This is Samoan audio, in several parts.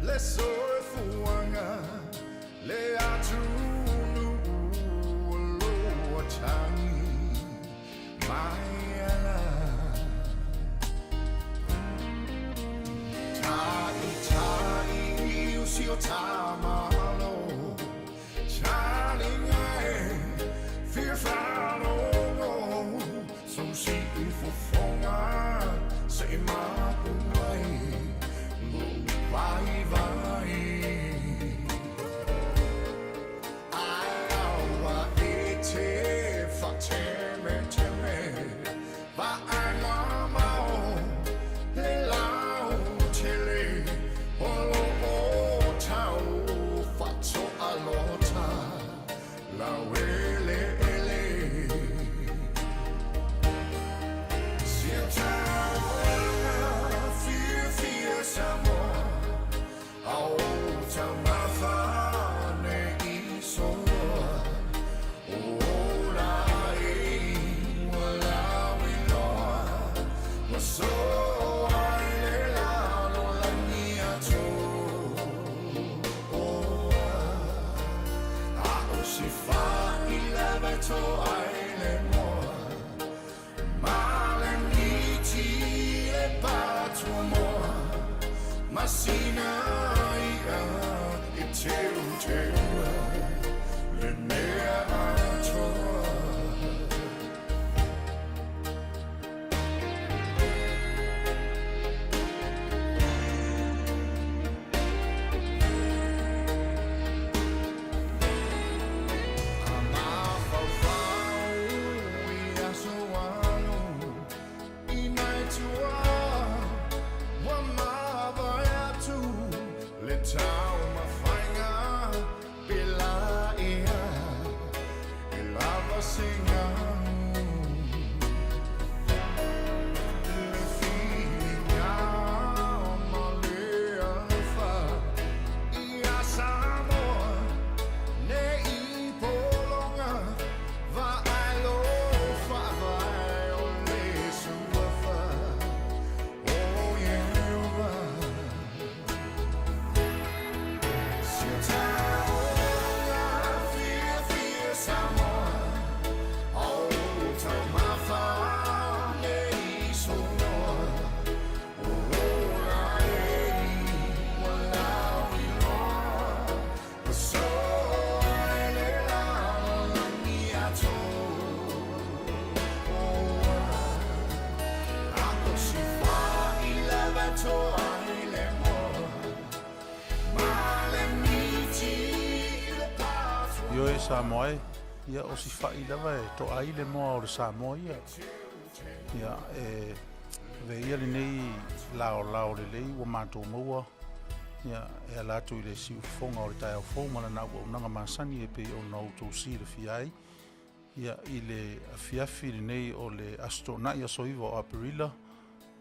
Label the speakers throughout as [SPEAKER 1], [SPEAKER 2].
[SPEAKER 1] Le soifuaga le atunuu o lo o tagi mai ana. Ta'ita'i i si o tamalo Taliga e fia faalogo Sou siufofoga se i mapu mai lou vaivai. Ae aua e te faatemeteme vaai mamao le lautele o lo o tau faatoalota laueleele. Sia taoga fiafia Samoa a o taumafa nei soa o ola ai ua lauiloa ua soa i le lalolagi atoa. A o se fai lava e toa ai le moa ma le miti le patuamoa ma sina i'a e teuteua le mea atoa. A mafaufau i aso alu i nai tua ua mavae atu le taumafaiga pe laia e lava se gau le filiga ma le alofa ia Samoa nei pologa vaai lo faavae o le suafa o Ieova. Sia taoga fiafia Samoa a o taumafa nei soa o ola ai ua lauiloa ua soa i le lalolagi atoa. A o se fai lava e toa ai le moa ma le miti le patuamoa.
[SPEAKER 2] Ioe Samoa e, ia o si fa'i lava e to'a ai le moa o le Samoa ia. Ia e avea ia lenei laolao lelei ua matou maua ia e ala atu i le siufofoga o le taeao fou ma lana auaunaga masani e pei ona outou silafia ai ia i le afiafi lenei o le Aso Toonai aso 9 o Aperila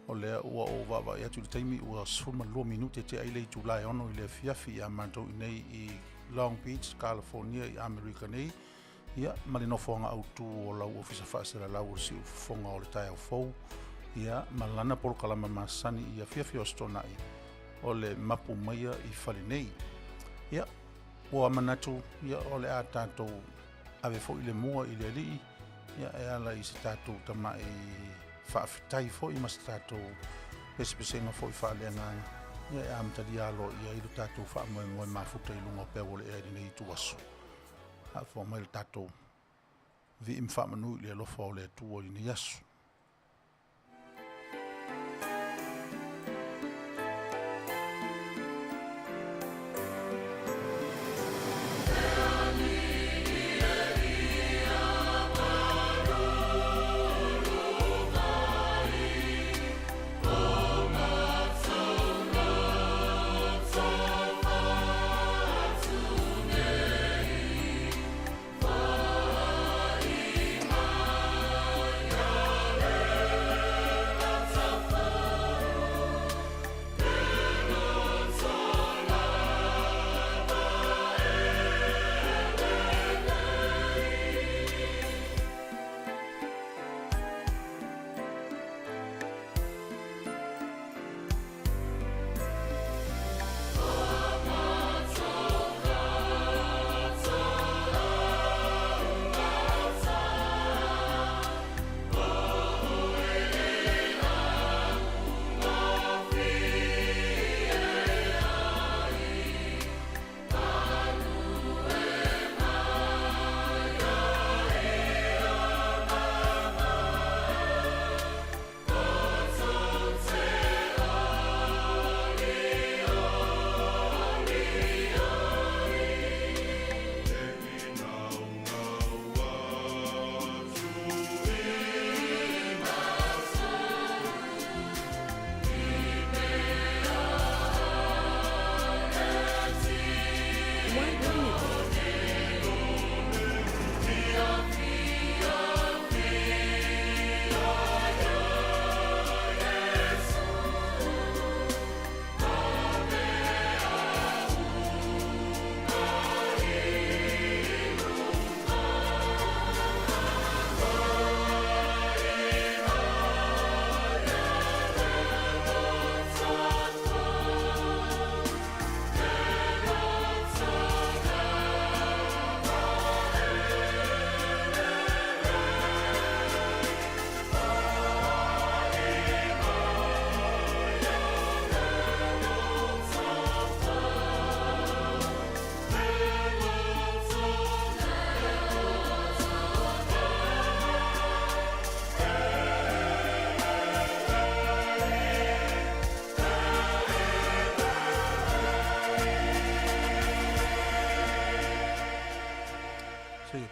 [SPEAKER 2] o lea ua ou vaavaai atu i le taimi ua 12 minute tea ai le itula e 6 i le afiafi ia matou i nei i Long Beach, California i Amerika nei ia ma le nofoaga autu o lau ofisa faasalalau o le siufofoga o le taeao fou ia ma lana polokalama masani i afiafi o Aso Toonai o le mapu maia i fale nei. Ia ua manatu ia o le a tatou ave foi le mua i le alii ia e ala i se tatou tama'i faafetai foi ma se tatou pesepesega foi faaleagaga ia e amatalia aloaia ai lo tatou faamoemoe mafuta i luga o peau o le ea i lenei ituaso. Faafofoga mai le tatou vii ma faamanu i le alofa o le Atua i lenei aso.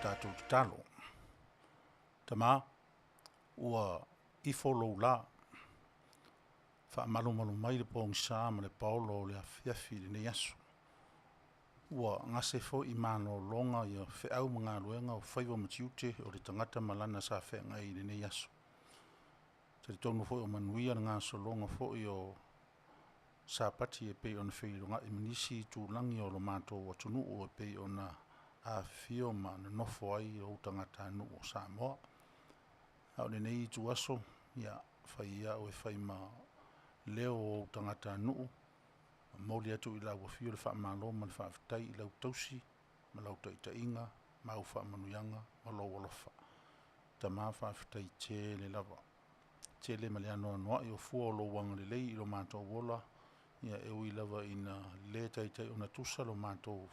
[SPEAKER 2] tatou tatalo. Tama, ua ifo lou la, faamalumalu mai le pogisa ma le paolo o le afiafi i lenei aso. Ua gase foi i malologa ia feau ma galuega o faiva ma tiute o le tagata ma lana sa feagai i lenei aso. E talitonu foi ua manuia le gasologa foi o Sapati e pei ona feiloai ma nisi itulagi o lo matou atunuu e pei ona afifio ma nonofo ai ou tagatanuu o Samoa. A o lenei ituaso, ia fai ia au e fai ma leo o ou tagatanuu, momoli atu i lau afio le faamalo ma le faafetai i lau tausi ma lau taitaiga ma au faamanuiaga ma lou alofa. Tama faafetai tele lava, tele ma le anoanoai o fua o lou agalelei i lo matou ola, ia e ui lava ina le taitai ona tusa lo matou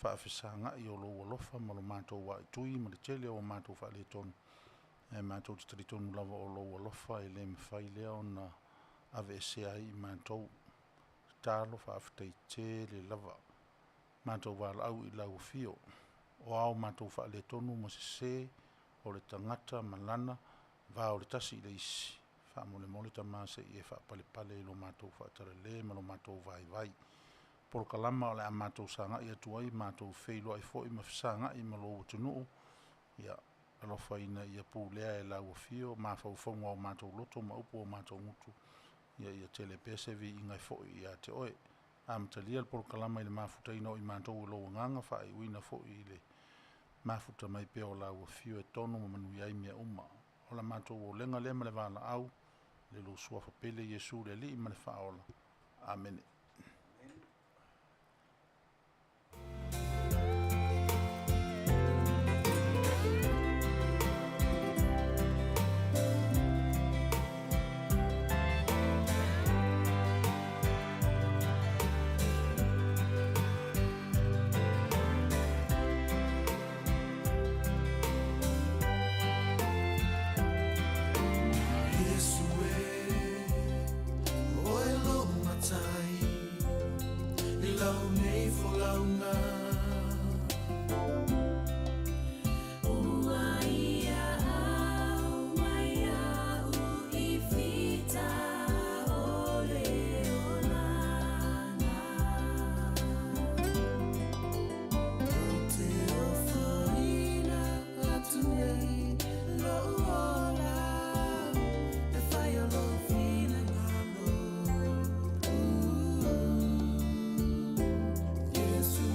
[SPEAKER 2] faafesagai o lou alofa ma lo matou aaitui ma le tele o a matou faaletonu, ae matou te talitonu lava o lou alofa e le mafai lea ona aveesea ai i matou. Tatalo faafetai tele lava. Matou valaau i lau afio, o a matou faaletonu ma sese o le tagata ma lana va o le tasi i le isi, faamolemole tama se i e faapalepale i lo matou faatalale ma lo matou vaivai. Polokalama o le a matou sagai atu ai matou feiloai foi ma fesagai ma lou atunuu, ia alofa ina ia pulea e lau afio mafaufauga o matou loto ma upu a matou gutu, ia tele pea se viiga e foi ia te oe. Amatalia le polokalama i le mafutaina o i matou e lou Agaga, faaiuina foi i le mafuta mai pea o lau Afio e tonu ma manuia ai mea uma. O la matou olega lea ma le valaau i lou Suafa pele Iesu le Alii ma le Faaola. Amene.
[SPEAKER 1] Iesu e, oe lou matai, i lau nei folauga.
[SPEAKER 3] Ua ia au mai au i fita o le olaga.
[SPEAKER 1] Ou te ofoina atu nei lou ola, e fai o lou finagalo. Iesu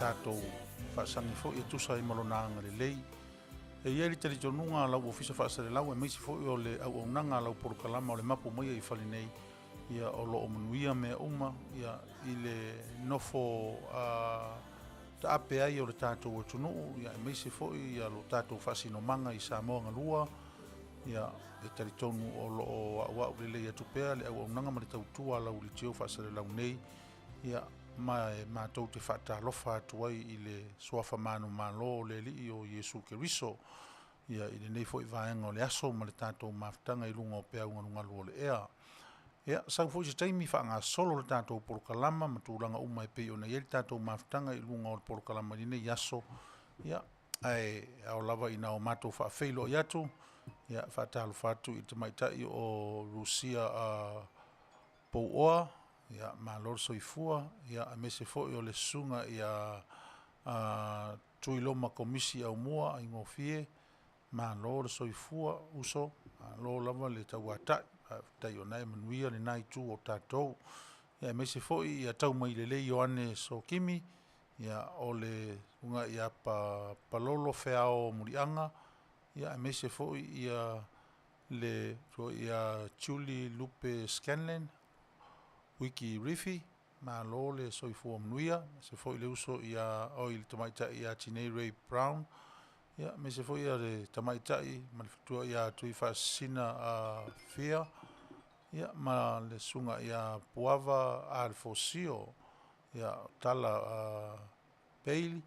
[SPEAKER 2] tatou faasagi foi e tusa ai ma Lona agalelei. E i ai le talitonuga a lau Ofisa Faasalelau aemaise foi o le auaunaga a lau polokalama o le mapu maia i fale nei, ia o lo o manuia mea uma ia i le nofo a taape ai o le tatou atunuu, ia aemaise foi ia lo tatou faasinomaga i Samoa galua, ia e talitonu o lo o auau lelei atu pea le auaunaga ma le tautua a lau leitio faasalelau nei, ia ma e matou te faatalofa atu ai i le suafa manumalo o le Alii o Iesu Keriso, ia i lenei foi vaega o le aso ma le tatou mafutaga i luga o peau galugalu o le ea. Ia, sau foi se taimi faagasolo le tatou polokalama ma tulaga uma e pei ona i ai le tatou mafutaga i luga o le polokalama i lenei aso, ia, ae ao lava ina o matou faafeiloai atu, ia, faatalofa atu i le tamaitai o Rusia Pouoa, ia, malo le soifua, ia, aemaise foi o le susuga ia Tuiloma Komisi Aumua Aigofie, malo le soifua uso, malo lava le tauatai, faafetai o lena e manuia lena itu o tatou. Ia aemaise foi ia Taumailelei Ioane Sokimi, ia o le susuga ia Palolo Feao Muliaga, ia aemaise foi ia le ia Julie Lupe Scanlan Wiki Rifi, malo le soifua manuia, aemaise foi le uso ia oi le tamaitai ia Tinei Ray Brown, ia aemaise foi ia le tamaitai ma le faletua ia Tuifaasisina Fia, ia ma le susuga ia Puava Alefosio, ia Tala Bailey,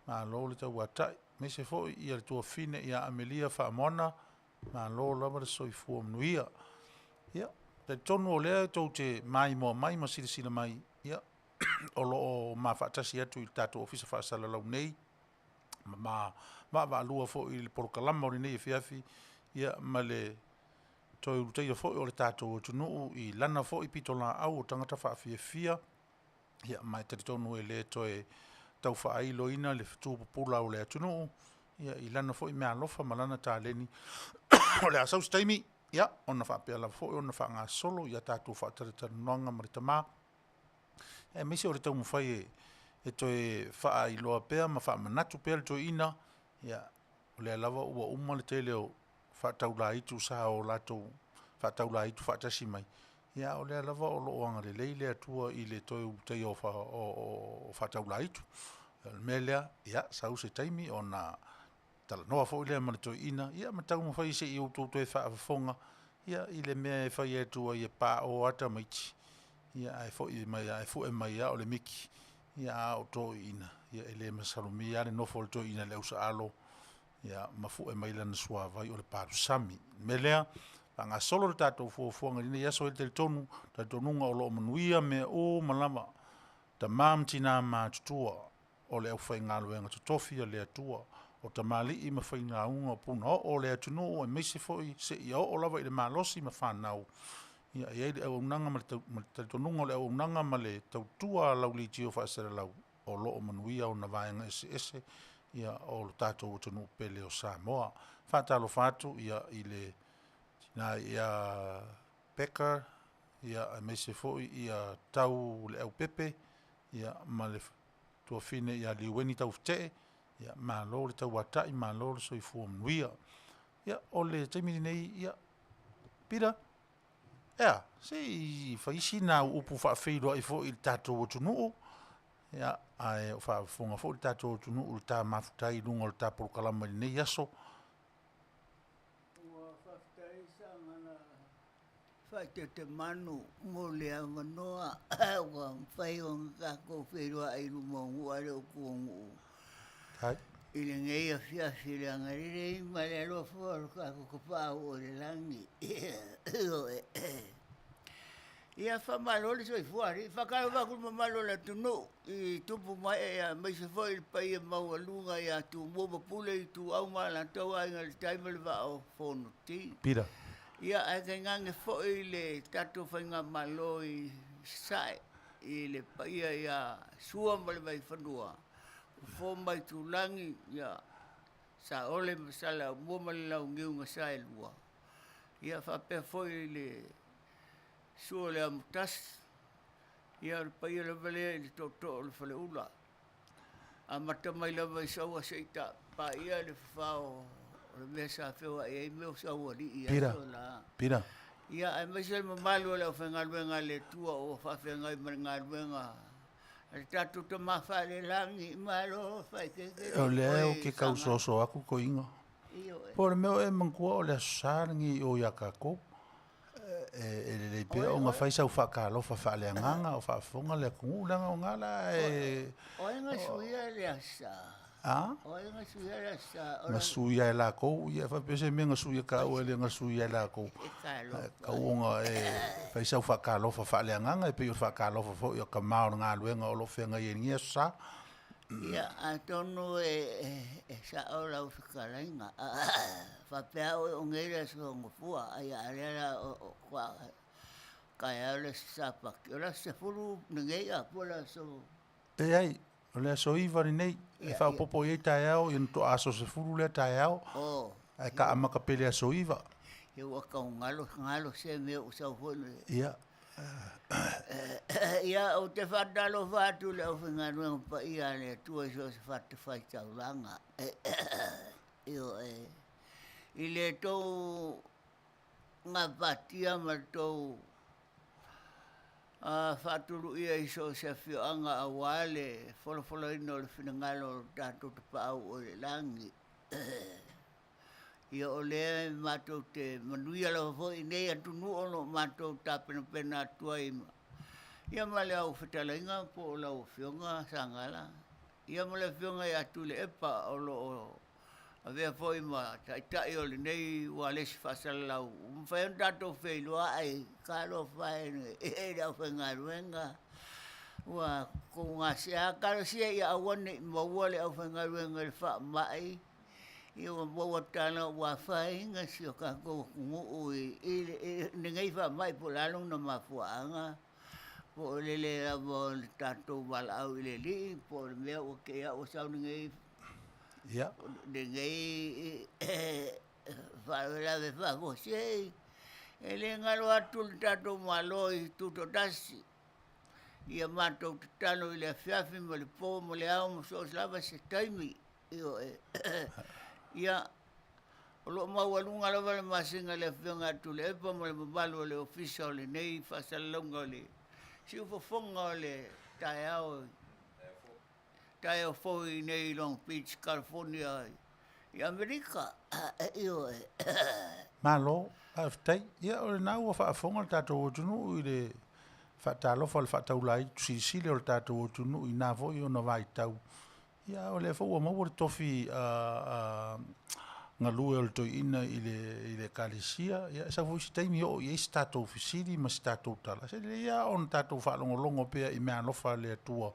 [SPEAKER 2] malo le tauatai, aemaise foi ia le tuafafine ia Amelia Faamoana, malo lava le soifua manuia. Ia, talitonu o lea tou te maimoa mai ma silasila mai, ia, o lo o ma faatasi atu i le tatou Ofisa Faasalalau nei ma ma vaavaalua foi i le polokalama o lenei afiafi, ia ma le toe ulutaia foi o le tatou atunuu i lana foi pitolaau o tagata faafiafia, ia ma e talitonu e le toe tau faailoina le fetu pupula o le atunuu, ia i lana foi meaalofa ma lana taleni. O le a sau se taimi, ia, ona faapea lava foi ona faagasolo a tatou faatalatalanoaga ma le tama, aemaise o le taumafai e toe faailoa pea ma faamanatu pea le toeaina, ia, o lea lava ua uma le tele o faataulaitu sa o latou faataulaitu faatasi mai, ia a o lea lava o lo o agalelei le Atua i le toe ulutaia o faataulaitu. O le mea lea, ia, sau se taimi ona talanoa foi lea ma le toeaina, ia ma taumafai se i outou toe faafofoga i le mea e fai atu ai e paoa lava tamaiti, ia ae foi mai lava, ae fue mai lava o le miki, a o toeaiina, e le masalomia lava le nofo a le toeaina i le ausaalo ma fue mai lana suavai o le palusami. O le mea lea, faagasolo le tatou fuafuaga i lenei aso, e talitonu talitonuga o lo o manuia mea uma lava, tama ma tina matutua o le aufaigaluega totofi a le Atua, o tamalii ma failauga o punaoo o le atunuu, aemaise foi seia oo lava i le malosi ma fanau. Ia e i ai le auaunaga ma le talitonuga o le auaunaga ma le tautua a lau leitio faasalalau, o lo o manuia ona vaega eseese o le tatou atunuu pele o Samoa. E faatalofa atu i le tina ia Becca, aemaise foi Tau Leaupepe ma le tuafafine ia Liueni Taufetee, malo le tauatai malo le soifua manuia. Ia, o le taimi lenei, ia, Peter, e a, se i fai sina au upu faafeiloai foi i le tatou atunuu, ae o faafofoga foi le tatou atunuu i le ta mafuta ai i luga o le ta polokalama i lenei aso.
[SPEAKER 4] Ua faafetai Sagaga faatetemanu mo le avanoa ua mafai ona tatou feiloai i luma o nuu ae le o tua o nuu i lenei afiafi i le agalelei ma le alofa o lo tatou Tapaau o i le lagi. Ioe. Ia faamalo le soifua alii. E faatalofa atu i le mamalu o le atunuu i tupu ma ee aemaise foi le paia maualuga ia Tumua ma Pule, Ituau ma Alataua, Aiga i le Tai ma le Vaa o Fonoti.
[SPEAKER 2] Peter.
[SPEAKER 4] Ia ae tainane foi le tatou faigamalo i Sasae i le paia ia Sua ma le Vaifanua, Fofo ma Aitulagi, ia Saole ma Saleaaumua ma le Launiu na Saelua. Ia faapea foi le susu o le Amotasi, ia o le paia lava lea i le tootoo o le Faleula. Amata mai lava i Saua seia paia le fafao o le mea sa feoai ai mea o Saualii i aso la.
[SPEAKER 2] Pira.
[SPEAKER 4] Ia, aemaise le mamalu o le aufaigaluega a le Atua ua faafeagai ma le galuega a le tatou Tama Faalelagi, malo faaeteete
[SPEAKER 2] O lea ou te tau soasoa atu toeaina. Po o le mea o e manatua o le Aso Sa lenei i o ia tatou. E lelei pea ona fai sau faatalofa faaleagaga o faafofoga le atunuu leaga o na la e...
[SPEAKER 4] O ai na suia le Aso Sa?
[SPEAKER 2] A?
[SPEAKER 4] O ai na suia le Aso Sa?
[SPEAKER 2] Na suia e latou, ia faapea se mea na suia e taua e le na suia e latou. Tatau ona e fai sau faatalofa faaleagaga e pei o le faatalofa foi a tama o le galuega o lo o feagai ai i lenei Aso Sa.
[SPEAKER 4] Ia, atonu e sa'o lau fetalaiga, faapea oe o nei le aso Gafua, ia a o lea la o taeao le aso Sapati. O le aso 10 lenei a po o le aso...
[SPEAKER 2] Leai, o le aso 9 lenei, e faaopoopo i ai taeao, ia ona toa aso 10 lea taeao, ae ka amata pea i le aso 9.
[SPEAKER 4] Ia ua tau galo, galo se mea ua sau foi le...
[SPEAKER 2] Ia.
[SPEAKER 4] Ia, ou te faatalofa atu i le aufaigaluega paia a le Atua i so o se fatafaitaulaga. Ioe. I le tou gapatia ma le tou faatuluia i so o se afioaga aua le folafolaina o le finagalo o le tatou Tapaau o i le lagi. Ia o lea e matou te manuia lava foi i nei atunuu o lo o matou tapenapena atu ai ia ma le au fetalaiga po o lau Afioga Sagala, ia ma le Afioga ia Tuilaepa o lo o avea foi ma taitai o lenei ualesi faasalalau ua mafai ona tatou feiloai. Talofa e i le aufaigaluega ua tou gasea. Talosia ia aua ne i maua le aufaigaluega i le faamai. Ia ua maua tala ua afaina si o tatou atunuu i lenei faamai po o le a lona mafuaaga, po o le le lava o le tatou valaau i le Alii, po o le mea ua te i lava ua sau lenei lenei faalavelave faafuasei. E le galo atu le tatou Malo i Tutoatasi, ia matou tatalo i le afiafi ma le po ma le ao ma so o se lava se taimi. Ioe. Ia, o lo o maualuga lava le masina i le Afioga ia Tuilaepa ma le mamalu o le Ofisa o lenei faasalalauga o le siufofoga o le taeao, taeao fou i inei i Long Beach, California i Amerika. Ioe.
[SPEAKER 2] Malo, faafetai. Ia, o lena ua faafofoga le tatou atunuu i le faatalofa a le faataulaai silisili o le tatou atunuu i na foi ona vaitau. Ia, o lea foi ua maua le tofi galue o le toeaina i le i le Ekalesia. Ia, e sau foi se taimi oo i ai se tatou fesili ma se tatou tala, se lelei lava ona tatou faalogologo pea i meaalofa a le Atua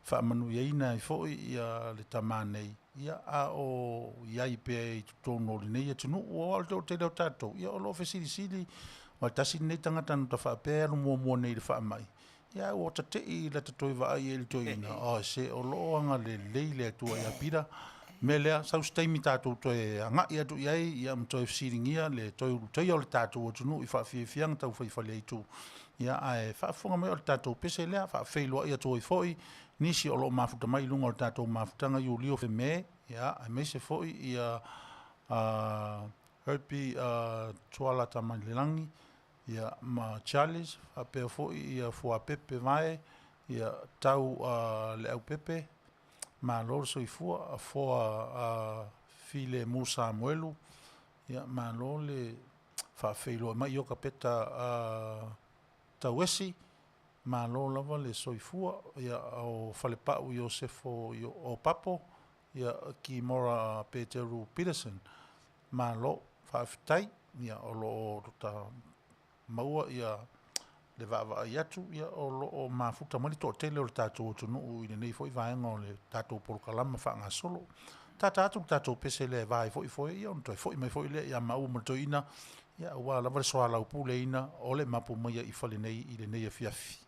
[SPEAKER 2] faamanuiaina ai foi ia le tama nei, ia, a o i ai pea i totonu o lenei atunuu. Aua o le toatele o tatou, ia, o lo o fesilisili, aua e tasi lenei tagata na ta faapea e alu muamua nei i le faamai, Ia ua ta te i lata toe vaai i ai i le toeaina, oh se o lo o agalelei le Atua ia Pita. O le mea lea, sau se taimi tatou toe agai atu i ai ia ma toe fesiligia le toe ulutaia o le tatou atunuu i faafiafiaga tau fai faleaitu. Ia ae faafofoga mai o le tatou pese lea, faafeiloai atu ai foi nisi o lo o mafuta mai i luga o le tatou mafutaga Iulio Me, ia aemaise foi ia Herbie Tuala Tamailelagi, ia ma Charles, faapea foi ia Fuapepe Vae, ia Tau Leaupepe, malo le soifua, Afoa Filemu Samuelu, ia malo le faafeiloai mai, Iokapeta Tauesi, malo lava le soifua, ia o Falepau Iosefo Opapo, ia Kimora Peteru Peterson, Malo faafetai, ia o lo o ta maua ia le vaavaai atu, ia o lo o mafuta mai le toatele o le tatou atunuu i lenei foi vaega o le tatou polokalama faagasolo. Tata atu le tatou pese lea e va ai foi foe, ia ona toe foi mai foi lea ia maua ma le toeaina, ia aua lava le soalaupuleina o le mapu maia i fale nei i lenei afiafi.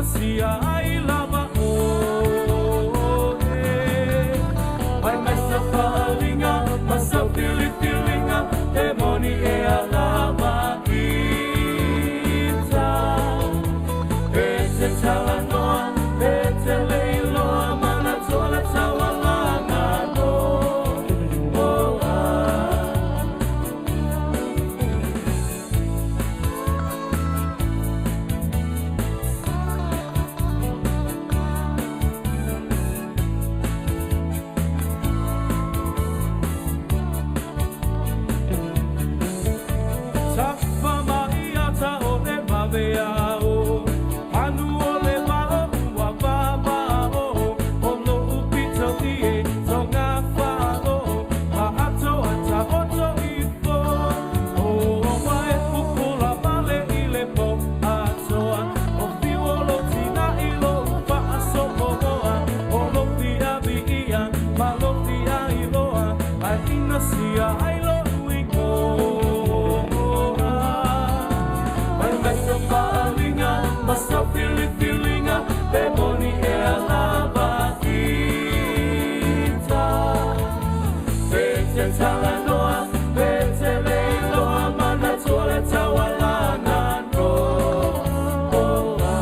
[SPEAKER 3] sia ai lava oe. Mai mai sa faaaliga ma sau filifiliga e moni e alava ita. E te talanoa, e te le iloa manatua le taualaga no oa. Tafa mai ata o le vaveao, Anu o le vao ua vavao, O lo'u pito i e tonga fa'alo, Ma ato a taoto ifo. O wae pupula male i le po atoa, O fiu o lou tina i lou fa'asopoa, O lou fia viia ma lou fia iloa, Ae ina sia ai lo'u igoa. Mai mai sa faaaliga ma sau filifiliga pe moni ea lava ita. E te talanoa, pe te le iloa manatua le taualaga no oa.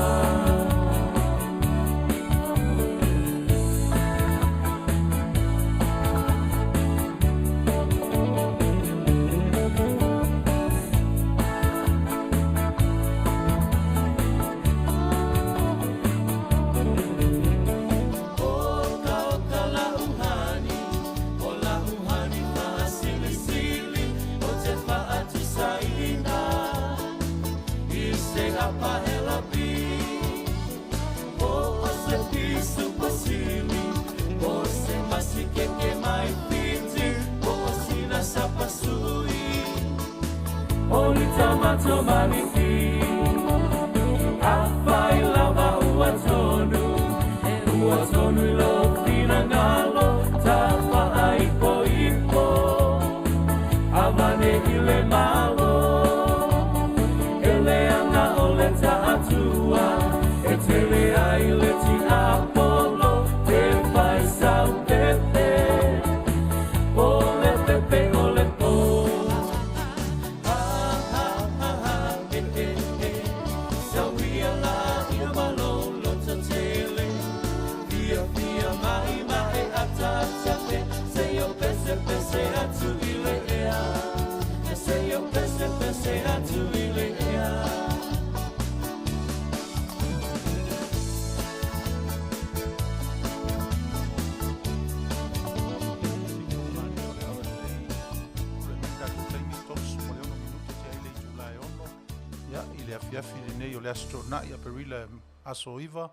[SPEAKER 2] Ia, i le afiafi lenei o le Aso Toonai, Aperila aso 9,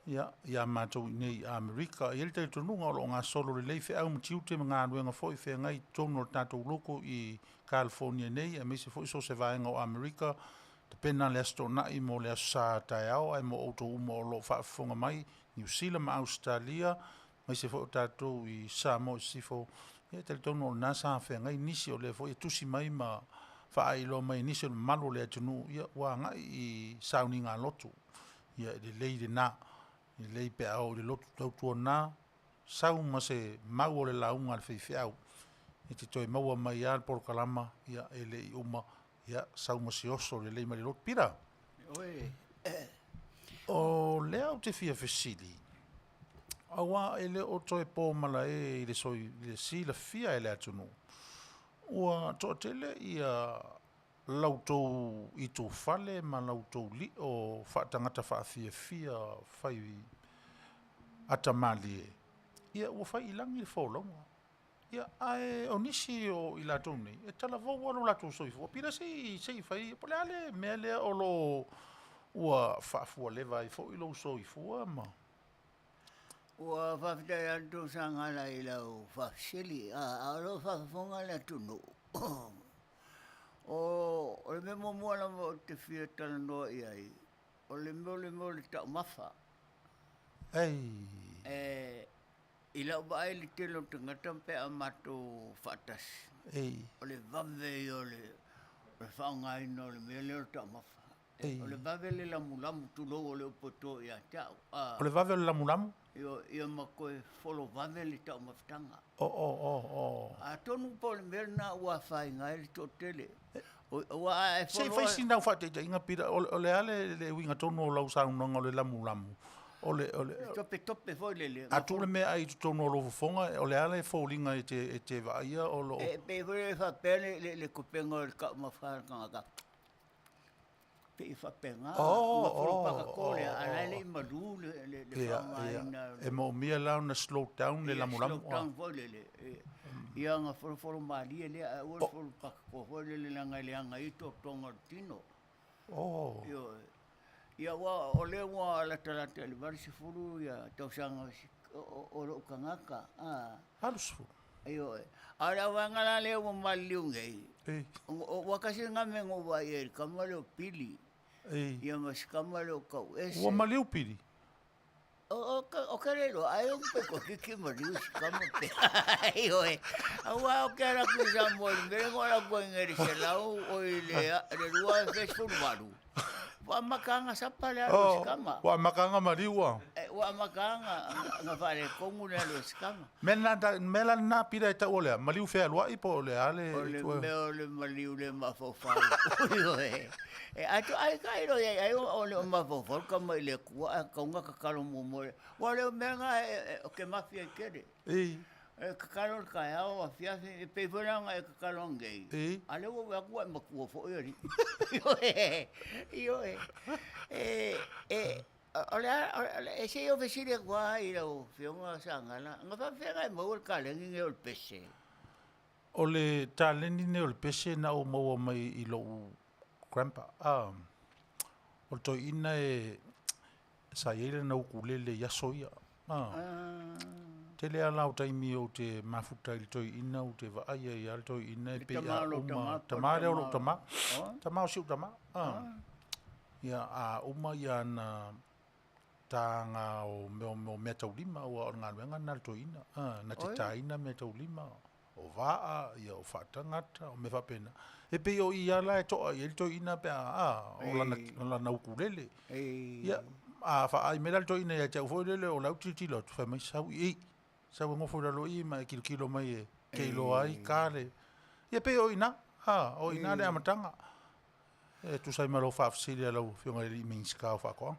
[SPEAKER 2] ia, ia matou i nei i Amerika. E i ai le talitonuga o lo o gasolo lelei feau ma tiute ma galuega foi feagai i totonu o le tatou lotu i California nei, aemaise foi so o se vaega o Amerika. Tapena le Aso Toonai mo le Aso Sa taeao, ae mo outou uma o lo o faafofoga mai, Niu Sila ma Ausetalia, aemaise foi o tatou i Samoa i Sisifo, ia e talitonu o lena sa feagai nisi o lea foi e tusi mai ma faailoa mai e nisi o le mamalu o le atunuu, ia ua agai i sauniga lotu. Ia e lelei lena, lelei pe a oo i le lotu tautuana, sau ma se mau o le lauga a le faifeau. E te toe maua mai lava le polokalama, ia e le i uma, ia sau ma se oso lelei mai le lotu. Pita, o lea ou te fia fesili, aua e le o toe po malae i le soi, i le silafia e le atunuu, ua toatele ia la outou itufale ma la outou lio faatagata faafiafia fai atamalie, ia ua fai i lagi le folauga. Ia, ae o nisi o i latou nei, e talavou lava lo latou soifua. Pila se i se i fai, po o le a le mea lea o lo o ua faafualeva ai foi lou soifua ma.
[SPEAKER 4] Ua faafetai lava le tou sagala i lau faafesili, a o lo o faafofoga le atunuu. O le mea muamua lava ou te fia talanoa i ai, o le mea o le mea o le taumafa.
[SPEAKER 2] Ei.
[SPEAKER 4] E, i lau vaai i le tele o tagata pe a matou faatasi,
[SPEAKER 2] Ei.
[SPEAKER 4] o le vave ia o le faaaogaina o le mea lea o le taumafa. O le vave le lamulamu tulou o le upu e to ia te au.
[SPEAKER 2] O le vave o le lamulamu?
[SPEAKER 4] Ioe, ia ma toe folo vave le taumafataga.
[SPEAKER 2] O, o, o, o.
[SPEAKER 4] Atonu po o le mea lena ua afaina ai le toatele. Aua a e
[SPEAKER 2] Se i fai sina au faataitaiga Pita, o le a le uiga tonu o lau saunoaga o le lamulamu? O le, o le.
[SPEAKER 4] Le topetope foi lele.
[SPEAKER 2] A tuu le meaai i totonu o lou fofoga, o le a le foliga e te vaaia o lo o.
[SPEAKER 4] E pei foi lele faapea le topega o le taumafa a le tagata. Pei e faapena, mafulupakako lea, a o la e le i malu le faaaogaina.
[SPEAKER 2] E moomia la ona slow down le lamulamu.
[SPEAKER 4] Slow down foi lele, ia ona folofolo malie lea, ae aua le folopakako foi lele leaga e leaga ai totoga o le tino. Ioe. Ia aua o lea ua latalata i le 80 tausaga o lou tagata.
[SPEAKER 2] 80?
[SPEAKER 4] Ioe. A o le auvaega la lea ua maliliu nei, ua tasi lena mea na ou vaai ai i le tama lea o Pili, ia ma si tama lea o Tauese.
[SPEAKER 2] Ua maliu Pili?
[SPEAKER 4] Ou te le iloa, ai ou pe toeitiiti maliu si tama pe. Ioe. Aua ou te ala atu i Samoa i le mea lea na ou ala atu ai nei i le selau, oi le 2018. Ua amata lava ona sapa le alu a si tama.
[SPEAKER 2] Ua amata lava ona maliu a.
[SPEAKER 4] Ua amata lava ona faaletonu le alu a si tama.
[SPEAKER 2] Mea la lena pila e tau o le a? Maliu fealuai po o le a le.
[SPEAKER 4] O le mea o le maliu le mafaufau. Ioe. E atu ai ka ilo iai ai o le mafaufau tama i le Atua ae tatau ona tatalo muamua. Aua o le mea lena ou te mafi ai tele. E tatalo i le taeao, afiafi, e pei foi la ona e tatalo ananei, a o lea ua ou vaai atu ua e matua foi alii. Ioe, ioe. E, o le a, se i ou fesili atu lava i lau Afioga Sagala, na faapefea ona e maua le taleni lenei o le pese?
[SPEAKER 2] O le taleni lenei o le pese na ou maua mai i lou grandpa, o le toeaina e sa i ai lana ukulele i aso ia. Tele lava la o taimi ou te mafuta i le toeaina ou te vaai ai lava le toeaina e pei a uma, tama lea o lou tama, tama o si ou tama. Ia a uma ia ana taga o mea o meataulima aua o le galuega lena a le toeaina, na te taina meataulima. o vaa, ia o faatagata, o mea faapena. E pei o i lava la e to'a i ai le toeaina pe a, a, o lana, o lana ukulele. Ia, a faaai mai la le toeaina ia te au foi lele o lau tilotilo atu, fai mai, sau i i, sau e nofo i lalo i i ma e tilotilo mai e te iloa ai ka le... Ia pei o i ina, a, o i ina le amataga. E tusa ai ma lau faafesili a lau Afioga i le Minisita o Faatoaga.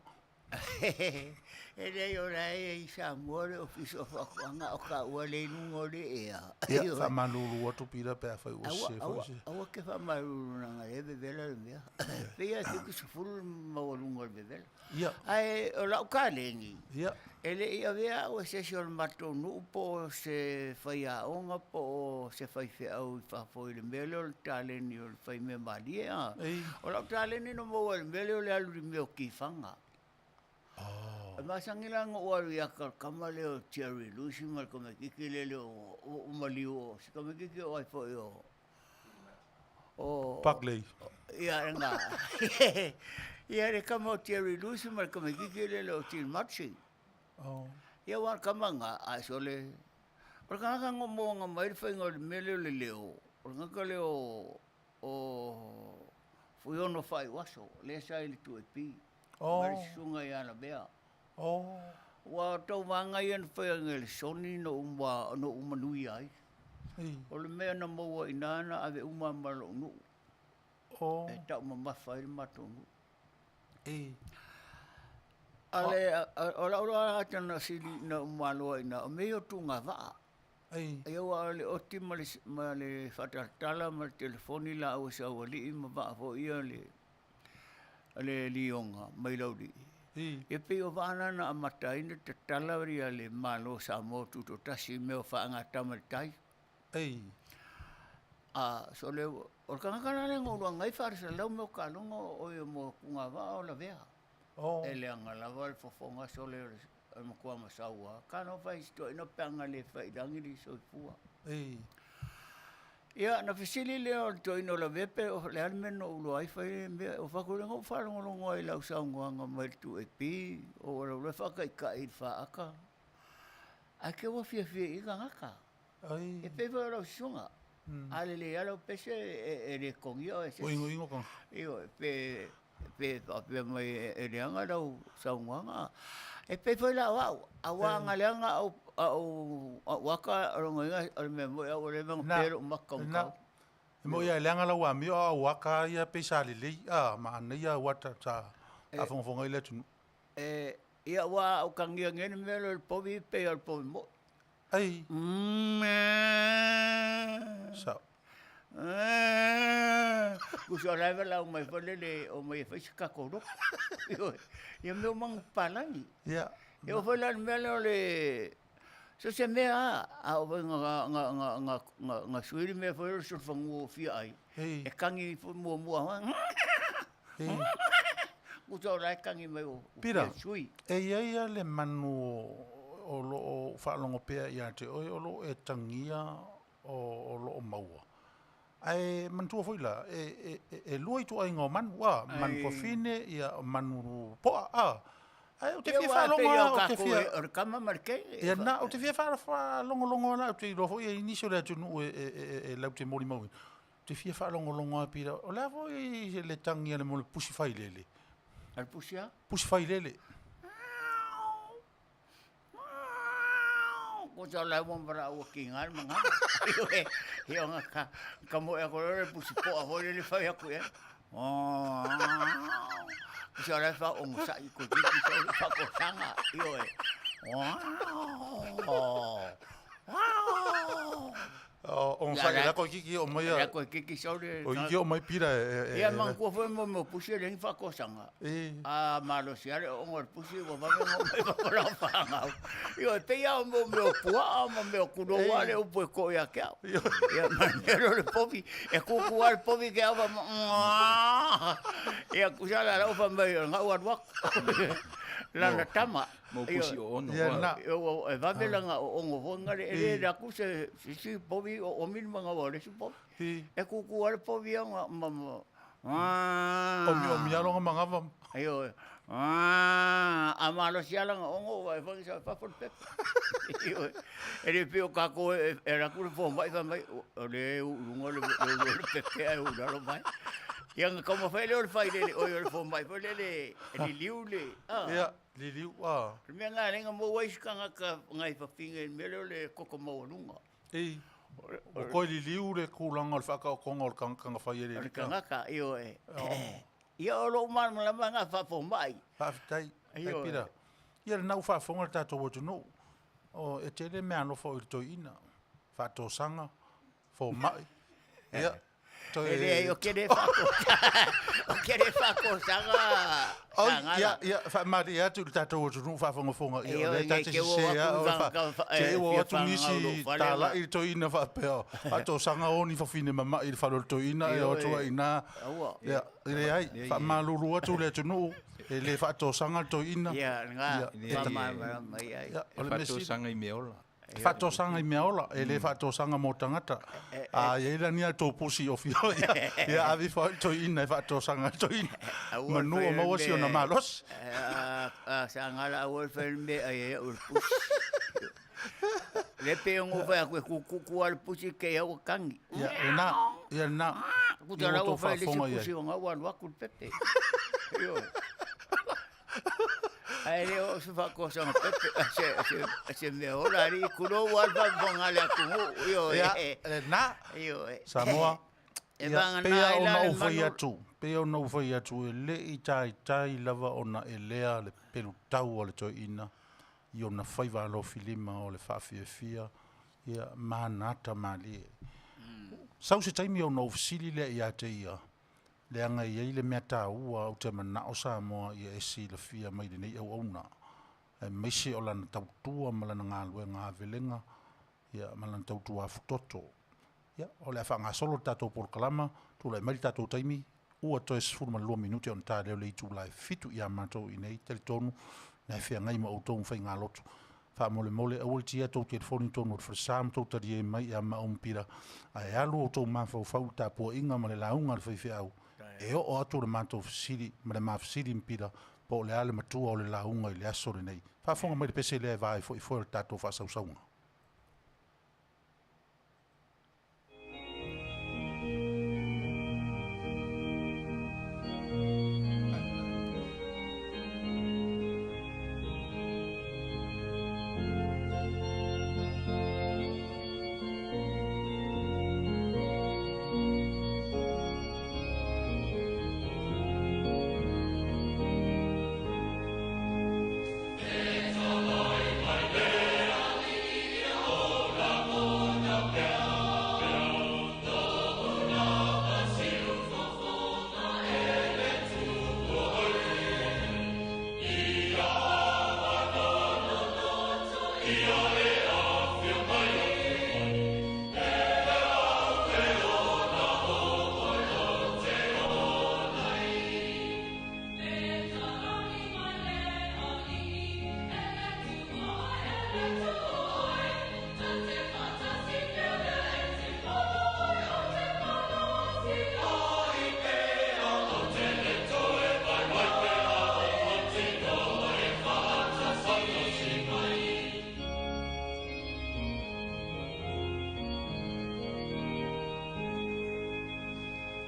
[SPEAKER 4] E leai o la e i ai i Samoa le Ofisa o Faatoaga o taua lea i luga o le ea.
[SPEAKER 2] Ia, faamalulu atu Pita pe afai ua sese foi se.
[SPEAKER 4] Aua te faamalulu leaga o lea e vevela le mea. E pei lava e 70 le maualuga o le vevela.
[SPEAKER 2] Ia.
[SPEAKER 4] Ae o lau kaleni,
[SPEAKER 2] Ia.
[SPEAKER 4] e le i avea au e se isi o le matou nuu po o se faiaoga po o se faifeau i fafo i le mea lea o le taleni o le faimea malie. A. O lau taleni na maua i le mea lea o le alu i le mea o kifaga. E masani la ona ou alu i ata o le tama lea o Jerry Lucy ma le tamaititi lea o Maliu o si tamaititi o ai foi o o
[SPEAKER 2] Buckley.
[SPEAKER 4] Ia lena. Ia le tama o Jerry Lucy ma le tamaititi lea o Gene Mutchie. Ia aua o le tama lena, a sole, o le tagata na maua mai le faiga o le mea lea o le leo, o le tagata lea o o Fuiono Faaiuaso, lea sa i le 2AP, ma le susuga ia Lavea. Ua tauvaga ia na faia e le Sony na ou manuia ai. O le mea na maua i ina na ave uma ma lou nuu, e taumamafa ai le matou nuu. A o lau loa ata na sili na ou maloa i ina, o mea ia o tugavaa. Ia aua o le oti ma le ma le faatalatala ma le telefoni laua e saualii ma vaa foi ia le le lioga mai Laulii. Ia pei o vaa na na amata ai ona tatala ia le Malo o Samoa Tutoatasi i mea o faagatama i le tai. A sole o le tagata la lea na ou luaga ai faalesalau mea o taaloga o ia mo tugavaa o lavea. E leaga lava le fofoga sole o le matua masau lava. Talofa i si toeaina pe ana le fai i lagi le soifua. Ia, ona fesili lea o le toeaina o Lavea pe o le a le mea na ou iloa ai fai le mea. Ou fai atu, na ou faalogologo lava i lau saunoaga mai le 2AP, o lau iloa e faataitai i le faata. Ae te ua fiafia i tagata. E pei foi o lau susuga, a lelei lava lau pese e le togia oe e se isi.
[SPEAKER 2] Ua inoino tagata.
[SPEAKER 4] Ioe, pe... Pe faapea mai e leaga lau saunoaga. E pei foi la o au, aua a na leaga au au aka, o lona uiga o le mea moni ua leva ona pe lou maka taumatau.
[SPEAKER 2] E moni lava e leaga lau amio, a o au aka lava ia pei sa lelei, a, manaia au ata sa faafogafoga ai le atunuu.
[SPEAKER 4] Ia aua a ou tagia nei le mea lea o le povi, e pei lava o le povi moi.
[SPEAKER 2] Ai. Sao.
[SPEAKER 4] Tusa o la e valaau mai foi lele e omai e fai se tatou lotu. Ioe. Ia mea uma na papalagi.
[SPEAKER 2] Ia.
[SPEAKER 4] E oo foi la i le mea lea o le so o se mea lava, a oo foi ina sui le mea foi lea o le solofanua ua fia ai, e tagi foi muamua lava. Tusa o la e tagi mai ua
[SPEAKER 2] fia
[SPEAKER 4] sui.
[SPEAKER 2] Pita, e i ai lava le manu o lo o faalogo pea ia te oe o lo o e tagia o lo o maua. Ae manatua foi la, e lua ituaiga o manu, a, manu fafine, ia, manu poa, a. Ae ou te fia faalogo lava, ou te fia...
[SPEAKER 4] O le tama ma le teine.
[SPEAKER 2] Ia na, ou te fia faalogologo lava, ou te iloa foi e i ai nisi o le atunuu e latou te molimauina. Ou te fia faalogologo lava pei o le a foi le tagi a le mea o le pusi failele?
[SPEAKER 4] A le pusi a?
[SPEAKER 2] Pusi failele.
[SPEAKER 4] Ko tā lai ua mara ua ki ngā le manga. Ia nga ka, ka moe ako le pusi poa foi le fai aku e. Kusa o lai fa o ngosai ko tiki sa o fa ko sanga. Ioe.
[SPEAKER 2] O ngosai la ko kiki o mai.
[SPEAKER 4] La ko kiki sa o le.
[SPEAKER 2] O kiki o mai pira e.
[SPEAKER 4] Ia mangua foi mo mo pusi le fa ko sanga. A malo si ale o ngol pusi ua vave ngo mai fa la fa. Ioe pe ia mo mo pua mo mo kuno wale o po ko ia ke. Ia manero le povi e kuku al povi ke ava. Ia kusa la la fa mai nga ua wak. La la tama.
[SPEAKER 5] Mo pusi o ono.
[SPEAKER 2] Ia na.
[SPEAKER 4] E vave langa o ongo fonga le ele la ku se si povi o o min manga wa le si povi. E kuku al povi nga ma.
[SPEAKER 2] O mi o mi alonga mangava.
[SPEAKER 4] Ayo. A malo si alanga ongo wa e fangi sa fa fo pepe. E le pio ka ko e la ku le fo mai fa mai o le lunga le le pepe ai u la lo mai. Ia nga koma fai le o le fai le o le fo mai fo le le liliu le.
[SPEAKER 2] Ia liliu a.
[SPEAKER 4] Le mea nga lenga mo wai ka ka ngai fa finga me le le koko maualunga.
[SPEAKER 2] Ei. O koe liliu le kulanga o le whakaokonga o le kangakanga whai ele.
[SPEAKER 4] O le kangaka, io e. Ia o lou malamalama nga whaafo mai.
[SPEAKER 2] Faafetai, ai pira. Ia le nau faafofoga le tatou atunuu. O e tele mea alofa o i le toeaina. Faatosaga, fomai. Ia, toe...
[SPEAKER 4] E leai, o kele whaako, o kele whaakosaga.
[SPEAKER 2] Oi, ia, ia, faamalie atu i le tatou atunuu faafogafoga. Ia, o lea ta te sese a, o le fa, te ua o atu nisi talai i le toeaina faapea, faatosaga o ni fafine mamai i le fale o le toeaina, ia o atu ai i ina. Ia, e leai, faamalulu atu le atunuu, e le faatosaga le toeaina.
[SPEAKER 4] Ia, nga, faamalamalama i ai.
[SPEAKER 2] Ia, o le mea sili.
[SPEAKER 5] Faatosaga i mea ola.
[SPEAKER 2] Faatosaga i mea ola, e le faatosaga mo tagata. A i ai lani a tou pusi o fia, ia ave ifo ai le toeaina e faatosaga ai le toeaina. Manu o maua si ona malosi.
[SPEAKER 4] Sa ngala aua le fai le mea ai ai au i le pusi. Le pe o fai aku e kuku a le pusi ke au kangi.
[SPEAKER 2] Ia, lena, ia lena.
[SPEAKER 4] Kuta la ua fai le isi pusi o ngau alu aku le pepe. Ioe. Ae le o se whakosanga pepe, se mea ola ari, kuno ua alfa mfonga le atunuu, ioe.
[SPEAKER 2] Ia, lena,
[SPEAKER 4] Ioe.
[SPEAKER 2] Samoa.
[SPEAKER 4] E
[SPEAKER 2] Ia,
[SPEAKER 4] vagana
[SPEAKER 2] pei
[SPEAKER 4] ai
[SPEAKER 2] ona
[SPEAKER 4] la le
[SPEAKER 2] ou fai
[SPEAKER 4] manu.
[SPEAKER 2] atu, pei ona ou fai atu, e le i taitai lava ona elea le pelutau a le toeaina i ona faiva alofilima o le faafiafia, ia, ma ana ata malie. Sau se taimi ona ou fesili lea ia te ia, leaga e i ai le mea taua ou te manao Samoa ia e silafia mai lenei auauna, aemaise o lana tautua ma lana galuega avelega, ia, ma lana tautua afutoto. Ia, o le a faagasolo le tatou polokalama, tulai mai le tatou taimi, ua toe 12 minute ona ta lea o le itula e 7 ia matou i inei, talitonu na e feagai ma outou ma faigalotu. Faamolemole aua le tia tou telefoni tonu o le falesa ma tou talie mai ia maau ma Pira, ae alu outou mafaufau i le tapuaiga ma le lauga a le faifeau, e oo atu le matou fesili ma le mafesili ma Pira, po o le a le matua o le lauga i le aso lenei. Faafofoga mai le pese lea e va ai foifoe o le tatou faasausauga.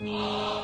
[SPEAKER 2] Ua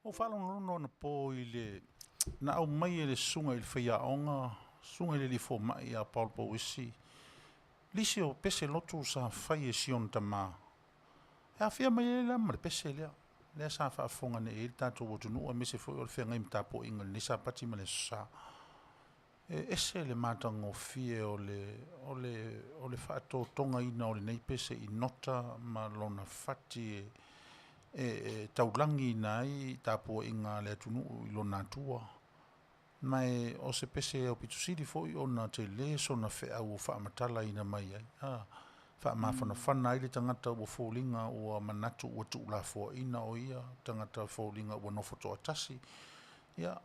[SPEAKER 2] ou faalogologo anapo i le na aumai e le susuga i le faiaoga, susuga i le alii fomai ia Paul Pouisi, nisi o pese lotu sa fai e si ona tama, e aafia mai ai la ma le pese lea, lea sa faafofoga nei i ai le tatou atunuu aemaise foi o le feagai ma tapuaiga i lenei Sapati ma le Aso Sa. E ese le matagofie o le, o le, o le faatotogaina o lenei pese i nota ma lona fati e, e, e taulagiina ai tapuaiga a le atunuu i lona Atua. Ma e o se pese aupito sili foi ona tele sona feau ua faamatalaina mai ai, a, faamafanafana ai le tagata ua foliga ua manatu ua tuulafoaina o ia, tagata foliga ua nofo toatasi, ia,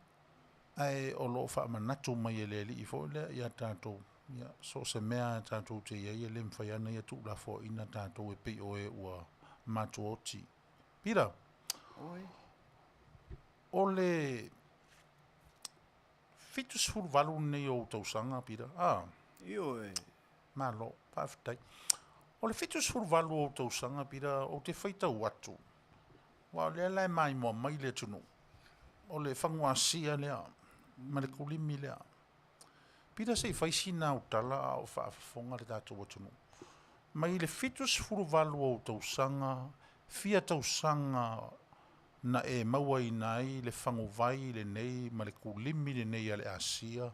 [SPEAKER 2] ae o lo o faamanatu mai e le Alii foi lea ia tatou, ia, so o se mea lava tatou te i ai, e le mafai lava ona Ia tuulafoaina tatou e pei o e ua matuaoti. Peter, o le 78 lenei o ou tausaga, Peter, a?
[SPEAKER 4] Ioe.
[SPEAKER 2] Malo, faafetai. O le 78 o ou tausaga, Peter, ou te faitau atu, aua o lea la e maimoa mai le atunuu, o le fagu Asia lea, ma le kulimi lea. Peter, se i fai sina au tala a o faafofoga le tatou atunuu. Mai le 78 o ou tausaga, fia tausaga na e mauaina ai le faguvai lenei ma le kulimi lenei a le Asia,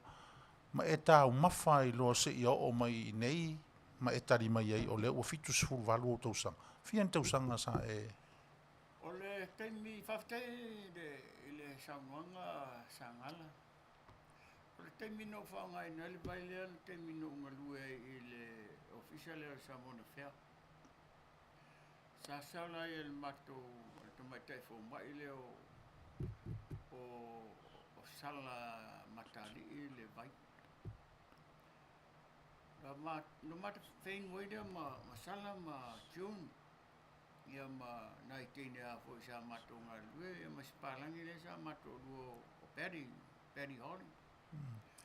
[SPEAKER 2] ma e taumafa ai loa seia oo mai i inei ma e tali mai ai o lea ua 78 ou tausaga. Fia ni tausaga sa e...
[SPEAKER 4] O le taimi, faafetai i le saunoaga Sagala. O le taimi na ou faaaogaina ai le vai lea, o le taimi na ou galue ai i le ofisa lea o le Samoan Affair. Sa sala ai e le matou le tamaitai fomai lea o o Sala Matalii le vai. Na ma na matou feinu ai lea ma ma Sala ma June ia ma nai teine a foi sa matou galulue ia ma si palagi lea sa matou lua o Patty, Patty Holly.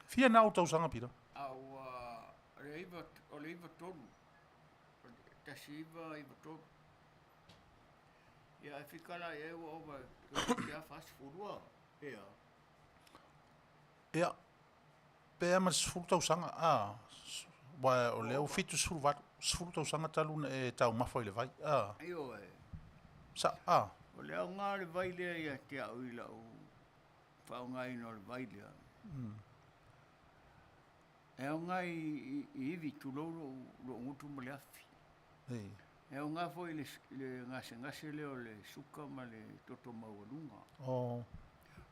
[SPEAKER 2] Fia na ou tausaga Peter?
[SPEAKER 4] A ua o le iva o le 93 1993. Ia ae fika la i ai ua ova toeitiiti lava 42. Ia.
[SPEAKER 2] Ia, pe a ma le 10 tausaga, a, aua o lea ua 78, 10 tausaga talu ona e taumafa i le vai, a.
[SPEAKER 4] Ioe.
[SPEAKER 2] Sa, a.
[SPEAKER 4] O le aoga o le vai lea ia te au i lau faaaogaina o le vai lea. E aoga i ivi, tulou lou gutu ma le afi. E aoga foi i le gasegase lea o le suka ma le toto maualuga.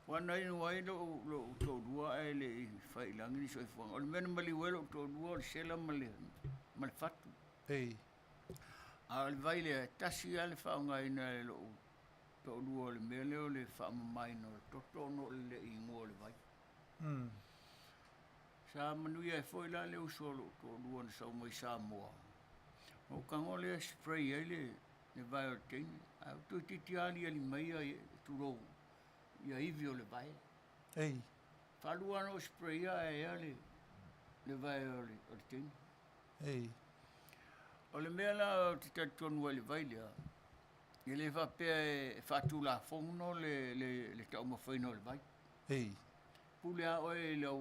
[SPEAKER 4] Aua na inu ai lou toalua ae le i fai i lagi le soifuaga. O le mea na maliu ai lou toalua o le sela ma le fatu. A o le vai lea, e tasi lava le faaaogaina e lou toalua o le mea lea o le faamamaina o le toto ona o le le i inua o le vai. Sa manuia ai foi la le uso o lou toalua na sau mai Samoa. Ona ou tago lea spray ai le le vae o le teine, ae ua toeitiiti lava aliali mai ia, tulou, ia ivi o le vae.
[SPEAKER 2] Ei.
[SPEAKER 4] Faalua ona ou spray ia ae ea le le vae o le o le teine.
[SPEAKER 2] Ei.
[SPEAKER 4] O le mea la ou te talitonu ai i le vai lea, e le faapea e faatulafono le le le taumafaina o le vai.
[SPEAKER 2] Ei.
[SPEAKER 4] Pule lava oe i lau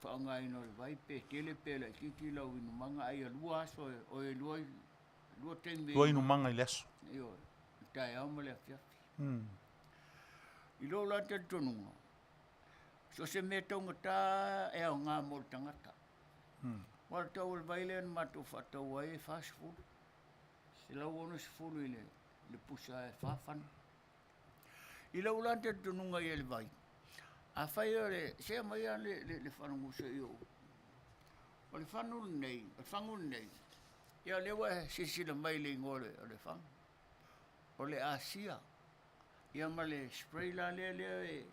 [SPEAKER 4] faaaogaina o le vai, pe tele pe laitiiti lau inumaga, ae ia lua aso, oe lua, lua taimi.
[SPEAKER 2] Lua inumaga i le aso.
[SPEAKER 4] Ioe, le taeao ma le afiafi. I lou la talitonuga, so o se mea taugata e aoga mo le tagata. Aua o le tau o le vai lea na matou faatau ai e 40, 160 i le pusa e fa fana. I lou la talitonuga i le vai, afai o le, se aumai lava le, le, le falagusa i ou. O le fanu lenei, o le fagu lenei, ia o lea ua e silasila mai i le igoa o le fagu. O le Asia, ia ma le spray la lea lea e,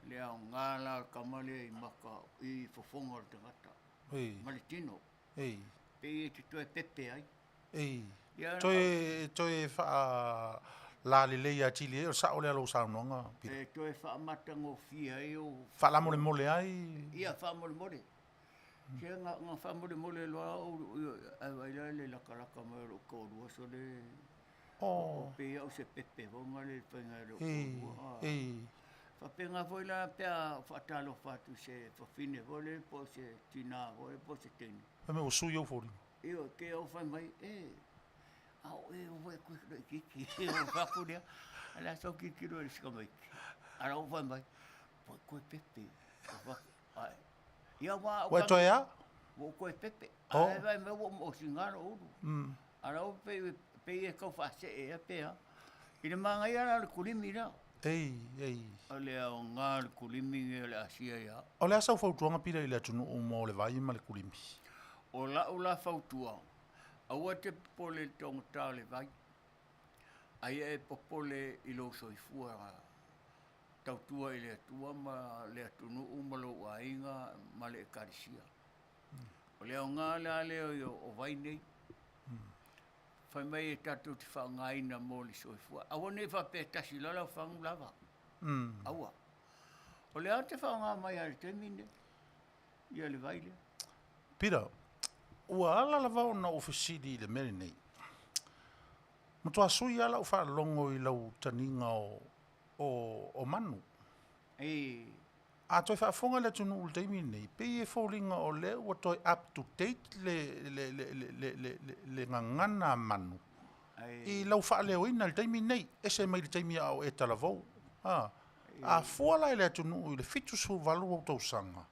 [SPEAKER 4] le aoga la o le tama lea i maka, i fofoga o le tagata.
[SPEAKER 2] Ei.
[SPEAKER 4] Ma le tino.
[SPEAKER 2] Ei.
[SPEAKER 4] Pei e te toe pepe ai.
[SPEAKER 2] Ei.
[SPEAKER 4] Ia,
[SPEAKER 2] Toe, toe faalalelei atili ai, o le sao lea o lau saunoaga, Peter.
[SPEAKER 4] E toe faamatagofie ai ou.
[SPEAKER 2] Faalamolemole ai.
[SPEAKER 4] Ia, faamolemole. Se na, na faamolemole loa ou, ae vaai la le lakalaka mai o lou toalua, sole.
[SPEAKER 2] Oh.
[SPEAKER 4] Pei au se pepe foi ma le faiga e lou
[SPEAKER 2] Ei,
[SPEAKER 4] toalua.
[SPEAKER 2] ei.
[SPEAKER 4] Faapena foi la pe a faatalofa atu i se fafine foi lele po o se tinā foi po o se teine.
[SPEAKER 2] Fai mai ua sui ou foliga.
[SPEAKER 4] Ioe, ke au fai mai, e, a o e ua e koe laitiiti. Ou fai atu lea, o le a sau tilotilo i le si tamaiti. A o lau fai mai, ua e toe pepe. Ou fai atu, ae. Ia aua
[SPEAKER 2] Ua e toe a?
[SPEAKER 4] Ua ou toe pepe.
[SPEAKER 2] Oh.
[SPEAKER 4] Ae vaai mai ua ou osiga lou ulu. A o lau pei, pei e tau faasee ea pe a. I le manaia la o le kulimi lea.
[SPEAKER 2] Ei, ei.
[SPEAKER 4] O le aoga o le kulimi lenei o le Asia ia au.
[SPEAKER 2] O le a sau fautuaga pila i le atunuu mo le vai ma le kulimi?
[SPEAKER 4] O lau la fautua, aua e te popole i le taugata o le vai, aia e popole i lou soifua tautua i le Atua ma le atunuu ma lou aiga ma le Ekalesia. O le aoga la lea o vai nei, fai mai e tatou te faaaogaina mo le soifua. Aua ne i faapea e tasi loa lau fagu lava. Aua. O lea ou te faaaoga mai lava i le taimi lenei, ia le vai lea.
[SPEAKER 2] Peter, ua ala lava ona ou fesili i le mea lenei. Matua sui lava lau faalogo i lau taniga o, o, o manu.
[SPEAKER 4] Ei.
[SPEAKER 2] A toe faafofoga le atunuu i le taimi lenei, pei e foliga o lea ua toe up to date le, le, le, le, le, le, le, le gagana a manu
[SPEAKER 4] Ai.
[SPEAKER 2] i lau faaleoina i le taimi lenei, ese mai le taimi a o e talavou. A, a fua la i le atunuu i le 78 ou tausaga,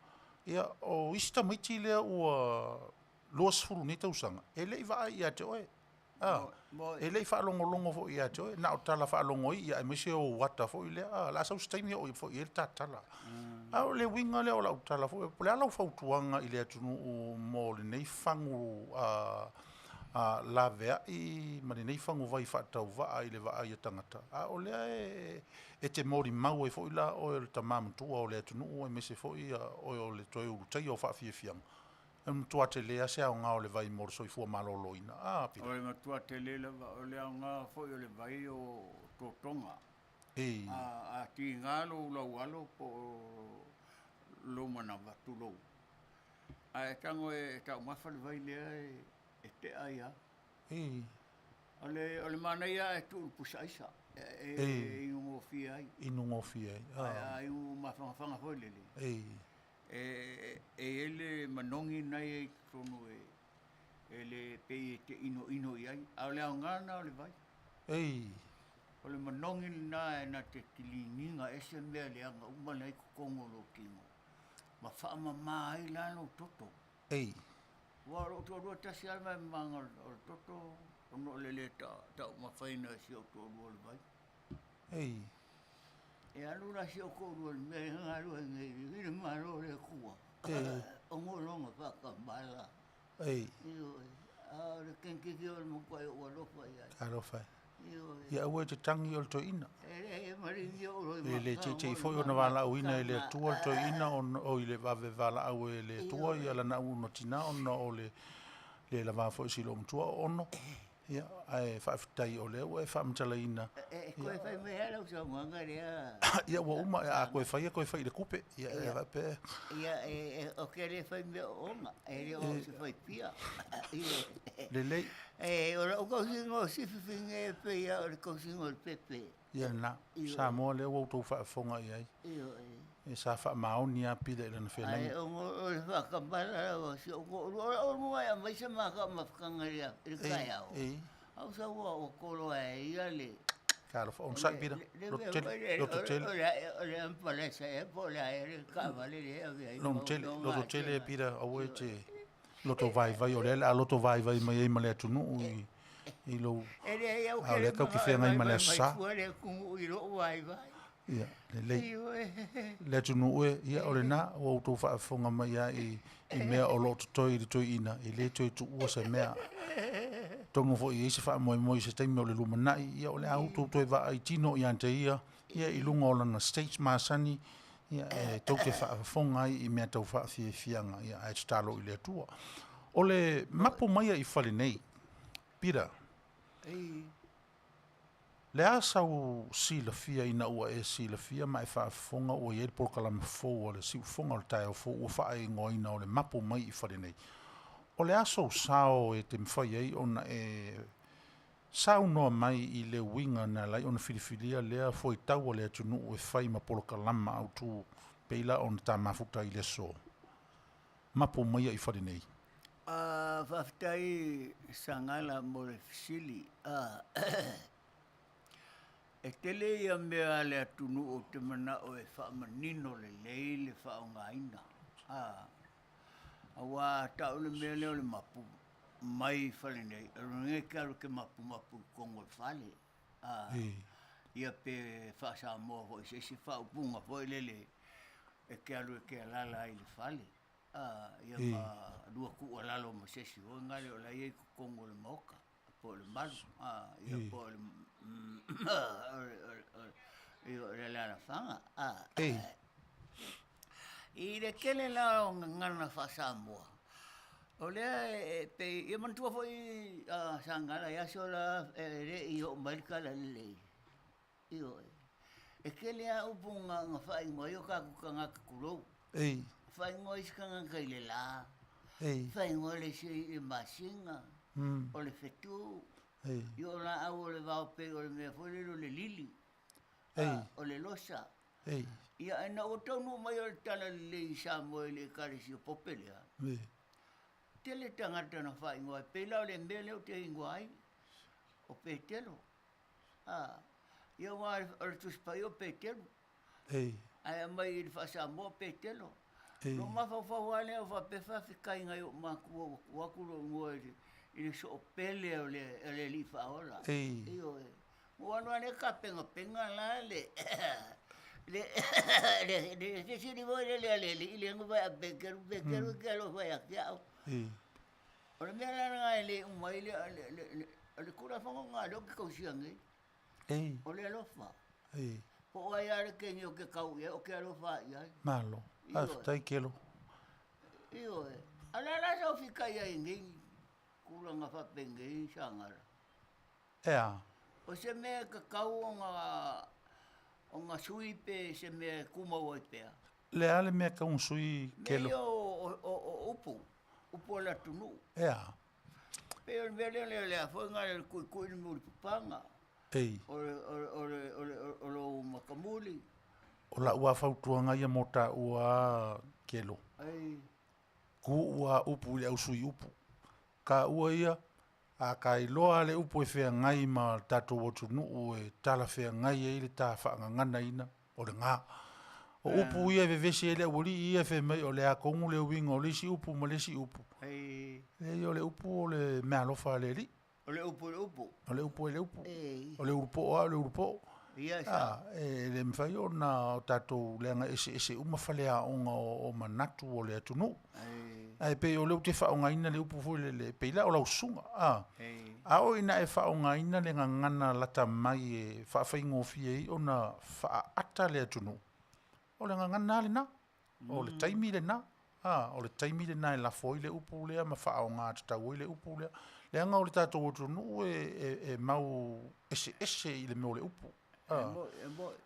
[SPEAKER 2] ia, o isi tamaiti lea ua 20 nei tausaga, e le i vaai ia te oe. A,
[SPEAKER 4] Mo-
[SPEAKER 2] e le i faalogologo foi ia te oe, na o tala faalogo ai, ia aemaise o ou ata foi lea, a, o le a sau se taimi oo foi i ai le ta tala. A o le uiga lea o lau tala foi, po o le a lau fautuaga i le atunuu mo lenei fagu a, a laveai ma lenei faguvai faatauvaa i le vaai a tagata, a o lea e, e te molimau ai foi la oe o le tama matua o le atunuu aemaise foi oe o le toe ulutaia o faafiafiaga, e matua tele lava se aoga o le vai mo le soifua maloloina. A, Peter.
[SPEAKER 4] O le matua tele lava, o le aoga foi o le vai o totoga.
[SPEAKER 2] Ei.
[SPEAKER 4] A, a tiga lou laualo po o lou manava, tulou. Ae tago e taumafa le vai lea e, e tea ai lava.
[SPEAKER 2] Ei.
[SPEAKER 4] O le, o le manaia ae tuu i le pusa aisa, e, e,
[SPEAKER 2] Ei.
[SPEAKER 4] e inugofie ai.
[SPEAKER 2] Inugofie ai.
[SPEAKER 4] Ae
[SPEAKER 2] A,
[SPEAKER 4] a inu mafagafaga foi lele.
[SPEAKER 2] ei.
[SPEAKER 4] E, e i ai le manogi lena e i ai i totonu e, e le pei e te inoino i ai. A o le aoga lena o le vai.
[SPEAKER 2] Ei.
[SPEAKER 4] O le manogi lena e na te kiligiga ese mea leaga uma la e i totonu o lou tino, ma faamama ai la lou toto.
[SPEAKER 2] Ei.
[SPEAKER 4] Aua o lou toalua tasi lava le vaemamaga o le toto, ona o le le taumafaina e si ou toalua o le vai.
[SPEAKER 2] Ei.
[SPEAKER 4] E alu la si ou toalua i le mea lea e galue ai nei i le Malo o le Atua,
[SPEAKER 2] Ei.
[SPEAKER 4] ona o lona faatamala.
[SPEAKER 2] Ei.
[SPEAKER 4] Ioe, a o le kenekeke o le matuai ou alofa i ai.
[SPEAKER 2] Alofa ai. Ia aua e te tagi o le toeaina. E le teitei foi ona valaauina e le Atua le toeaina ona oi le vave valaau e le Atua ia lana auauna tina ona o le le lava foi o si loomatua o Ono. Ia, ae faafetai o lea ua e faamatalaina.
[SPEAKER 4] E toe fai mai lava lau saunoaga lea.
[SPEAKER 2] Ia ua uma, a toe fai e toe fai i le tupe. Ia e faapea.
[SPEAKER 4] Ia, ou te le fai mea oona, e le o se faipia.
[SPEAKER 2] Lelei.
[SPEAKER 4] O lau tausiga o Sififine e pei lava o le tausiga o le pepe.
[SPEAKER 2] Ia lena, Samoa lea ua outou faafofoga i ai. E sa faamaoni lava Pila i lana fealaiga.
[SPEAKER 4] Ae ona o le faatamala lava o si ou toalua, o lau lua e aumai se mata mafutaga i le taeao, a ou sau ua tolo ae ia le...
[SPEAKER 2] Talofa, onosai Pila, loto tele, loto tele.
[SPEAKER 4] O le ampalesa ea po o le a ea le taavale lea e ave ai.
[SPEAKER 2] Loto tele, loto tele Pila, aua e te loto vaivai, o lea o le a loto vaivai mai ai ma le atunuu i lou...
[SPEAKER 4] E leai, au
[SPEAKER 2] A o lea tatou te feagai ma le Aso Sa.
[SPEAKER 4] Fua le atunuu i lou vaivai.
[SPEAKER 2] Ia, lelei. Le atunuu e, ia o lena, ua outou faafofoga mai lava i, i mea o lo o totoe i le toeaina, e le toe tuua se mea. Atonu foi e i ai se faamoemoe i se taimi o le lumanai, ia o le a outou toe vaai tino ia te ia, ia i luga o lana stage masani, ia e tou te faafofoga ai i mea tau faafiafiaga, ia ae tatalo i le Atua. O le mapu mai i fale nei, Peter, le a sau silafia ina ua e silafia ma e faafofoga ua i ai le polokalame fou a le Siufofoga o le Taeao Fou ua faaigoaina o le mapu mai i fale nei. O le a sou sao e te mafai ai ona e saunoa mai i le uiga na ala ai ona filifilia lea fuaitau a le atunuu e fai ma polokalama autu pei la ona ta mafuta i le aso mapu mai i fale nei?
[SPEAKER 4] Faafetai Sagala mo le fesili. E tele ia mea a le atunuu ou te manao e faamanino lelei le faaaogaina. Aua a tau le mea lea o le mapu mai i fale nei, o lona uiga e te alu e te mapumapu i totonu o le fale. Ia pe faa-Samoa foi i se isi faaupuga foi lele e te alu e te alaala ai i le fale. Ia ma lua tuualalo ma se isi foi lea o la e i ai i totonu o le maota po o le malu, ia po o le alaalafaga. I le tele la o gagana faa-Samoa, o lea e pei, ia manatua foi Sagala i aso la e le i oo mai le talalelei, ioe, e tele lava upu na faaigoa ai o tatou tagata tulou. Faaigoa isi tagata i le la, faaigoa le isi i le masina, o le fetu, ia o laau o le vao pei o le mea foi lele o le lili, o le losa. Ia ae ina ua taunuu mai o le talalelei i Samoa i le Ekalesia Pope lea, tele tagata na faaigoa ai, pei la o le mea lea ou te igoa ai, o Petelo. Ia aua o le Tusi Paia o Peteru. Ae aumai i le faa-Samoa Petelo. Lou mafaufau lava lea faapea faafetai i nai ou matua ua tuu atu lou igoa i le soopele o le Alii Faaola. Ioe. Ua alu lava lea tapenapena la le le fesili foi lele a le alii lea na fai a Peteru, Peteru e te alofa ia te au. O le mea la lena e le uma ai le o le Tulafono lena lea ou te tausia nei. O le alofa. Po o ai lava le teine ou te tau i ai, ou te alofa lava i ai.
[SPEAKER 2] Malo. Faafetai Kelo.
[SPEAKER 4] Ioe. A o le a la sau fikai ai i nei tulaga faapenei Sagala?
[SPEAKER 2] E a?
[SPEAKER 4] O se mea e tatau ona sui pe se mea e tumau ai pea?
[SPEAKER 2] Le a le mea e tatau ona sui Kelo?
[SPEAKER 4] Mea ia o upu, upu a le atunuu.
[SPEAKER 2] E a?
[SPEAKER 4] Pei o le mea lea o le a foi lena o le tuitui le mulipapaga.
[SPEAKER 2] Ei.
[SPEAKER 4] O lou matamuli.
[SPEAKER 2] O lau lava fautuaga ia mo taua a Kelo.
[SPEAKER 4] Ei.
[SPEAKER 2] Tuu a upu i le au sui upu. Taua ia, a ta iloa le upu e feagai ma le tatou atunuu e talafeagai ai le ta faagaganaina, o lena. O upu ia e vevesi ai le aualii ia e fai mai o le a tonu le uiga o le isi upu ma le isi upu. Leai, o le upu o le meaalofa a le Alii.
[SPEAKER 4] O le upu i le upu.
[SPEAKER 2] O le upu i le upu. O le ulupoo lava o le ulupoo. E le mafai ona o tatou leaga eseese uma faleaoga o manatu o le atunuu. Ae pei o lea ou te faaaogaina le upu foi lele, e pei la o lau susuga, a. A oo ina e faaaogaina le gagana lata mai e faafaigofie ai ona faaata le atunuu, o le gagana lava lena, o le taimi lena, a, o le taimi lena e lafo ai le upu lea ma faaaoga tatau ai le upu lea. Leaga o le tatou atunuu e mau eseese i le mea o le upu.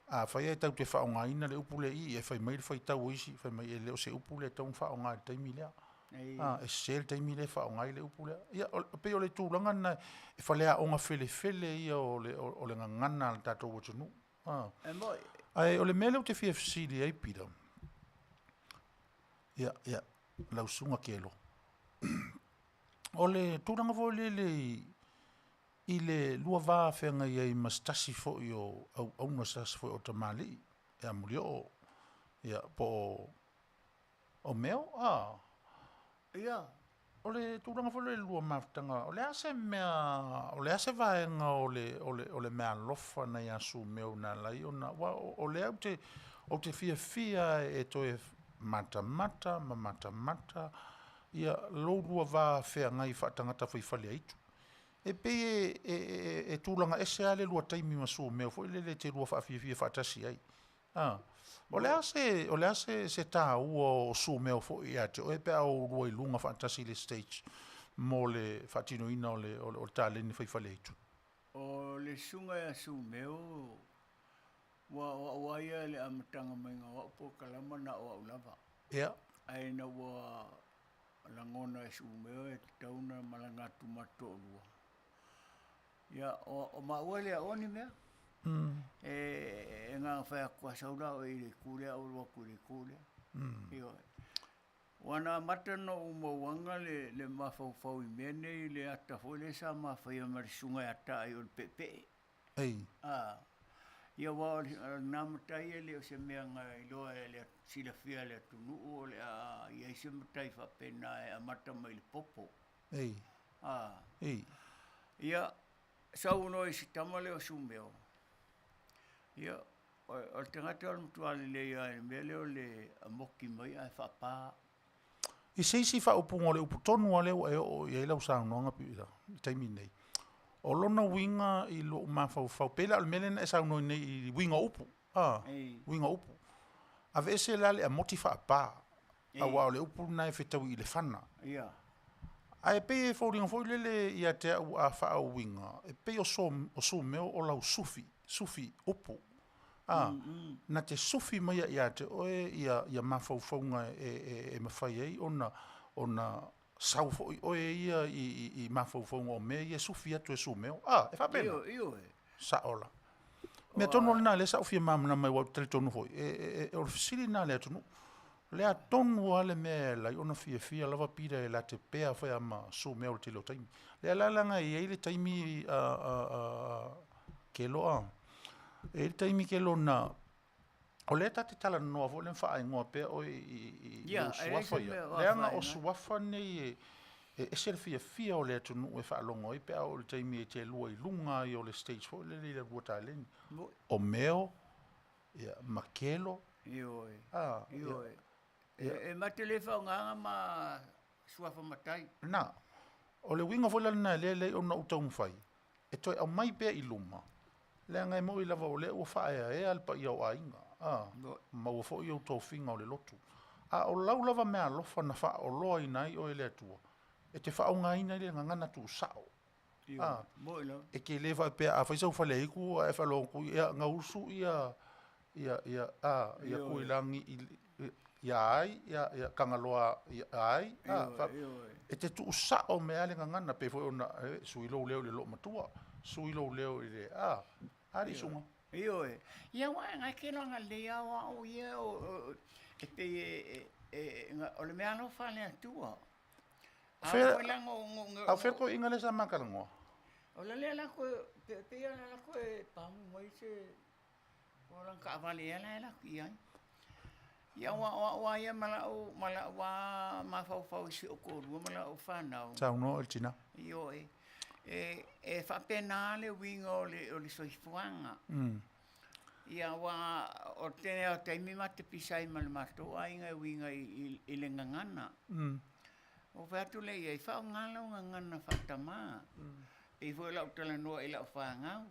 [SPEAKER 2] Afai ae tatou te faaaogaina le upu lea i i, e fai mai le faitau a isi, fai mai e le o se upu lea e tatau ona faaaoga i le taimi lea. E sese le taimi lea e faaaoga ai le upu lea. Ia, e pei o le tulaga lena, e faleaoga felefele ia o le gagana a le tatou atunuu. Ae o le mea lea ou te fia fesili ai Peter, ia, ia, lau Susuga Kelo, o le tulaga foi lele i le lua va feagai ai ma se tasi foi o auauna, se tasi foi o tamalii ia Molioo, ia po o Meo, a?
[SPEAKER 4] Ia.
[SPEAKER 2] O le tulaga foi lea i le lua mafutaga, o le a se mea, o le a se vaega o le, o le, o le meaalofa na ia Sumeo na ala ai ona, aua o lea ou te, ou te fiafia lava e toe matamata ma matamata ia lou lua va feagai faatagata faifaleaitu. E pei e tulaga ese lava le lua taimi ma Sumeo foi lele e te lua faafiafia faatasi ai. A, o le a se, o le a se taua o Sumeo foi ia te oe pe a oulua i luga faatasi i le stage mo le faatinoina o le, o le taleni fai faleaitu?
[SPEAKER 4] O le susuga ia Sumeo, ua o au lava ia i le amataga maiga o au polokalama na o au lava.
[SPEAKER 2] Ia.
[SPEAKER 4] Ae ina ua lagona e Sumeo e tatau ona malaga atu ma toalua. Ia, o, o maua e le aoa ni mea. E, e agaga fai atu, a sau la oe i le itu lea, ou alu atu i le itu lea. Ioe. Ua na amata ona ou mauaga le, le mafaufau i mea nei i le ata foi lea sa ma faia ma le susuga ia Taai o le Peepee.
[SPEAKER 2] Ei.
[SPEAKER 4] A, ia aua o lena matai e le o se mea na iloa e le silafia e le atunuu o le a i ai se matai faapena e amata mai i le popo.
[SPEAKER 2] Ei.
[SPEAKER 4] A.
[SPEAKER 2] Ei.
[SPEAKER 4] Ia, sau loa i si tama lea o Sumeo, ia, o le tagata o le matua lelei lava i le mea lea o le amoki mai ae faapa.
[SPEAKER 2] I se isi faaupuga o le upu tonu lava lea ua e oo i ai lau saunoaga Pita i le taimi lenei, o lona uiga i lou mafaufau, pei la o le mea lea na e saunoa nei i uiga o upu, a, uiga o upu. Aveese la le amoti faapa, aua o le upu lena e fetaui i le fana. Ae pei e foliga foi lele ia te au a faauiga, e pei o Sumeo o lau sufi, sufi upu, a, na te sufi maia ia te oe ia mafaufauga e mafai ai ona sau foi oe ia i mafaufauga o mea ia e sufi atu e Sumeo. A, e faapena?
[SPEAKER 4] Ioe.
[SPEAKER 2] Sao la. Mea tonu lena lea sa ou fia malamalama ai, aua ou te talitonu foi, o le fesili lena a le atunuu. O le a tonu lava le mea e ala ai ona fiafia lava Peter e la te pea fai lava ma Sumeo i le tele o taimi. Lea la leaga e i ai le taimi Kelo a, e i ai le taimi Kelo na, o lea ta te talanoa foi lea ma faaigoa pea oe i ou suafa ia. Leaga o suafa nei e ese le fiafia o le atunuu e faalogo ai pe a oo i le taimi e te lua i luga ai o le stage foi lele i le lua taleni. O Meo, ia, ma Kelo.
[SPEAKER 4] Ioe. Ioe. E ma te le faaaogaina ma suafa matai.
[SPEAKER 2] Na, o le uiga foi la lena lea e lelei ona ou taumafai e toe aumai pea i luma, leaga e moni lava o lea ua faaeaea le paia o aiga, a, maua foi ou tofiga o le lotu. A o lau lava meaalofa na faaoloaina ai oe e le Atua, e te faaaogaina ai le gagana tuusao. A, e te le faapea a fai sau faleaitu ae faalogo atu, ia gausu ia, ia, ia, a, ia Tuilagi i, ia ai, ia, ia Tagaloa ia ai, a, e te tuusao mai lava le gagana, pei foi ona sui lou leo i le loomatua, sui lou leo i le, a, alii susuga.
[SPEAKER 4] Ioe. Ia aua e ke agalelei lava o au ia e pei e, o le meaalofa a le Atua.
[SPEAKER 2] A o fea le toeaina lea sa ma talanoa?
[SPEAKER 4] O la lea la toe, pei lava la toe pamu mai se, o lana taavale ea la e alu atu i ai. Ia aua o au lava ia ma lau, ma lau lava mafaufau i si ou toalua ma lau fanau.
[SPEAKER 2] Saunoa oe i le tina.
[SPEAKER 4] Ioe. E faapena le uiga o le soifuaga. Ia aua o le tele lava o taimi ma te pisa ai ma le matou aiga e uiga i le gagana. Ou fai atu lea i ai, Faaaoga lau gagana faatamā. E pei foi o lau talanoa i lau fanau,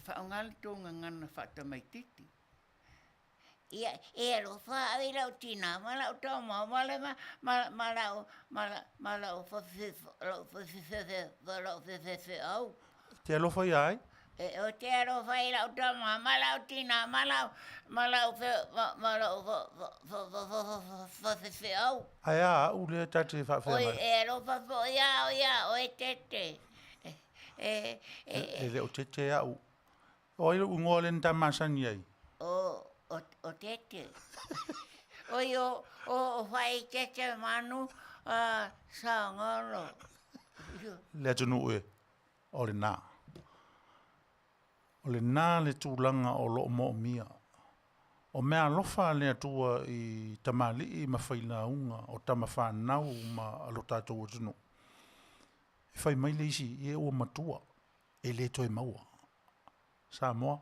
[SPEAKER 4] faaaoga le tou gagana faatamaitiiti. Ia, e alofa au i lau tinā ma lau tama ma le ma ma ma lau ma la ma lau lau faifeau.
[SPEAKER 2] E te alofa ia ai?
[SPEAKER 4] E ou te alofa i lau tama ma lau tinā ma lau ma lau ma lau faifeau.
[SPEAKER 2] Ae a au lea ta te faafeagai?
[SPEAKER 4] Oi, e alofa foi au iā oe Tete. E,
[SPEAKER 2] e, e le o Tete au. O ai lou igoa lea na ta masani ai?
[SPEAKER 4] O, o, o Tete. Oi, o, o, o Faaeteete Manu a Sagalo.
[SPEAKER 2] Le atunuu e, o lena. O lena le tulaga o lo o moomia. O meaalofa a le Atua i tamalii ma failauga o tama fanau ma lo tatou atunuu, e fai mai le isi, ia ua matua, e le toe maua. Samoa,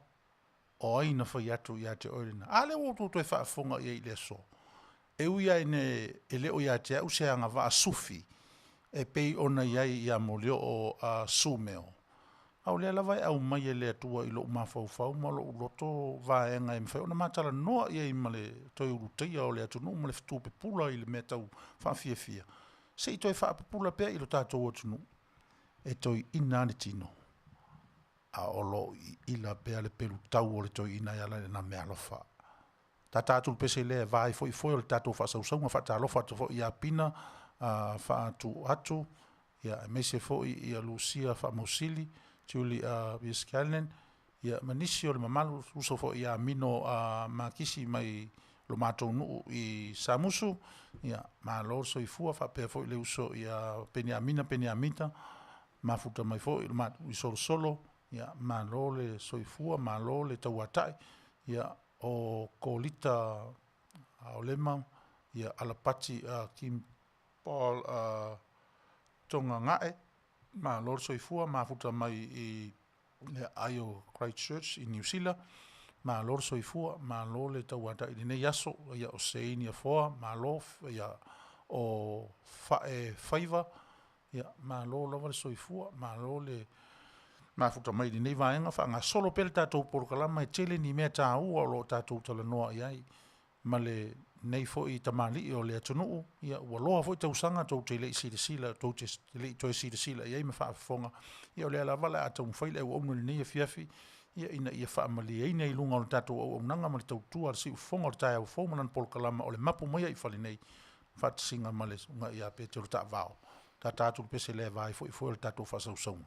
[SPEAKER 2] o ai na fai atu ia te oe lena? A lea ua outou toe faafofoga i ai i le aso. E ui lava ina e le o ia te au se agavaa sufi e pei ona i ai ia Molioo a Sumeo, a o lea lava e aumai e le Atua i lou mafaufau ma lou loto vaega e mafai ona ma talanoa i ai ma le toe ulutaia o le atunuu ma le fetu pupula i le mea tau faafiafia, se i toe faapupula pea i lo tatou atunuu, e toeaina lava le tino, a o lo o iila pea le pelutau o le toeaina e ala i lana meaalofa. Tata atu le pese lea e vaefoefoe o le tatou faasausauga. Faatalofa atu foi ia Pina Faatuatu, aemaise foi ia Lucia Faamausili, Julie Viskalen, ia ma nisi o le mamalu, uso foi ia Mino Makisi mai lo matou nuu i Samusu, ia malo le soifua, faapea foi le uso ia Peniamina Peniamina, mafuta mai foi i Solosolo, ia malo le soifua, malo le tauatai, ia o Kolita Aolema, ia Alapati Kim Paul Togagae, malo le soifua, mafuta mai i le aai o Christchurch i Niu Sila, malo le soifua, malo le tauatai i lenei aso, ia o Seini Afoa, malo, ia o Fae Faiva, ia malo lava le soifua, malo le mafuta mai i lenei vaega, faagasolo pea le tatou polokalama, e tele ni mea taua o lo o tatou talanoa i ai ma lenei foi tamalii o le atunuu, ia ua loa foi tausaga tou te le i silasila, tou te le i toe silasila i ai ma faafofoga, ia o lea lava o le a taumafai le auauna i lenei afiafi, ia ina ia faamalieina i luga o le tatou auaunaga ma le tautua a le siufofoga o le taeao fou ma lana polokalama o le Mapu Mai i Fale Nei, faatasiga ma le susuga ia Petelo Taavao. Tata atu le pese lea e vaefoefoe o le tatou faasausauga.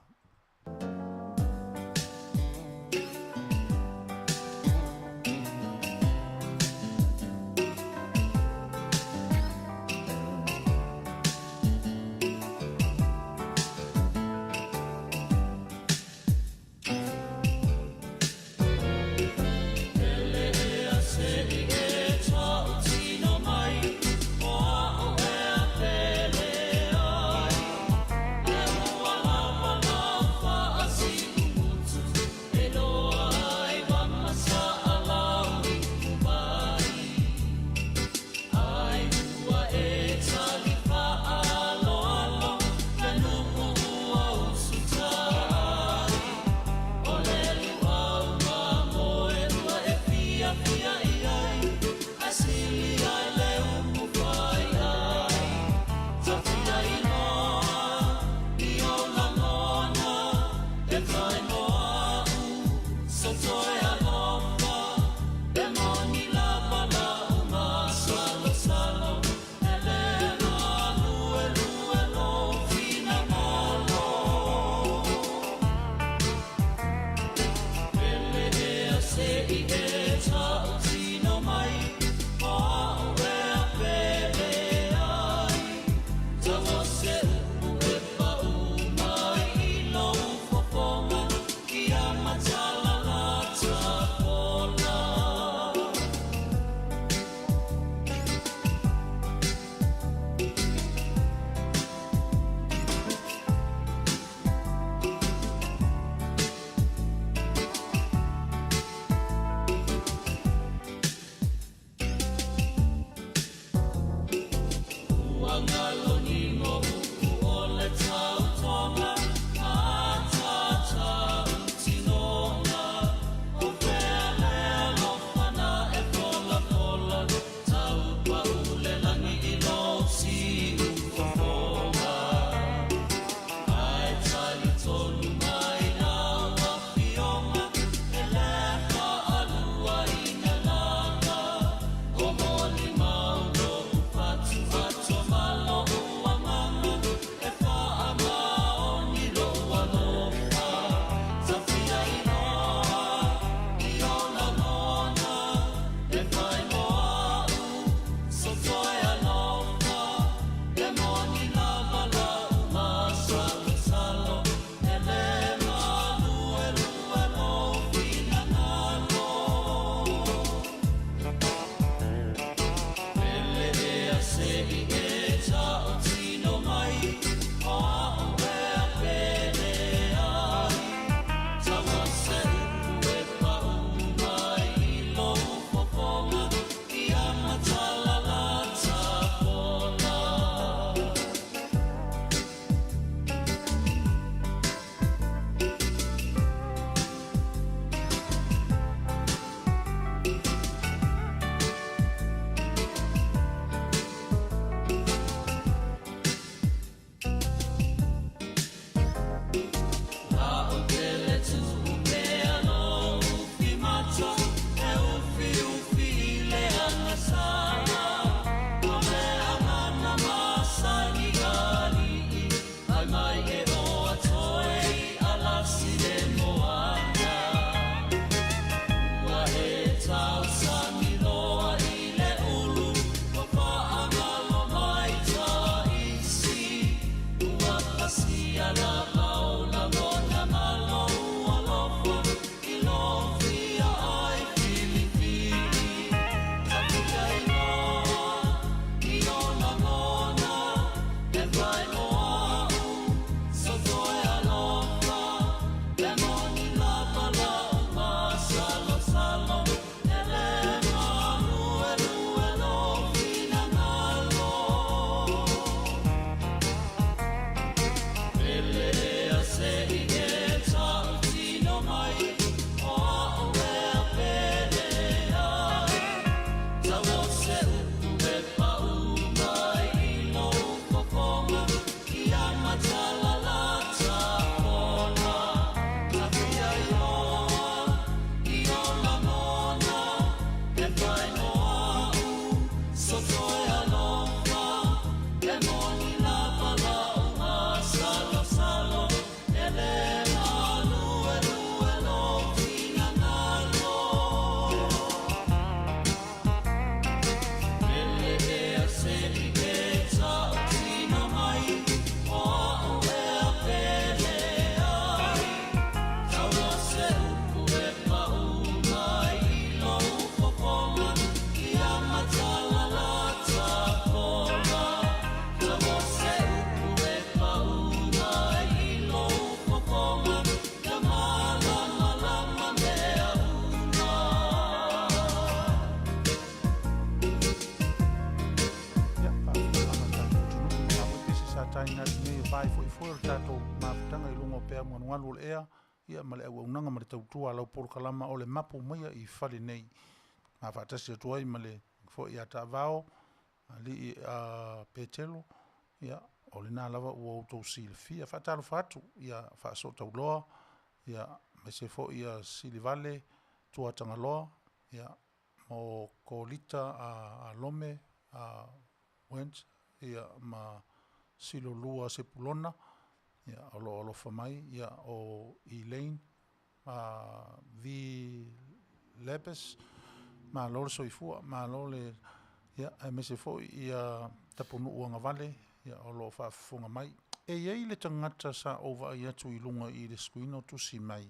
[SPEAKER 2] faatalofaina atu nei e vaefoefoe o le tatou mafutaga i luga o peau galugalu o le ea, ia ma le auaunaga ma le tautua a lau polokalama o le mapu maia i fale nei. Ma faatasi atu ai ma le foi ia Taavao, alii a Petelo, ia, o lena lava ua outou silafia. Faatalofa atu ia Faasootauloa, ia, aemaise foi ia Silivale, Tuatagaloa, ia, mo Kolita a Lome, a Went, ia, ma Silolua Sepulona, ia, o lo o alofa mai, ia, o Elaine, a V. Lebes, malo le soifua, malo le, ia, aemaise foi ia Tapunuu Agavale, ia, o lo o faafofoga mai. E i ai le tagata sa ou vaai atu i luga i le screen o tusi mai,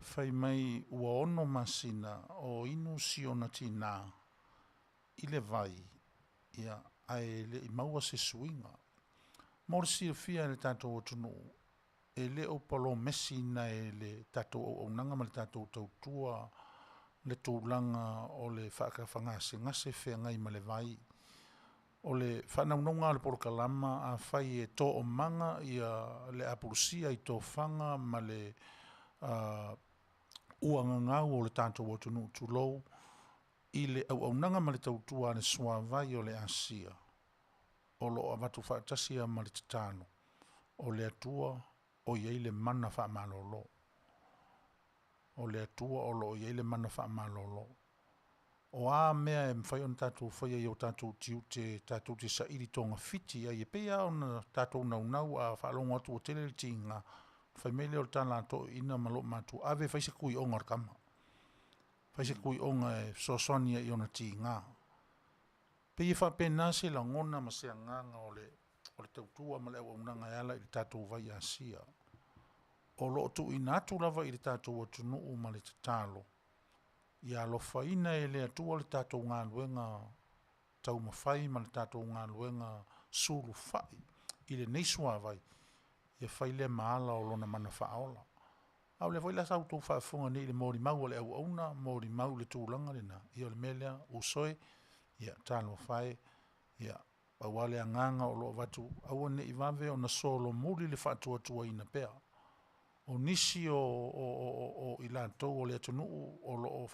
[SPEAKER 2] fai mai ua 6 masina o inu si ona tinā i le vai, ia, ae le i maua se suiga. Mo le silafia e le tatou atunuu, e le o polomesiina e le tatou auaunaga ma le tatou tautua le tulaga o le faatafagasegase feagai ma le vai. O le faanaunauga o le polokalama, afai e toomaga ia le apulusia i tofaga ma le uagagau o le tatou atunuu tulou, i le auaunaga ma le tautua a le suavai o le asia, o lo o avatu faatasi lava ma le tatalo, o le Atua o i ai le mana faamalolo. O le Atua o lo o i ai le mana faamalolo. O a mea e mafai ona tatou faia i o tatou tiute, tatou te saili togafiti ai, e pei lava ona tatou naunau a faalogo atu ua tele le tiga, fai mai lea o le tala a toeaiina ma loomatua, ave e fai se kui oga o le tama. Fai se kui oga e fesoasoani ai i ona tiga. Pei e faapena se lagona ma se agaga o le tautua ma le auaunaga e ala i le tatou vai asia. O lo o tuuina atu lava i le tatou atunuu ma le tatalo, ia alofaina e le Atua le tatou galuega taumafai ma le tatou galuega sulufai i lenei suavai, ia fai lea ma ala o lona mana faaola. A o lea foi la sa outou faafofoga nei i le molimau a le auauna, molimau i le tulaga lena, ia o le mea lea, uso e, ia talofa e, ia, pau lava le agaga o lo o avatu, aua ne i vave ona solomuli le faatuatuaina pea. O nisi o i latou o le atunuu o lo o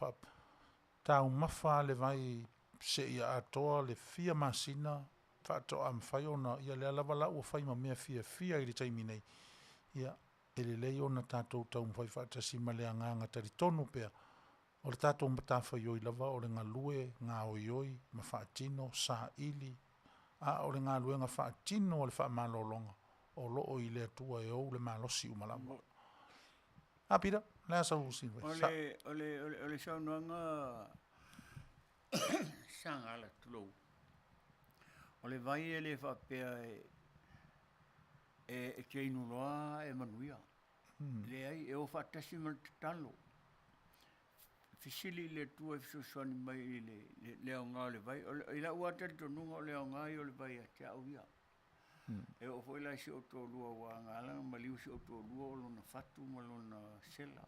[SPEAKER 2] taumafa le vai seia atoa le fia masina faatoa mafai ona, ia lea lava la ua fai ma mea fiafia i le taimi nei, ia, e lelei ona tatou taumafai faatasi ma le agaga talitonu pea, o le tatou matafaioi lava o le galue, gaoioi ma faatino, saili, a o le galuega faatino o le faamalologa, o lo o i le Atua e ou le malosi uma lava. A Pita, le a sau
[SPEAKER 4] O le saunoaga sagala tulou, o le vai e le faapea e te inu loa e manuia. Leai, e o faatasi ma le tatalo. Fesili i le Atua e fesoasoani mai i le aoga o le vai. I lau lava talitonuga o le aoga ia o le vai ia te au ia. E oo foi la i si ou toalua ua ala ona maliu si ou toalua o lona fatu ma lona sela.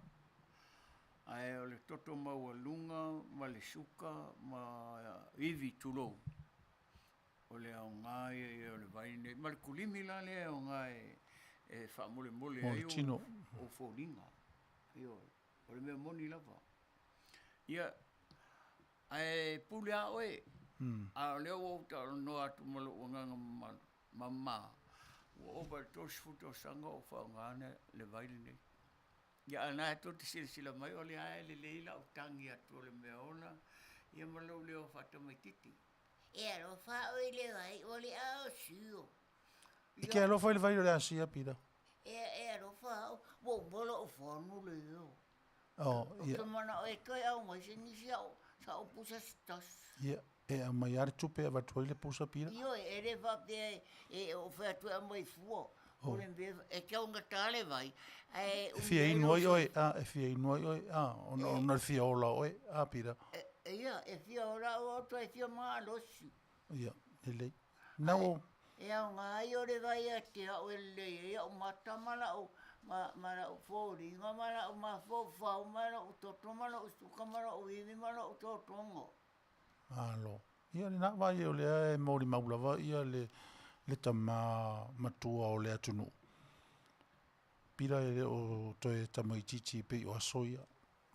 [SPEAKER 4] Ae o le toto maualuga ma le suka ma ivi tulou, o le aoga ia o le vai lenei. Ma le kulimi la lea e aoga e faamolemole ai o foliga. Ioe, o le mea moni lava. Ia, ae pule lava oe. A o lea ua ou talanoa atu ma lou agaga mamalu, mama, ua ova i le 30 tausaga o ou faaaogaina le vai lenei. Ia, a o lena tou te silasila mai, o lea lava e lelei lau tagi atu o le mea ola, ia ma lou leo faatamaitiiti. E alofa oe i le vai o le aosio.
[SPEAKER 2] E ke alofa i le vai o le asia, Peter?
[SPEAKER 4] E alofa au, ua uma lou fanu leo.
[SPEAKER 2] Oh,
[SPEAKER 4] Ou
[SPEAKER 2] ia.
[SPEAKER 4] te manao e toe aumai se nisi au, sa ou pusa se tasi.
[SPEAKER 2] Ia, e aumai lava le tupe e avatu ai le pusa, Peter.
[SPEAKER 4] Ioe, e le faapea e ou fai atu e aumai fua. O le mea e taugata le vai, ae
[SPEAKER 2] E fia inu ai oe, a, e fia inu ai oe, a, ona o le fia ola o oe, a, Peter.
[SPEAKER 4] Ia, e fia ola au au toe fia malosi.
[SPEAKER 2] Ia, lelei. Na ua
[SPEAKER 4] E aoga ai o le vai ia te au e lelei ai a'u mata ma la'u ma la'u foliga ma la'u mafaufau ma la'u toto ma la'u suka ma la'u ivi ma la'u totogo.
[SPEAKER 2] Malo. Ia lena vaai o lea e molimau lava ia le le tamā matua o le atunuu. Pila e le o toe tamaitiiti pei o aso ia.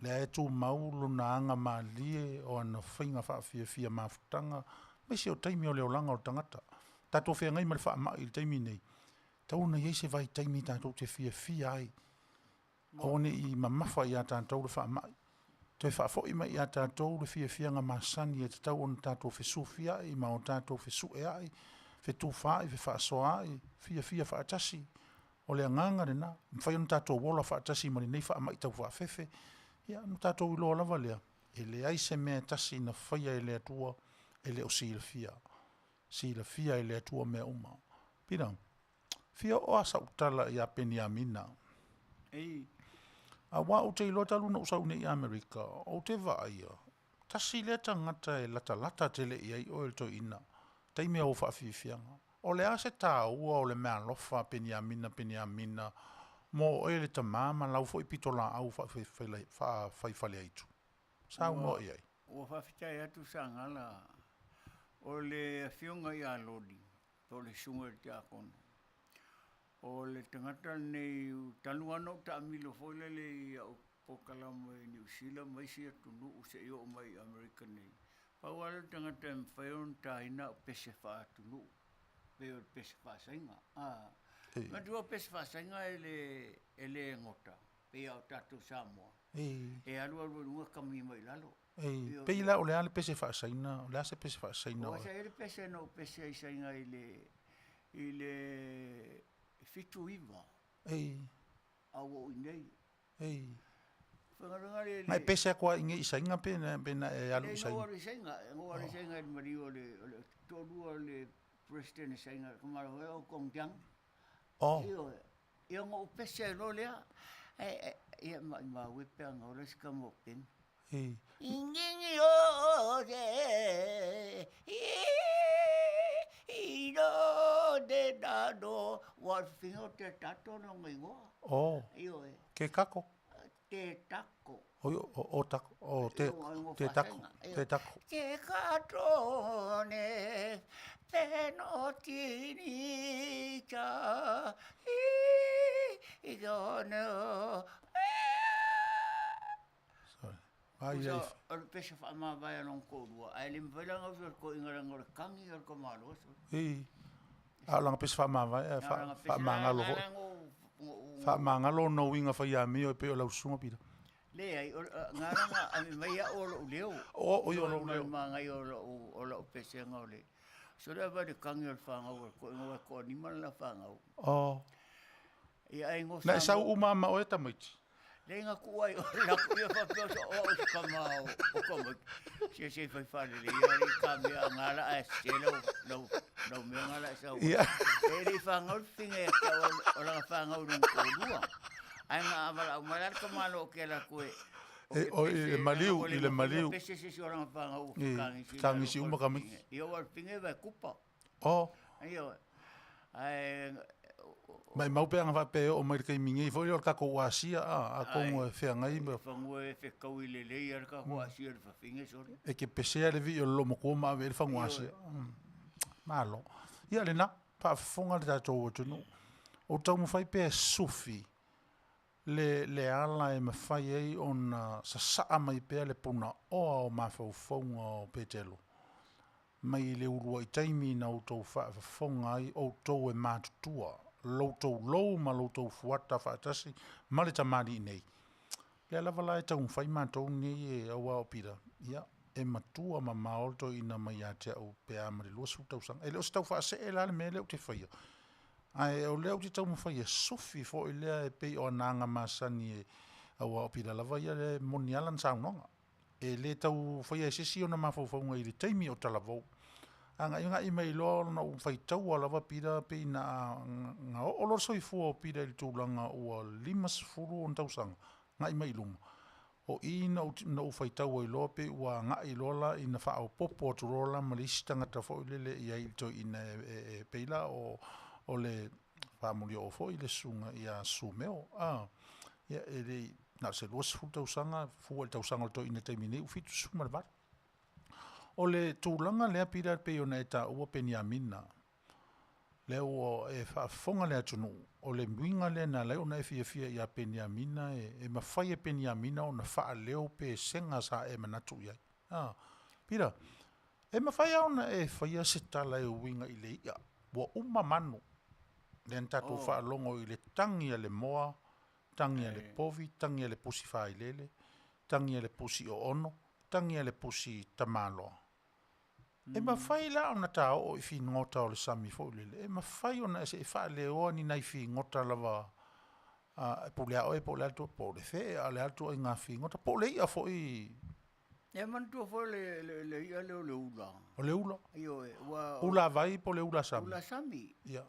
[SPEAKER 2] Lea e tumau lona aga malie o ana faiga faafiafia mafutaga, aemaise o taimi o le olaga o le tagata. Tatou feagai ma le faamai i le taimi lenei, tatau ona i ai se vaitaimi tatou te fiafia ai, aua ne i mamafa ia tatou le faamai. Toe faafoi mai ia tatou le fiafiaga masani e tatau ona tatou fesufiai ma o tatou fesueai, fetufaai, fefaasoaai, fiafia faatasi. O le agaga lena, mafai ona tatou ola faatasi ma lenei faamai taufaafefe, ia ona tatou iloa lava lea, e leai se mea e tasi na faia e le Atua e le o silafia. Silafia e le Atua mea uma. Pita, fia oo lava sau tala ia Peniamina. Aua ou te iloa talu ona ou sau nei i Amerika, ou te vaaia, tasi lea tagata e latalata tele i ai oe le toeaina, taimi o ou faafiafiaga. O le a se taua o le meaalofa a Peniamina Peniamina mo oe le tama ma lau foi pitolaau faa-fai-faleaitu? Saunoa i ai.
[SPEAKER 4] Ua faafetai atu Sagala, o le afioga ia Loli, po o le susuga i le Tiakono, o le tagata lenei, talu lava ona ou taamilo foi lele i au polokalame i Niu Sila ma isi atunuu seia oo mai i Amerika nei, pau lava lea o le tagata e mafai ona taina au pese faaatunuu, pei o le pese faasaina. Manatua o pese faasaina e le, e le gota, pei lava o tatou Samoa, e alu alu i luga kami mai i lalo.
[SPEAKER 2] Ei, pei la o le a le pese faasaina, o le a se pese faasaina?
[SPEAKER 4] Ua sa i ai le pese na ou pese ai i Saina i le, i le 79.
[SPEAKER 2] Ei.
[SPEAKER 4] A ua ou i inei.
[SPEAKER 2] Ei.
[SPEAKER 4] Faigaluega le...
[SPEAKER 2] Na e pese atu lava i inei i Saina pe na, pe na e alu i Saina?
[SPEAKER 4] Na ou alu i Saina, na ou alu i Saina i le maliu o le, o le toalua o le President o Saina, le tamaloa foi o Kong Jiang.
[SPEAKER 2] Oh.
[SPEAKER 4] Ioe. Ia ona ou pese ai loa lea, ae, ia maumau e pe ana ola si tama o Ken.
[SPEAKER 2] Ei.
[SPEAKER 4] Ua o le fafine o te tato lona igoa.
[SPEAKER 2] Oh.
[SPEAKER 4] Ioe.
[SPEAKER 2] Ke kako?
[SPEAKER 4] Te tako.
[SPEAKER 2] Oi, o, o tako, o te, te tako, te tako.
[SPEAKER 4] Te kato ne peno tini cha i gono.
[SPEAKER 2] Sorry. Ai, ai.
[SPEAKER 4] O le pese whaamavae a lona toalua, ae le mafai la ona usu e le toeaina leaga o le kagi o le tamaloa.
[SPEAKER 2] Ei. A o lana pese faamavae, ae faamagalo foi. Faamagalo ona uiga faiamio e pei o lau susuga Pita.
[SPEAKER 4] Leai, o na ala na ave mai au o lou leo.
[SPEAKER 2] O, oi o lou leo.
[SPEAKER 4] Manaia o lau, o lau pesega o le... So le ave le kagi o le fanau a le toeaina, aua e toalima lana fanau.
[SPEAKER 2] O.
[SPEAKER 4] Ia ai no
[SPEAKER 2] Na e sau uma ma oe tamaiti?
[SPEAKER 4] Leai na tuu ai o la ku ia faapea o au o se tama o tamaiti. Se se fai faalelei ia alii ka mea a ngala ae sese lau, lau, lau mea ngala e sau ai.
[SPEAKER 2] Ia.
[SPEAKER 4] E le i fanau le fafine ia te au o lana fanau i lona toalua. Ae na valaau mai la le tamaloa ou te alu atu e
[SPEAKER 2] E, o i le maliu, i le maliu.
[SPEAKER 4] Pese se isi o lana fanau ua
[SPEAKER 2] I,
[SPEAKER 4] fetagisi
[SPEAKER 2] fetagisi uma tamaiti.
[SPEAKER 4] Ia ua o le fafine e vae kupa.
[SPEAKER 2] O.
[SPEAKER 4] Ioe. Ae
[SPEAKER 2] Maimau pe ana faapea e oo mai le taimi nei foi lea o le tatou Asia a, atonu e feagai ma.
[SPEAKER 4] Fanua e fetaui lelei lava le tatou Asia i le fafine sole.
[SPEAKER 2] E te pesea le vii o le loomatua ma ave i ai le fanua Asia. Malo. Ia lena, faafofoga le tatou atunuu. O taumafai pea e sufi le le ala e mafai ai ona sasaa mai pea le punaoa o mafaufauga o Petelo mai i le uluai taimi na outou faafofoga ai outou e matutua lo outou lou ma lo outou fuata faatasi ma le tamalii nei. Lea lava la e taumafai matou nei e aua o Pita, ia, e matua mamao le toeaina mai ia te au pe a ma le 20 tausaga. E le o se tau faasee la le mea lea ou te faia, ae o lea ou te taumafai e sufi foi lea e pei o ana aga masani e, aua o Pita lava ia lea e moni lava lana saunoaga. E le tau faia e se isi ona mafaufauga i le taimi o talavou. Agaigai mai loa ona ou faitaua lava Pita pei na na oo loa le soifua o Pita i le tulaga ua 50 ona tausaga agai mai i luma. O i na ou na ou faitau ai loa pei ua agai loa la ina faaopoopo atu loa la ma le isi tagata foi lele i ai i le toeaina e e pei la o o le faamulio'o foi le susuga ia Sumeo a. Ia e le i na o se 20 tausaga fua i le tausaga o le toeaina i le taimi nei ua 78. O le tulaga lea Pita pei ona e taua Peniamina. Lea ua e faafofoga le atunuu, o le uiga lea na ala ai ona e fiafia ia Peniamina, e mafai e Peniamina ona faaleo pesega sa e manatu i ai. A, Pita, e mafai lava ona e faia se tala e uiga i le i'a, ua uma manu, lea na tatou faalogo i le tagi a le moa, tagi a le povi, tagi a le pusi failele, tagi a le pusi oono, tagi a le pusi tamaloa. E mafai la ona ta oo i figota o le sami foi lele, e mafai ona e se i faaleoa ni nai figota lava a, e pule lava oe po o le a le po o le fee a o le a le ituaiga figota, po o le i'a foi.
[SPEAKER 4] E manatua foi le i'a lea o le ula.
[SPEAKER 2] O le ula.
[SPEAKER 4] Ioe, ua...
[SPEAKER 2] Ula vai po o le ula sami?
[SPEAKER 4] Ula sami.
[SPEAKER 2] Ia.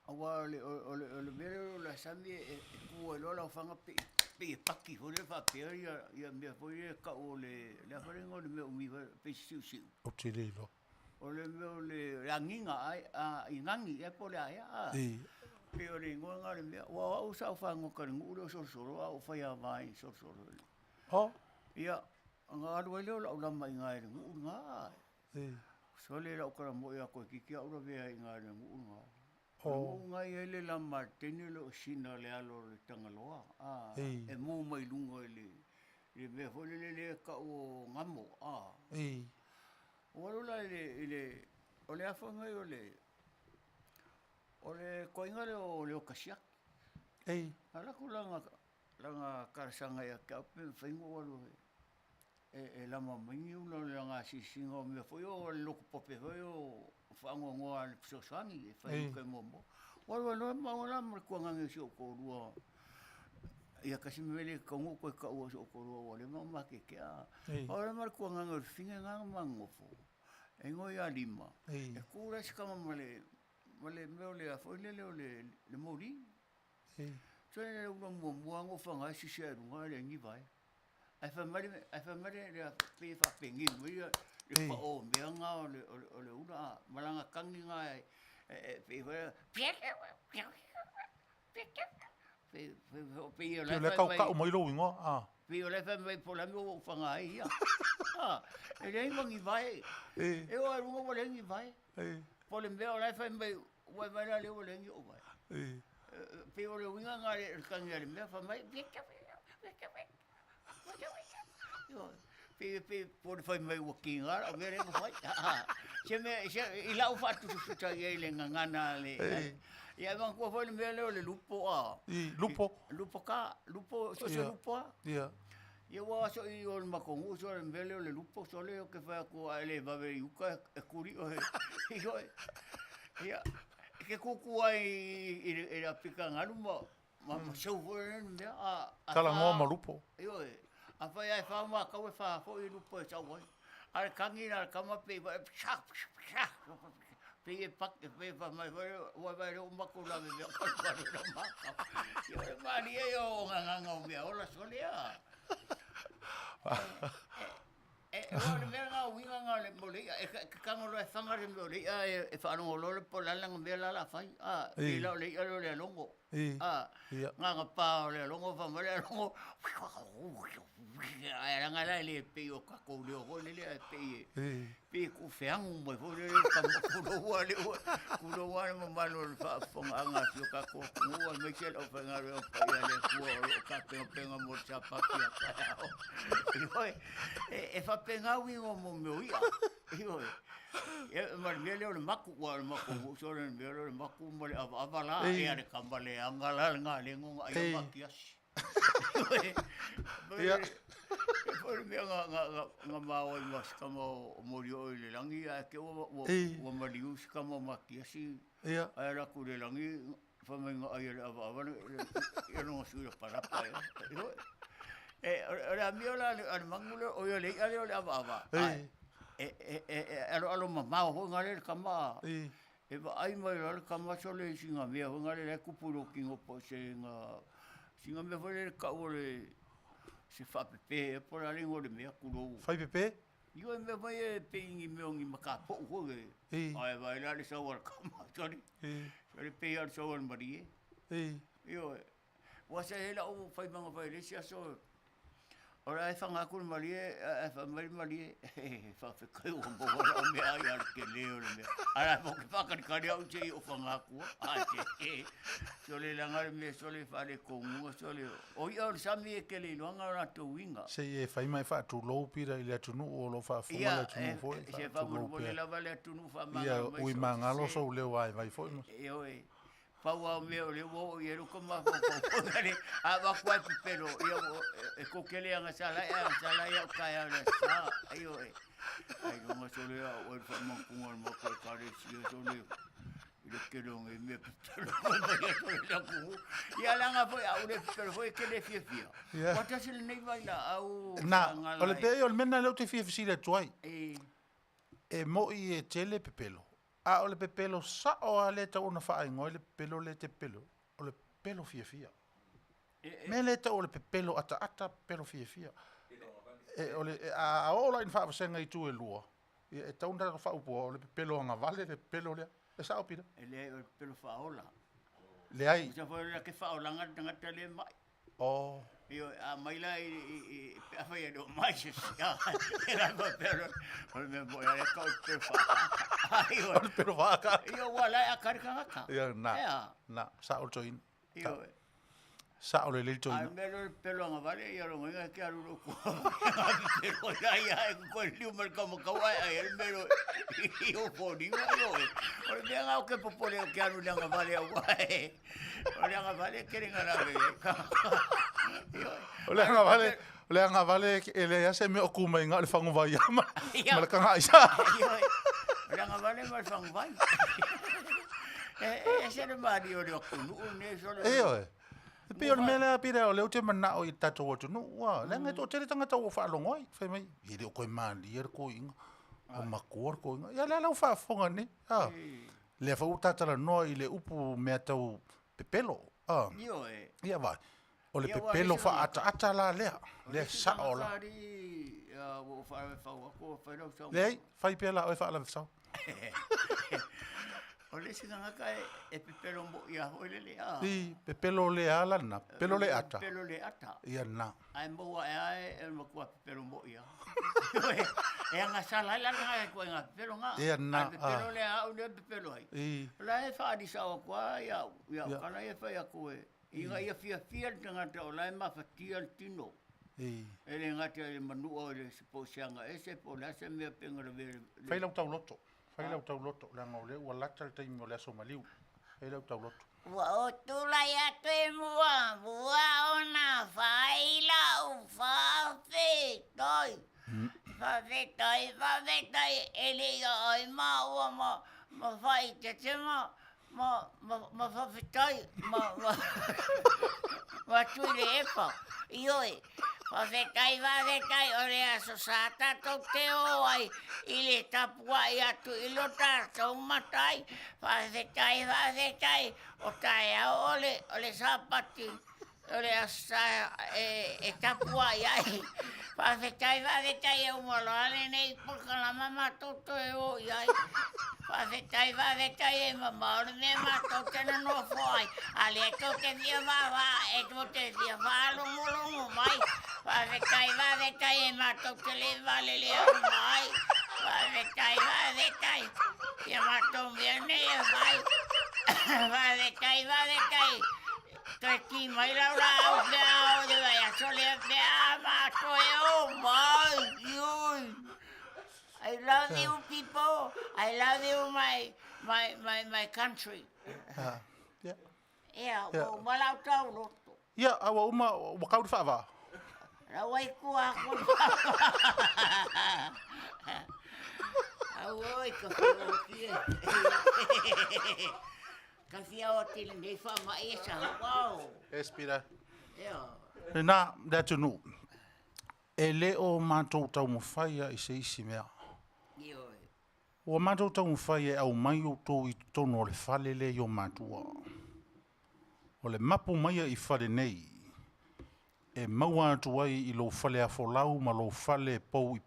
[SPEAKER 4] Aua o le mea lea o le ula sami e tu ai loa lau faga pei e paki foi lea faapea ia mea foi ia e tau o le, le a foi le igoa o le mea umi foi pei se siusiu.
[SPEAKER 2] Ou te le iloa.
[SPEAKER 4] O le mea o le agiga, inagi ea po o le a ea a? Pei o le igoa lena o le mea. Aua o au sa ou fagota i le nuu lea o Solosolo a o ou faiava i Solosolo.
[SPEAKER 2] Oh.
[SPEAKER 4] Ia, ona alu ai lea o lau lama i ina i le nuu lena. Sole lau tala moi ia toeitiiti lava ou lavea ai i ina i le nuu lena. O le nuu lena e i ai le lama a le teine lea o Sina le alo o le Tagaloa, a, e mu mai luga i le mea foi lele lea e tau o Gamo, a. Ua alu la i le, o le a foi nai o le, o le toeaina lea o Leota Siaki. Na alu atu lana talosaga ia te au pe mafai ona ou alu e lama mai ni ula o lana asiasiga o mea foi ia o le lotu pope foi ia o faanoanoa i le fesoasoani e fai i uta i Moamoa. Ou alu ai loa maua la ma le tuagage o si ou toalua, ia tasi mea le tatau ona ou toe taua i si ou toalua ua leva ona matetea. Pau lea ma le tuagaga o le fafine lena na ma nonofo, e igoa ia Lima, e tu la si tama ma le mea o le a foi lele o le moli. Sole le ula muamua lava na ou faga ai sisi ae i luga e leai ni vae. Ae fai mai le, pei e faapenei mai le pao o mea na o le ula a, ma lana tagi lena e pei foi lea, pei o
[SPEAKER 2] la e kaukau mai lou igoa, a.
[SPEAKER 4] Pei o la e fai mai po o le a le mea ua ou faga ai ia. E leai ma ni vae. E oo lava i luga ua leai ni vae. Po o le mea o la e fai mai, ua vaai la lea ua leai ni ou vae. Pei o le uiga lena o le tagi a le mea, fai mai, pei pei po o le fai mai ua kiga lau mea lea ua fai. Se mea, se, i lau faatusatusa i ai i le gagana a le... Ia e manatua foi le mea lea o le lupo a.
[SPEAKER 2] I, lupo.
[SPEAKER 4] Lupo ka, lupo, so se lupo a.
[SPEAKER 2] Ia.
[SPEAKER 4] Ia ua aso i o le matou nuu so le mea lea o le lupo sole ou te fai atu a e le vave i uka e kuli oe. Ioe. Ia, e te kūkū ai i le apika galu ma ma seu foi le mea a
[SPEAKER 2] Talanoa ma lupo.
[SPEAKER 4] Ioe. Afai lava e fa makau e fa foi lupo e sau ai. A le tagi la a le tama pei pei e pake pei e fai mai foi ua vaai lea ua matou lave mea palupalu i lau makau. Ia o le malie ia o gagaga o mea ola sole a. E o le mea lena o uiga lena o le mea o le i'a, e te tago loa e faga le mea o le i'a e faalogo loa po o le a lana mea la o le a fai, a, pei la o le i'a lea o le alogo. A, na ona pa o le alogo fai mai le alogo, ae leaga la e le pei o tatou leo foi lele ae pei e, pei e tuufeagu mai foi lele tama pulou lava le pulou lava le mamalu o le faafofogaaga a si o tatou atunuu aemaise le aufaigaluega paia a le Atua o lo o tapenapena mo le sapati a taeao. Ioe, e faapena uiga o mea o i'a. Ioe. Ia, ma le mea lea o le maku, aua o le matou nuu sole o le mea lea o le maku ma le avaava la, ia le tama leaga la le galego na aia matiasi. Ia. Foi le mea na mao ai ma si tama o Molioo i le lagi, ae te i ua maliu si tama o Matiasi.
[SPEAKER 2] Ia.
[SPEAKER 4] Ae alu atu i le lagi, fai mai na ai e le avaava ia lona sui lapalapa ea. Ioe. O le amio la a le manu lea, oi o le i'a lea o le avaava, ae e aloalo mamao foi lea le tama. E vaai mai loa le tama sole i sina mea foi lea la e tupu i lou tino po o sina mea foi lea e tau o le se faapepe ea po o le a le igoa o le mea, tulou.
[SPEAKER 2] Faipepe?
[SPEAKER 4] Ioe, mea foi ia e pei ni mea o ni matapou foi lea. Ae vaai la le sau a le tama, sole, sole pei lava o le sau a le malie. Ioe. Ua sa i ai lau faimaga fai i le isi aso, O le a e faga atu le malie ae fai mai le malie, He faafetai ua maua lau meaai a le tele o le mea. Ae la foi ke faakalikali au se i ou faga atu a te. Sole leaga le mea sole faaletonu sole. O i'a o le sami e tele iloaga o latou uiga.
[SPEAKER 2] Se i e fai ma e faatulou pila i le atunuu o lo o faafofoga le atunuu foi.
[SPEAKER 4] Ia, se faamolemole lava le atunuu
[SPEAKER 2] faamagalo mai. Ia, ui magalo sou leo vaivai foi.
[SPEAKER 4] Ioe. Pau lava o mea o lea ua oo i ai lou mafaufau foi lea, a avatu lava e pepelo, ia e koke le agasala e agasala i au taeao i le Aso Sa. Ioe. Ailoga sole a oo ai le faamautuga o le matou Ekalesia sole i le tele o nei mea pepelo fai mai ai sole le atunuu. Ia leaga foi a ou le pepelo foi e te le fiafia. Ua tasi lenei vailaau
[SPEAKER 2] Na, o le pei o le mea lena lea ou te fia fesili atu ai. E moi e tele pepelo, A o le pepelo sao lava lea e tatau ona faaigoa ai le pepelo lea e te pepelo ai, o le pepelo fiafia. O le mea lea e tau o le pepelo ataata, pepelo fiafia. E, o le, a oo la ina faavasega i itu e lua, ia e tatau ona tatou faaupua o le pepelo agavale le pepelo lea. E sao Pita?
[SPEAKER 4] E leai, o le pepelo faaola.
[SPEAKER 2] Leai.
[SPEAKER 4] Tusa foi o le ake faaolaga le tagata lea e mai.
[SPEAKER 2] Oh.
[SPEAKER 4] Ioe, a mai la i, i, i, pe afai e le o mai se isi, e la faapea loa, o le mea moni lava, e tau o le pepelo faaakaaka. Ioe.
[SPEAKER 2] O le pepelo faaakaaka.
[SPEAKER 4] Ioe, ua la e aka le tagata.
[SPEAKER 2] Ia, na.
[SPEAKER 4] Ea.
[SPEAKER 2] Na, sao le toeaina.
[SPEAKER 4] Ioe.
[SPEAKER 2] Sao lelei le toeaina.
[SPEAKER 4] A o le mea lea o le pepelo agavale, ia lona uiga e te alu loa i tua, pepelo ia ia e toe liliu mai le taumatau ae ai ai le mea lea i ou foliga, ioe. O le mea lena ou te popole ai ou te alu i le agavale aua e O le agavale e tele ina lave i ai.
[SPEAKER 2] O le agavale, o le agavale e leai lava se mea o tu mai na o le faguvai lava ma, ma le tagaaisa.
[SPEAKER 4] O le agavale ma le faguvai. E ese le malie o le atunuu lenei sole.
[SPEAKER 2] Ioe. E pei o le mea lea Pita o lea ou te manao i le tatou atunuu, ua leaga e toatele tagata ua ou faalogo ai, fai mai, e le o toe malie le toeaina, ua matua le toeaina. Ia o lea la ua faafofoga nei, a. Lea foi ua ta talanoa i le upu mea tau pepelo. A.
[SPEAKER 4] Ioe.
[SPEAKER 2] Ia vaai, o le pepelo faaataata la lea, lea sao la. Leai, fai pea la oe faalavelave.
[SPEAKER 4] O le isi tagata e pepelo moi lava foi lele a.
[SPEAKER 2] I, pepelo le a la lena, pepelo le ata.
[SPEAKER 4] Pepelo le ata.
[SPEAKER 2] Ia lena.
[SPEAKER 4] Ae maua ae lava e matua pepelo moi lava. E agasala ai la le tagata i ituaiga pepelo na.
[SPEAKER 2] Ia lena.
[SPEAKER 4] Ae pepelo lea a au lea e pepelo ai.
[SPEAKER 2] I.
[SPEAKER 4] O la e faaali sao atu lava i au, i au tala ia e fai atu e, ina ia fiafia le tagata o la e mafatia le tino.
[SPEAKER 2] I.
[SPEAKER 4] E le gata i le manua o le po o se agaese po o le a se mea pe galavea le.
[SPEAKER 2] Fai lau tauloto. Fai lau tauloto, leaga o lea ua lata le taimi o le aso maliu. Fai lau tauloto.
[SPEAKER 6] Ua ou tulai atu i muamua ona fai lau faafetai. Faafetai, faafetai e le i aai maua ma, ma faaeteete ma, ma, ma, ma faafetai ma, ma, ma Tuilaepa. Ioe, faafetai, faafetai o le aso sa tatou te o ai i le tapuai atu i lo tatou matai. Faafetai, faafetai, o taeao o le, o le Sapati, o le aso sa e, e tapuai ai. Faafetai, faafetai e uma loa lenei polokalama matou toe o i ai. Faafetai, faafetai e mamao le mea matou te nonofo ai, a lea tou te fia vaavaa, e tou te fia faalogologo mai. Faafetai, faafetai e matou te le valelea uma ai. Faafetai, faafetai, ia matou mea nei e fai. Faafetai, faafetai, toe ki mai lau laau pe a oo i le vaiaso lea pe a matou e o mai. Iui. I love you people, I love you my, my, my, my country.
[SPEAKER 2] Ah, yeah.
[SPEAKER 6] Ia, ua uma lau tauloto.
[SPEAKER 2] Ia, a ua uma, ua kau le faavaa.
[SPEAKER 6] Lau ai kua aku le faavaa. Auoi, ka whia oti e. Ka whia oti lenei whaamai e sa hau.
[SPEAKER 2] Espira.
[SPEAKER 6] Ia.
[SPEAKER 2] Lena, le atunuu. E le o matou taumafai lava i se isi mea.
[SPEAKER 6] Ioe.
[SPEAKER 2] Ua matou taumafai e aumai outou i totonu o le fale lea i o matua. O le mapu maia i fale nei, e maua atu ai i lou fale afolau ma lou fale e pou i,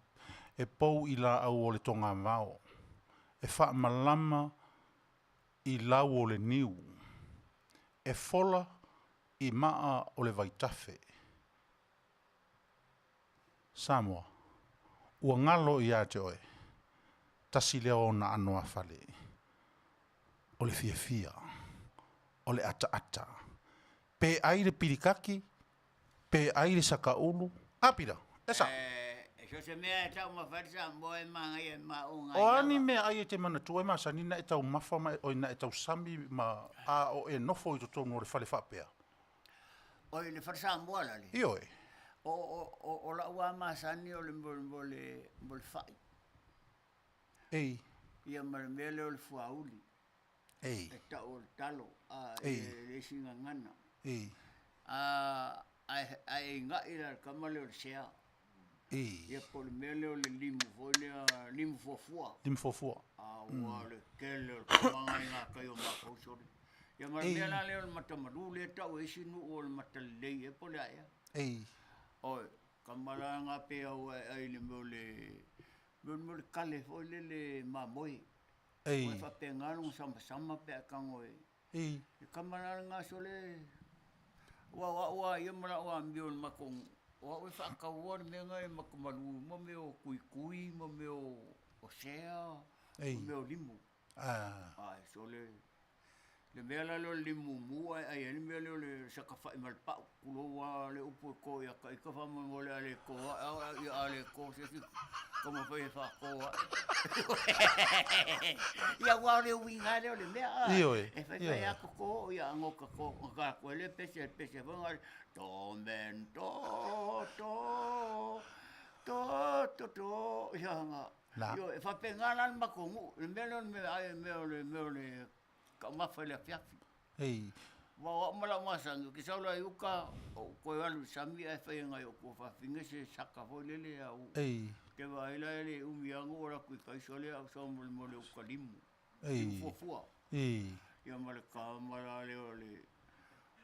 [SPEAKER 2] e pou i laau o le togavao, e faamalama i lau o le niu, e fola i maa o le vaitafe. Samoa, ua galo ia te oe, tasi lea o ona anoāfale, o le fiafia, o le ataata. Pe ai le pilikaki, pe ai le sakaulu, a Pita, e sao.
[SPEAKER 4] E so o se mea e taumafa ai le Samoa e manaia i maauga
[SPEAKER 2] ai O a ni mea ai e te manatua e masani na e taumafa ma oi na e tausami ma a o e nofo i totonu o le fale faapea?
[SPEAKER 4] Oi le fale Samoa lale?
[SPEAKER 2] Ioe.
[SPEAKER 4] O, o, o, o lau lava masani o le mo le, mo le fai.
[SPEAKER 2] Ei.
[SPEAKER 4] Ia ma le mea lea o le fuauli.
[SPEAKER 2] Ei.
[SPEAKER 4] E tau o le talo, a, e le isi gagana.
[SPEAKER 2] Ei.
[SPEAKER 4] A, ae, ae inai la le kama lea o le sea.
[SPEAKER 2] Ei.
[SPEAKER 4] Ia po o le mea lea o le limu foi lea, limu fuafua.
[SPEAKER 2] Limu fuafua.
[SPEAKER 4] A, ua le tele o le kamaga i gakai o matou sole. Ia ma le mea la lea o le matamalu lea e tau e isi nuu o le matalelei ea po o le a ea.
[SPEAKER 2] Ei.
[SPEAKER 4] Oi, kama la nga pe au ae ai le mea o le, mea o le kale foi lele mamoe.
[SPEAKER 2] Ei.
[SPEAKER 4] Ua e faapena lona samasama pe a tago e.
[SPEAKER 2] Ei.
[SPEAKER 4] E kama la lena sole, aua o au lava ia ma lau amio i le matou nuu, o au e faataua le mea lena i matou malu ma mea o tuitui ma mea o sea ma mea o limu.
[SPEAKER 2] Ah.
[SPEAKER 4] Ae sole, Le mea la lea o le limumu ae ai ai le mea lea o le sakafa'i ma le pa'u, tulou lava le upu e to ia ka ika faamolemole a le to a'e au ia a le to se isi taumafai e faato a'e. Ia aua o le uiga lava lea o le mea a,
[SPEAKER 2] Ioe,
[SPEAKER 4] e faifai
[SPEAKER 2] ioe.
[SPEAKER 4] lava toto ia goka to ka koe le pese pese foi na to men to to to to to ia na
[SPEAKER 2] La.
[SPEAKER 4] Ioe, e faapena la le matou nuu, le mea lea o le mea ai mea o le mea o le Taumafa i le afiafi.
[SPEAKER 2] Ei.
[SPEAKER 4] Aua o au ma lau masani, ou te sau la i uka, ou toe alu i le sami ae fai e nai ou tuafafine se saka foi lele a ou.
[SPEAKER 2] Ei.
[SPEAKER 4] Te vaai la e le umi lava ona ou alu atu i tai sole au sau molemole uka limu.
[SPEAKER 2] Ei.
[SPEAKER 4] Limu fuafua.
[SPEAKER 2] Ei.
[SPEAKER 4] Ia ma le kama la lea o le,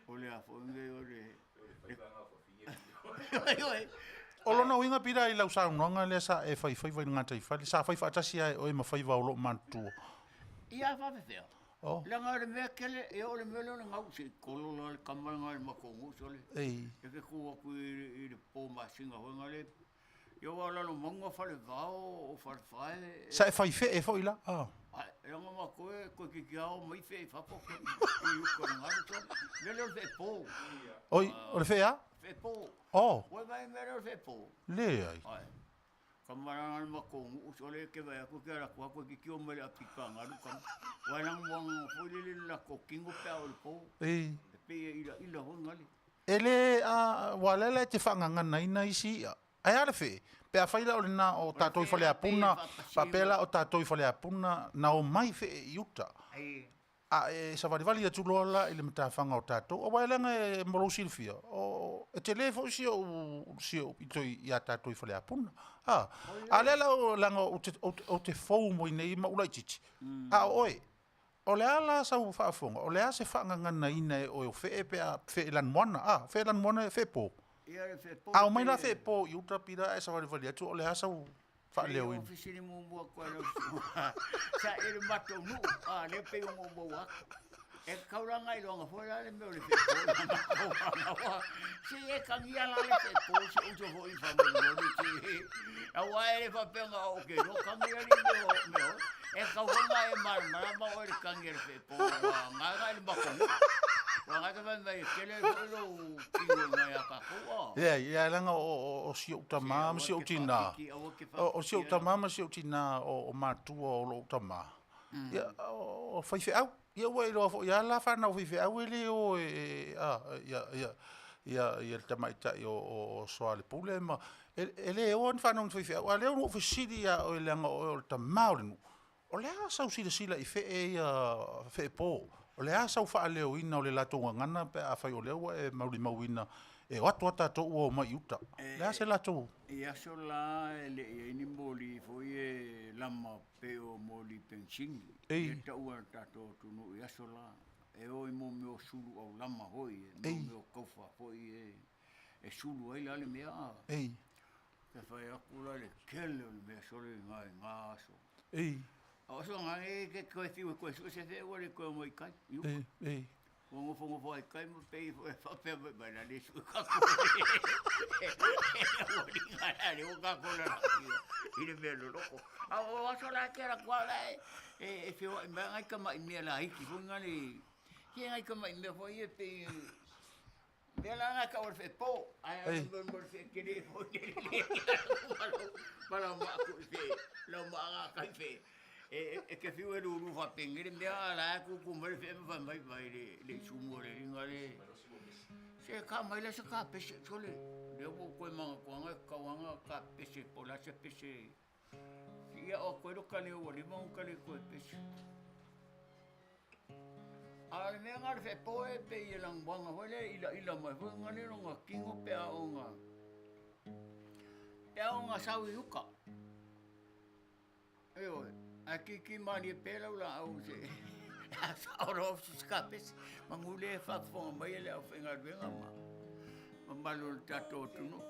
[SPEAKER 4] o le a foi nei o le. Ioe.
[SPEAKER 2] O lona uiga pila i lau saunoaga lea sa e faifaiva i le gataifale, sa fai faatasi lava e oe ma faiva o loo matutua.
[SPEAKER 4] Ia faapefea.
[SPEAKER 2] Oh.
[SPEAKER 4] Leaga o le mea tele, ia o le mea lea o le gau, se i kolo la le kama lena i le matou nuu sole.
[SPEAKER 2] Ei.
[SPEAKER 4] E ke tu atu i le po masina foi na le, ia aua o Lalomauga o Falevao, o Falefae.
[SPEAKER 2] Sa e fai fee foi la? Ah.
[SPEAKER 4] Ai, leaga matou e toeitiiti lava omai fee i fafo i uka o le galu sole. O le mea lea o le fee po.
[SPEAKER 2] Oi, o le fee a?
[SPEAKER 4] Fee po.
[SPEAKER 2] Oh.
[SPEAKER 4] Ua e vaai i le mea lea o le fee po?
[SPEAKER 2] Leai.
[SPEAKER 4] Ai. Kama la le matou nuu sole ke vaai atu ke ala atu a toeitiiti omai le apika galu kama. Aua e lanumoana foi lele le latou tino pe a oo i le po.
[SPEAKER 2] Ei.
[SPEAKER 4] E pei e ilaila foi gale.
[SPEAKER 2] E le, a, ua lea la e te faagaganaina isi i'a. Ae a le fee? Pe afai la o lena o tatou i Faleapuna, faapea la o tatou i Faleapuna na omai fee i uta. A e savalivali atu loa la i le matafaga o tatou, aua e leaga e mo lou silafia, o, e tele foi si ou, si ou pito iā tatou i Faleapuna. A, a lea la o, leaga ou te, ou te, ou te fou mai nei ma ou laitiiti, a o oe, o le a la sau faafofoga, o le a se faagaganaina e oe o fee pe a fee lanumoana, a, fee lanumoana e fee po. A omai la fee po i uta pila ae savalivali atu, o le a sau faaleoina?
[SPEAKER 4] Lea fesili muamua atu ai lau susuga, sa e le matou nuu, a lea pei ona ou maua atu. E kaulana iloga foi la le mea o le feepo i le matou fanau. Se e tagia la le feepo si ou uso foi faamolemole se. Aua e le faapea na ou ke iloa tagi alii mea o mea oe. E tatau foi ona e malamalama oe i le tagi a le feepo ua gaga i le matou nuu. Ua gaga fai mai e tele foi lou tino mai ia tatou a.
[SPEAKER 2] Leai, ia leaga o si ou tama ma si ou tina, o si ou tama ma si ou tina o matua o lou tama, ia o faifeau. Ia ua iloa foi lava la fanau faifeau e le o e a ia ia ia ia le tamaitai o Soalepule ma e le o ni fanau ni faifeau. A o lea ua ou fesili ia oe leaga o oe o le tama o le nuu. O le a sau silasila i fee ia fee po? O le a sau faaleoina o le latou gagana pe afai o lea ua e maulimauina e o atu a tatou ua omai i uta? O le a se latou.
[SPEAKER 4] I aso la e le i ai ni moli foi e lama pei o moli penisini
[SPEAKER 2] Ei.
[SPEAKER 4] e taua e le tatou atunuu i aso la. E o i mo mea o sulu aulama foi, e
[SPEAKER 2] Ei.
[SPEAKER 4] mo mea o taufa foi e sulu ai la le mea a.
[SPEAKER 2] Ei.
[SPEAKER 4] Te fai atu la le tele o le mea sole i nga i nga aso.
[SPEAKER 2] Ei.
[SPEAKER 4] A o aso nga e ke koe whiu e koe sue se whea ua le koe omai kai, i uka.
[SPEAKER 2] Ei, ei.
[SPEAKER 4] Ua nofonofo ai kai ma pei foi e faapea mai mai la le sui kako. Ua liga la le ua kako la i le mea loloko. A o aso la ke la kwa la e e feoai mai ngai tama'i mea laiti foi na le se ngai tama'i mea foi ia pei mea la na tau o le feepo ae mo mo le feetele foi le ma lau maa foi fe lau maa ga kai fe e te fiu e lulu faapeni le mea a la e tutu mai le fee ma fai mai vai le le isumu o le liga le se ka mai la se ka pese sole lea ua ou toe manatuaga e tatau lava ona ka pese po o le a se pese ia o koe lo ka leo ua leva ona ka le toe pese. A o le mea lena o le feepo e pei e lanuaga foi lea e ilaila mai foi na le lona tino pe a oo ina pe a oo ina sau i uka. Ioe, ae kiki malie pea lau laau se a sao loa se kapese, manu lea e faafofoga mai le aufaigaluega ma mamalu o le tatou atunuu.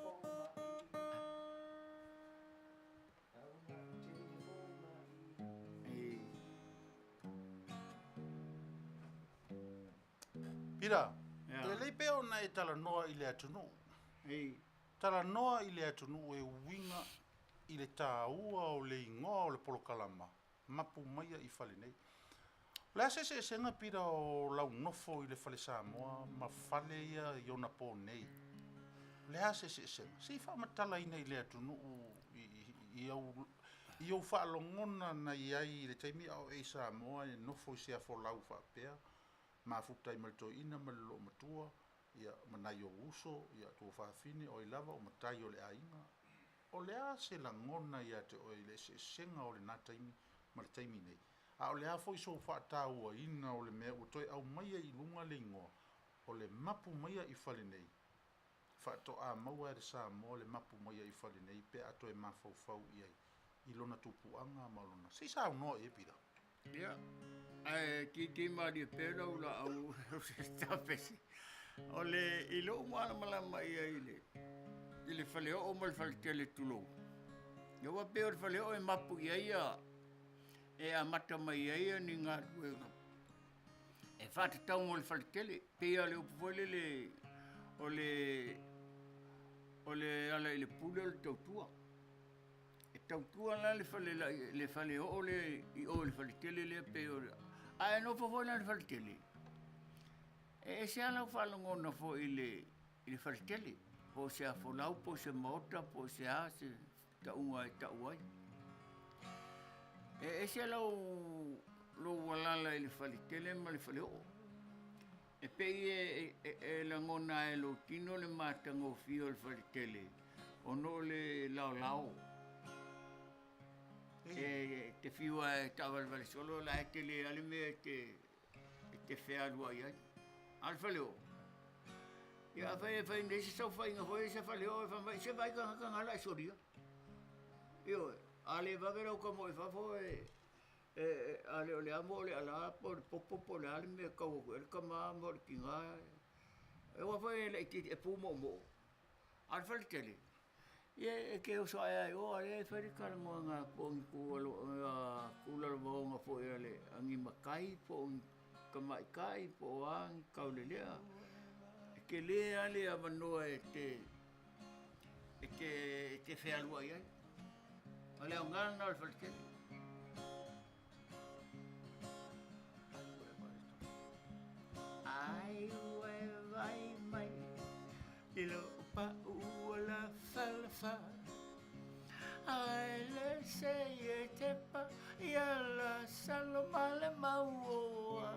[SPEAKER 2] Pita, e lelei pea ona e talanoa i le atunuu. Talanoa i le atunuu e uiga i le taua o le igoa o le polokalama mapu maia i fale nei. O le a se eseesega Pita o lau nofo i le fale Samoa ma fale ia i ona po nei? O le a se eseesega? Se i faamatalaina i le atunuu i au i ou faalogona na i ai i le taimi a o e i Samoa e nofo i se afolau faapea, mafuta ai ma le toeaina ma le loomatua, ia, ma nai ou uso, ia, tuafafine, o ai lava o matai o le aiga. O le a se lagona ia te oe i le eseesega o lena taimi ma le taimi nei? A o le a foi sou faatauaina o le mea ua toe aumaia i luga le igoa o le mapu maia i fale nei? Faatoa maua e le Samoa le mapu maia i fale nei pe a toe mafaufau i ai i lona tupuaga ma lona. Se i saunoa i ai Pita.
[SPEAKER 4] Ia, ae kiki malie pea lau laau tapesi. O le, i lou malamalama i ai i le, i le faleoo ma le faletele tulou. Ia ua pei o le faleoo e mapu i ai ia, e amata mai ai ia ni galuega e faatatau mo le faletele. Pei lava o le upu foi lele, o le, o le ala i le pule o le tautua. E tautua la le fale le faleoo lea i o i le faletele lea pei o le... Ae nofo foi la i le faletele, e ese lava lau faalogona foi i le, i le faletele, po o se afolau, po o se maota, po o se a se tauga e tau ai. E ese lau, lou alala i le faletele ma le faleoo. E pei e, e, e lagona ai e lou tino le matagofie o le faletele, ona o le laolao. E te fiu lava e taavalevale solo, o la e tele lava le mea e te, e te fealuai ai. A o le faleoo, ia afai e fai nei se saofaiga foi se faleoo e fai mai, se vaai tagata na la e solia. Ioe, a le vave lau tama i fafo e, e, a le o le amo o le alā po o le popo po o le a le mea e tau atu i ai le tama ma o le tiga, e aua foi e laitiiti e pumoomoo. A o le faletele, ia e te oso ae lava i o a o lea e fai le talanoaga po o ni tūlalovaoga foi a le a ni matai po o ni tamaitai po o a ni taulelea. E tele lava le avanoa e te e te e te fealuai ai. O le aoga lena o le faletele. Ai ua e vai mai i lou pau ua lafalafa Ai le sei e tepa ia la salo ma le mauoa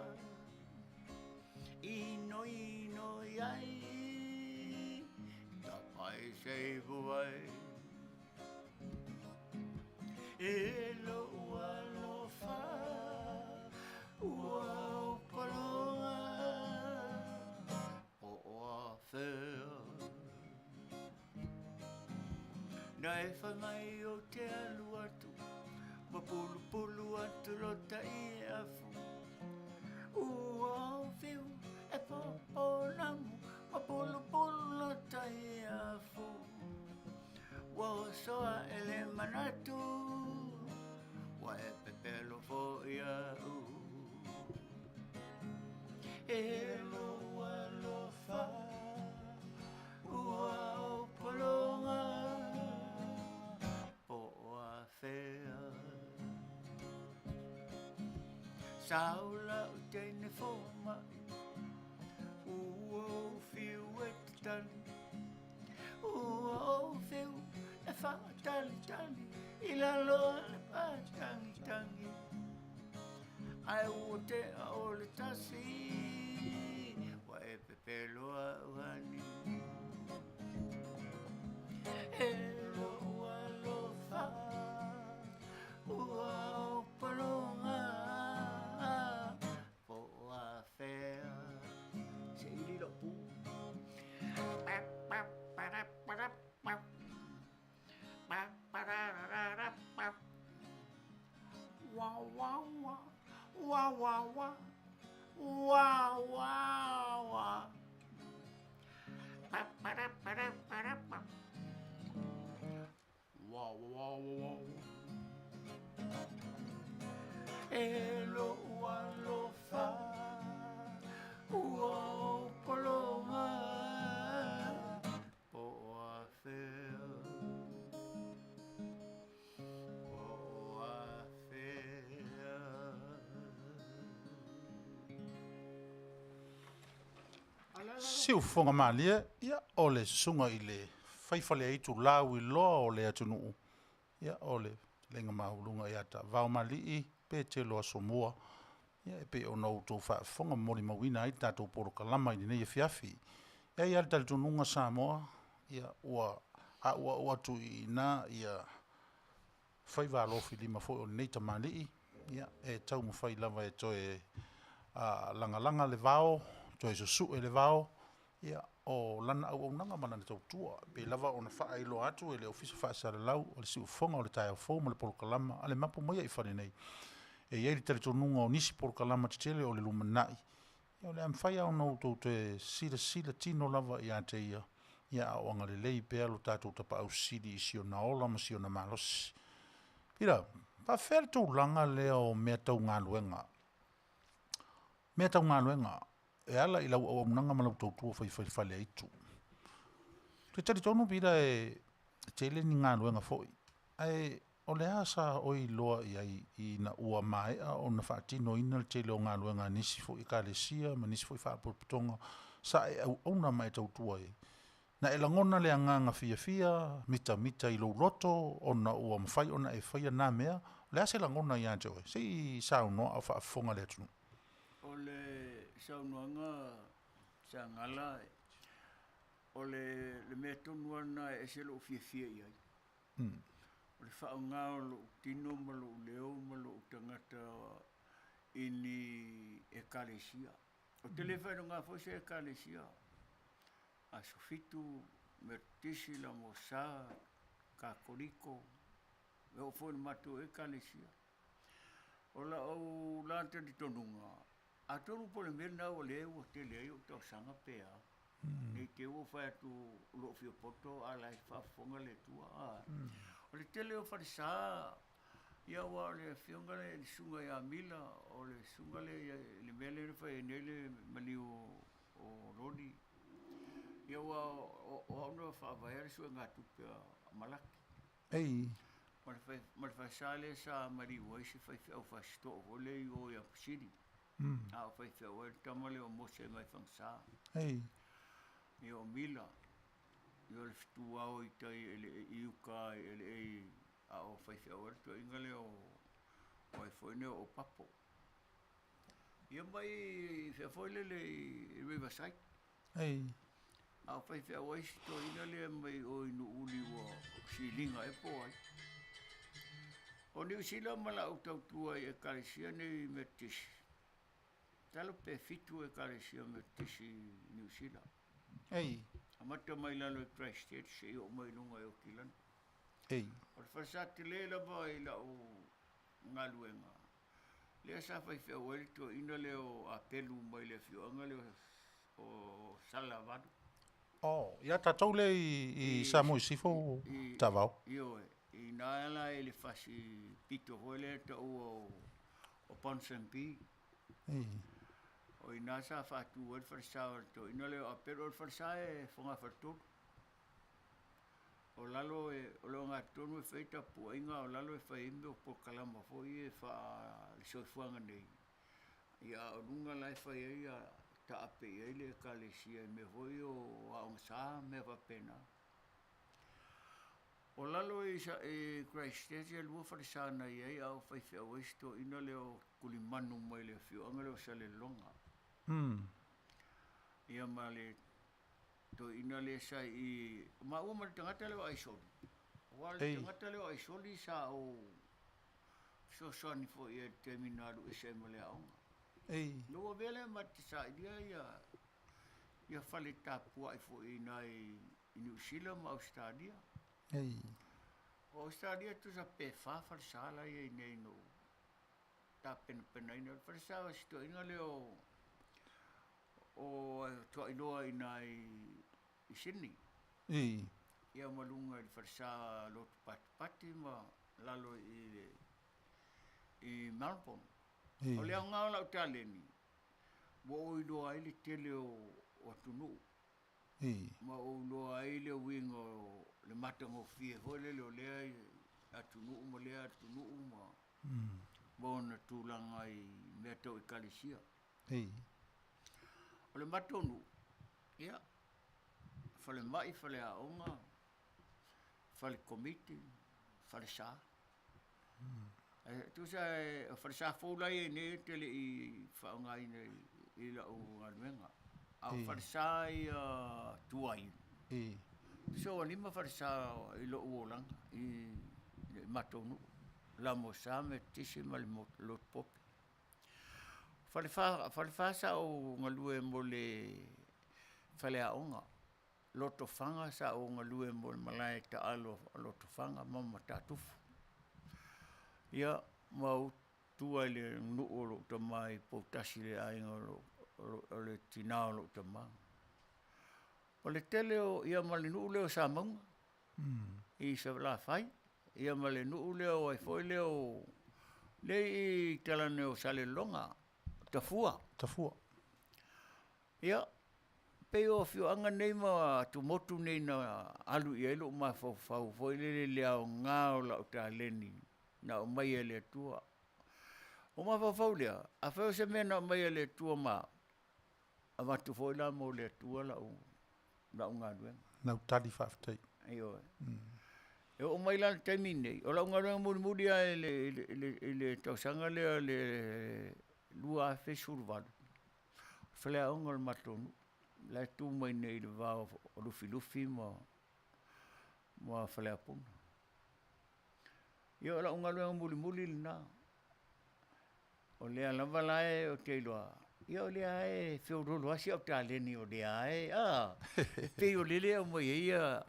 [SPEAKER 4] Inoi inoi ai tapai sei ai E lou alofa ua opoloa po o afea Na e fai mai ou te alu atu ma pulupulu atu lo tai afu Ua fiu e popo namu ma pulupulu lo tai afu Ua oso aʻe le manatu, ua e pepelo foi iaʻu. E. Sao la'u teine foma'i, ua ou fiu e tatali, ua ou fiu e fa'atalitali i lalo o le patagitagi, ae ua te'a o le tasi, ua e pepelo a'u ani. E lo'u alofa, ua ou pologa, po o afea se'ili la'u pu. Wa wa wa wa wa wa wa wa wa. Wa wa wa wa. E lo'u alofa, ua ou pologa, po o afea, po o afea.
[SPEAKER 2] Siufofoga malie, ia o le susuga i le faifaleaitu lauiloa o le atunuu, ia o le fetalaiga maualuga ia Taavao ma Alii Petelo Asomua, ia e pei ona outou faafofoga ma molimauina ai le tatou polokalama i lenei afiafi. E i ai lava le talitonuga Samoa, ia ua auau atu i ina ia faiva alofilima foi o lenei tamalii, ia e taumafai lava e toe lagalaga le vao, toe susue le vao, ia o lana auaunaga ma lana tautua, pei lava ona faailoa atu e le Ofisa Faasalalau o le Siufofoga o le Taeao Fou ma le Polokalama a le Mapu mai i fale nei. E i ai le talitonuga o nisi polokalama tetele o le lumanai, ia o le a mafai lava ona outou toe silasila tino lava ia te ia, ia a o agalelei pea lo tatou Tapaau Sili i si ona ola ma si ona malosi. Pita, faapefea le tulaga lea o mea tau galuega? Mea tau galuega, e ala i lau auaunaga ma lau tautua faifaifaleaitu. E te talitonu Pita e tele ni galuega foi, ae o le a sa oe iloa i ai ina ua maea ona faatinoina le tele o galuega a nisi foi ekalesia ma nisi foi faalapotopotoga sa e auauna ma e tautua ai? Na e lagona le agaga fiafia, mitamita i lou loto ona ua mafai ona e faia na mea? O le a se lagona ia te oe? Se i saunoa a o faafofoga le atunuu.
[SPEAKER 4] O le saunoaga Sagala, o le mea tonu lava lena e ese lou fiafia i ai. O le faaaoga o lou tino ma lou leo ma lou tagata i ni ekalesia. Ou te le faailoga foi se ekalesia. Aso Fitu, Metotisi, Lamosa, Katoliko, e oo foi i le matou ekalesia. O lau la talitonuga, atonu po o le mea lena o lea ua tele ai ou talosaga pe a, ne i te i ua ou fai atu o lou fia poto a o la e faafofoga le Atua. O le tele o falesa, ia aua o le afioga lea i le susuga ia Mila, o le susuga lea i le mea lea na fai ai nei le maliu o Loli. Ia aua o au na faavaea le suegatupe a Malaki.
[SPEAKER 2] Ei.
[SPEAKER 4] Ma le falesa lea sa maliu ai se faifeau fasitoo foi lea i o i Apusili. A o faifeau ai le tama lea o Mose mai Fagasa.
[SPEAKER 2] Ei.
[SPEAKER 4] Ia o Mila, ia o le fetuao i tai i uka i eleei a o faifeau ai le toeaina lea o ai foi nei o Papo. Ia mai fea foi lele i Riverside.
[SPEAKER 2] Ei.
[SPEAKER 4] A o faifeau ai si toeaina lea mai o i Nuuuli ua siliga ea po o ai. O Niu Sila ma lau tautua i ekalesia nei Metotisi. Masalo pe 7 ekalesia Metotisi i Niu Sila.
[SPEAKER 2] Ei.
[SPEAKER 4] Amata mai lalo i Christchurch seia oo mai i luga i Okilana.
[SPEAKER 2] Ei.
[SPEAKER 4] O le falesa tele lava i lau galuega, lea sa faifeau ai le toeaina lea o Apelu mai le afioaga lea o Salelavalu.
[SPEAKER 2] Oh, ia tatou lea i Samoa i Sisifo Taavao.
[SPEAKER 4] Ioe, i ina la i le fasi pito foi lea taua o Ponsonby.
[SPEAKER 2] Ei.
[SPEAKER 4] O ina sa faatu ai le falesa o le toeaina lea o Apelu. O le falesa e fogafaletolu. O lalo e, o le ogatotonu e fai tapuaiga, o lalo e fai ai mea o polokalama foi e faa le soifuaga nei. Ia a o luga la e fai ai ia taape i ai le ekalesia i mea foi ia o aoga sa ma mea faapena. O lalo i Christchurch e lua falesa na i ai a o faifeau ai si toeaina lea o Kulimanu mai le afioaga lea o Saleloga. Ia ma le toeaina lea sa i maua ma le tagata lea o Aisoli. Aua o le tagata lea o Aisoli sa ou fesoasoani foi i ai i le taimi na alu ese ai ma le aoga. Ina ua avea lea ma te sailia ia fale tapuai foi i ina i Niu Sila ma Ausetalia. O Ausetalia tusa pe fa falesa la e i ai nei na ou tapenapenaina. O le falesa o si toeaina lea o Tuailoa i ina i Sydney. Ia ma luga i le falesa lotu patipati ma lalo i Melbourne. O le aoga o lau taleni, ua ou iloa ai le tele o atunuu. Ma ou iloa ai le uiga o le matagofie foi lele o lea atunuu ma lea atunuu ma ona tulaga i mea tau ekalesia. O le matou nuu, ia, falemai, faleaoga, fale komiti, falesa. Tusa o falesa fou la e i ai nei ou te le i faaaogaina i lau galuega. A o falesa ia tuai, tusa ua 5 falesa i lou olaga i le matou nuu, Lamosa, Metotisi ma le Lotu Pope. Falefa sa ou galue mo le faleaoga. Lotofaga sa ou galue mo le malae taalo a Lotofaga ma Matatufu. Ia, ma ou tua i le nuu o lou tama i Poutasi i le aiga o le tina o lou tama. O le tele o, ia ma le nuu lea o Samauga i Salafai, ia ma le nuu lea o ai foi lea o, lea i talane o Salelologa, Tafua.
[SPEAKER 2] Tafua.
[SPEAKER 4] Ia, pei o afioaga nei ma atumotu nei na alu i ai lou mafaufau foi lele i le aoga o lau taleni na aumai e le Atua. O mafaufau lea, afai o se mea na aumai e le Atua ma au, avatu foi la mo le Atua lau galuega.
[SPEAKER 2] Lau tali faafetai.
[SPEAKER 4] Ioe. E oo mai la i le taimi lenei, o lau galuega mulimuli lava i le tausaga lea o le 2018, faleaoga o le matou nuu, la e tu mai nei i le va o Lufilufi ma Faleapuga. Ia o lau galuega mulimuli lena. O lea lava la ou te iloa, ia o lea lava e feoloolo lava si au taleni o lea lava e, a, e pei o lele e aumai ai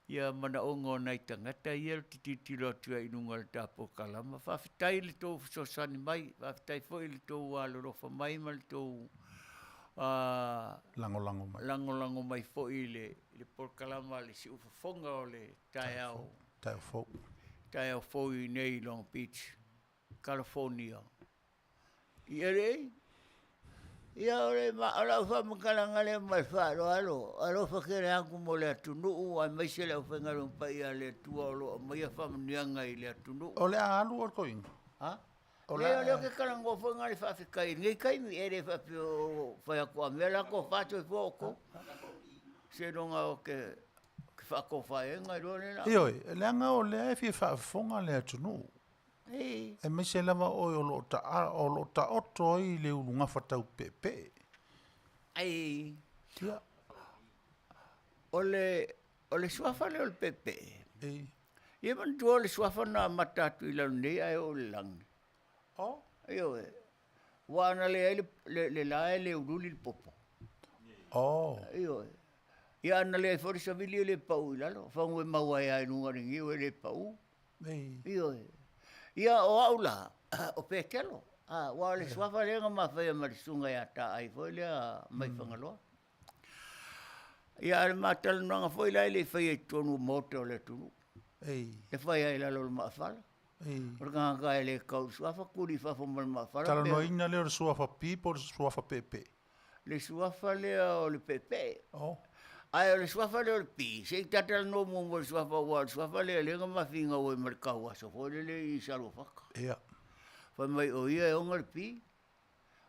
[SPEAKER 4] ia manaoga o nai tagata ia ou te tilotilo atu ai i luga o le ta polokalama. Faafetai i le tou fesoasoani mai, faafetai foi i le tou alolofa mai ma le tou
[SPEAKER 2] lagolago mai,
[SPEAKER 4] lagolago mai foi i le polokalama a le Siufofoga o le taeao,
[SPEAKER 2] taeao fou,
[SPEAKER 4] taeao fou i inei i Long Beach, California. I LA. Ia o le o lau faamatalaga lea ma le faaaloalo, alofa tele atu mo le atunuu aemaise le aufaigaluega paia a le Atua o lo o aumaia faamanuiaga i le atunuu.
[SPEAKER 2] O le a alu oe toeaina?
[SPEAKER 4] Ha? O le a... Lea ou te talanoa foi na o le faafetai i lenei taimi, e le faapea o fai atu a mea la tofa soifua outou. Seiloga ou te faatofa ai ona iloa lea.
[SPEAKER 2] Ioe, leaga o lea e fia faafofoga le atunuu. Aemaise lava oe o lo o taoto ai le ulugafa tau peepee.
[SPEAKER 4] Ai, ia. O le suafa lea o le peepee, ia manatua o le suafa na amata atu i lalo nei ae oo i le lagi.
[SPEAKER 2] Oh?
[SPEAKER 4] Ioe. Aua ana leai le la e le uliuli le popo.
[SPEAKER 2] Oh.
[SPEAKER 4] Ioe. Ia ana leai foi le savili e le pau i lalo. Fagu e mau ai lava i luga o le niu e le pau. Ioe. Ia o au la, o Petelo, aua o le suafa lea na ma faia ma le susuga ia Taai foi lea mai Fagaloa. Ia a o le ma talanoaga foi la e le i faia i totonu o maota o le atunuu. E fai lava i lalo o le maafala. O le tagata e le tau i le suafa, tuli i fafo ma le maafala.
[SPEAKER 2] Talanoaina lea o le suafa pi po o le suafa peepee?
[SPEAKER 4] Le suafa lea o le peepee. Oh. Ae o le suafa lea o le pi, se i tatalanoa muamua i le suafa, aua o le suafa lea lea na mafinau ai ma le tauaso foi lele i Saluafata.
[SPEAKER 2] Ia.
[SPEAKER 4] Fai mai o ia e ona le pi.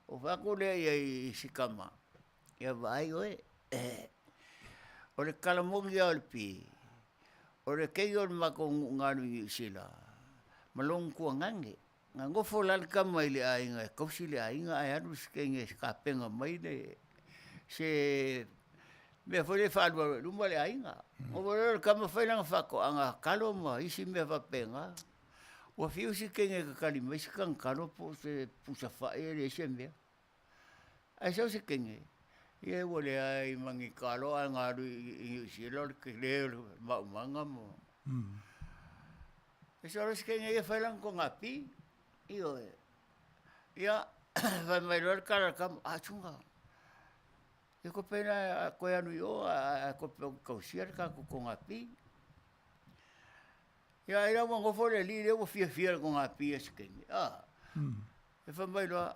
[SPEAKER 4] O fai atu lea i ai i si kama, ia vaai oe, o le tala moni lava o le pi, o le teine o le matou nuu na alu i Niu Sila, ma lona tuagane, na nofo la le tama i le aiga e tausi le aiga ae alu si teine e tapena mai le se mea foi lea e faaalualu ai i luma le aiga. Nofo loa le tama fai lana faatoaga talo ma isi mea faapena. Ua fiu si teine e tatali mai se tana talo po o se pusa fai e leai se mea. Ae sau se teine, ia ua leai ma ni talo ae na alu i Niu Sila o le tele o le maumaga ma... E sau loa si teine ia fai lana togapi, ioe. Ia, fai mai loa le tala a le tama, a Suga, ia kope la a toe alu i o ae kope ou te tausia le tatou togapi. Ia ai la ua nofo le alii lea ua fiafia i le togapi a si teine, a. E fai mai loa,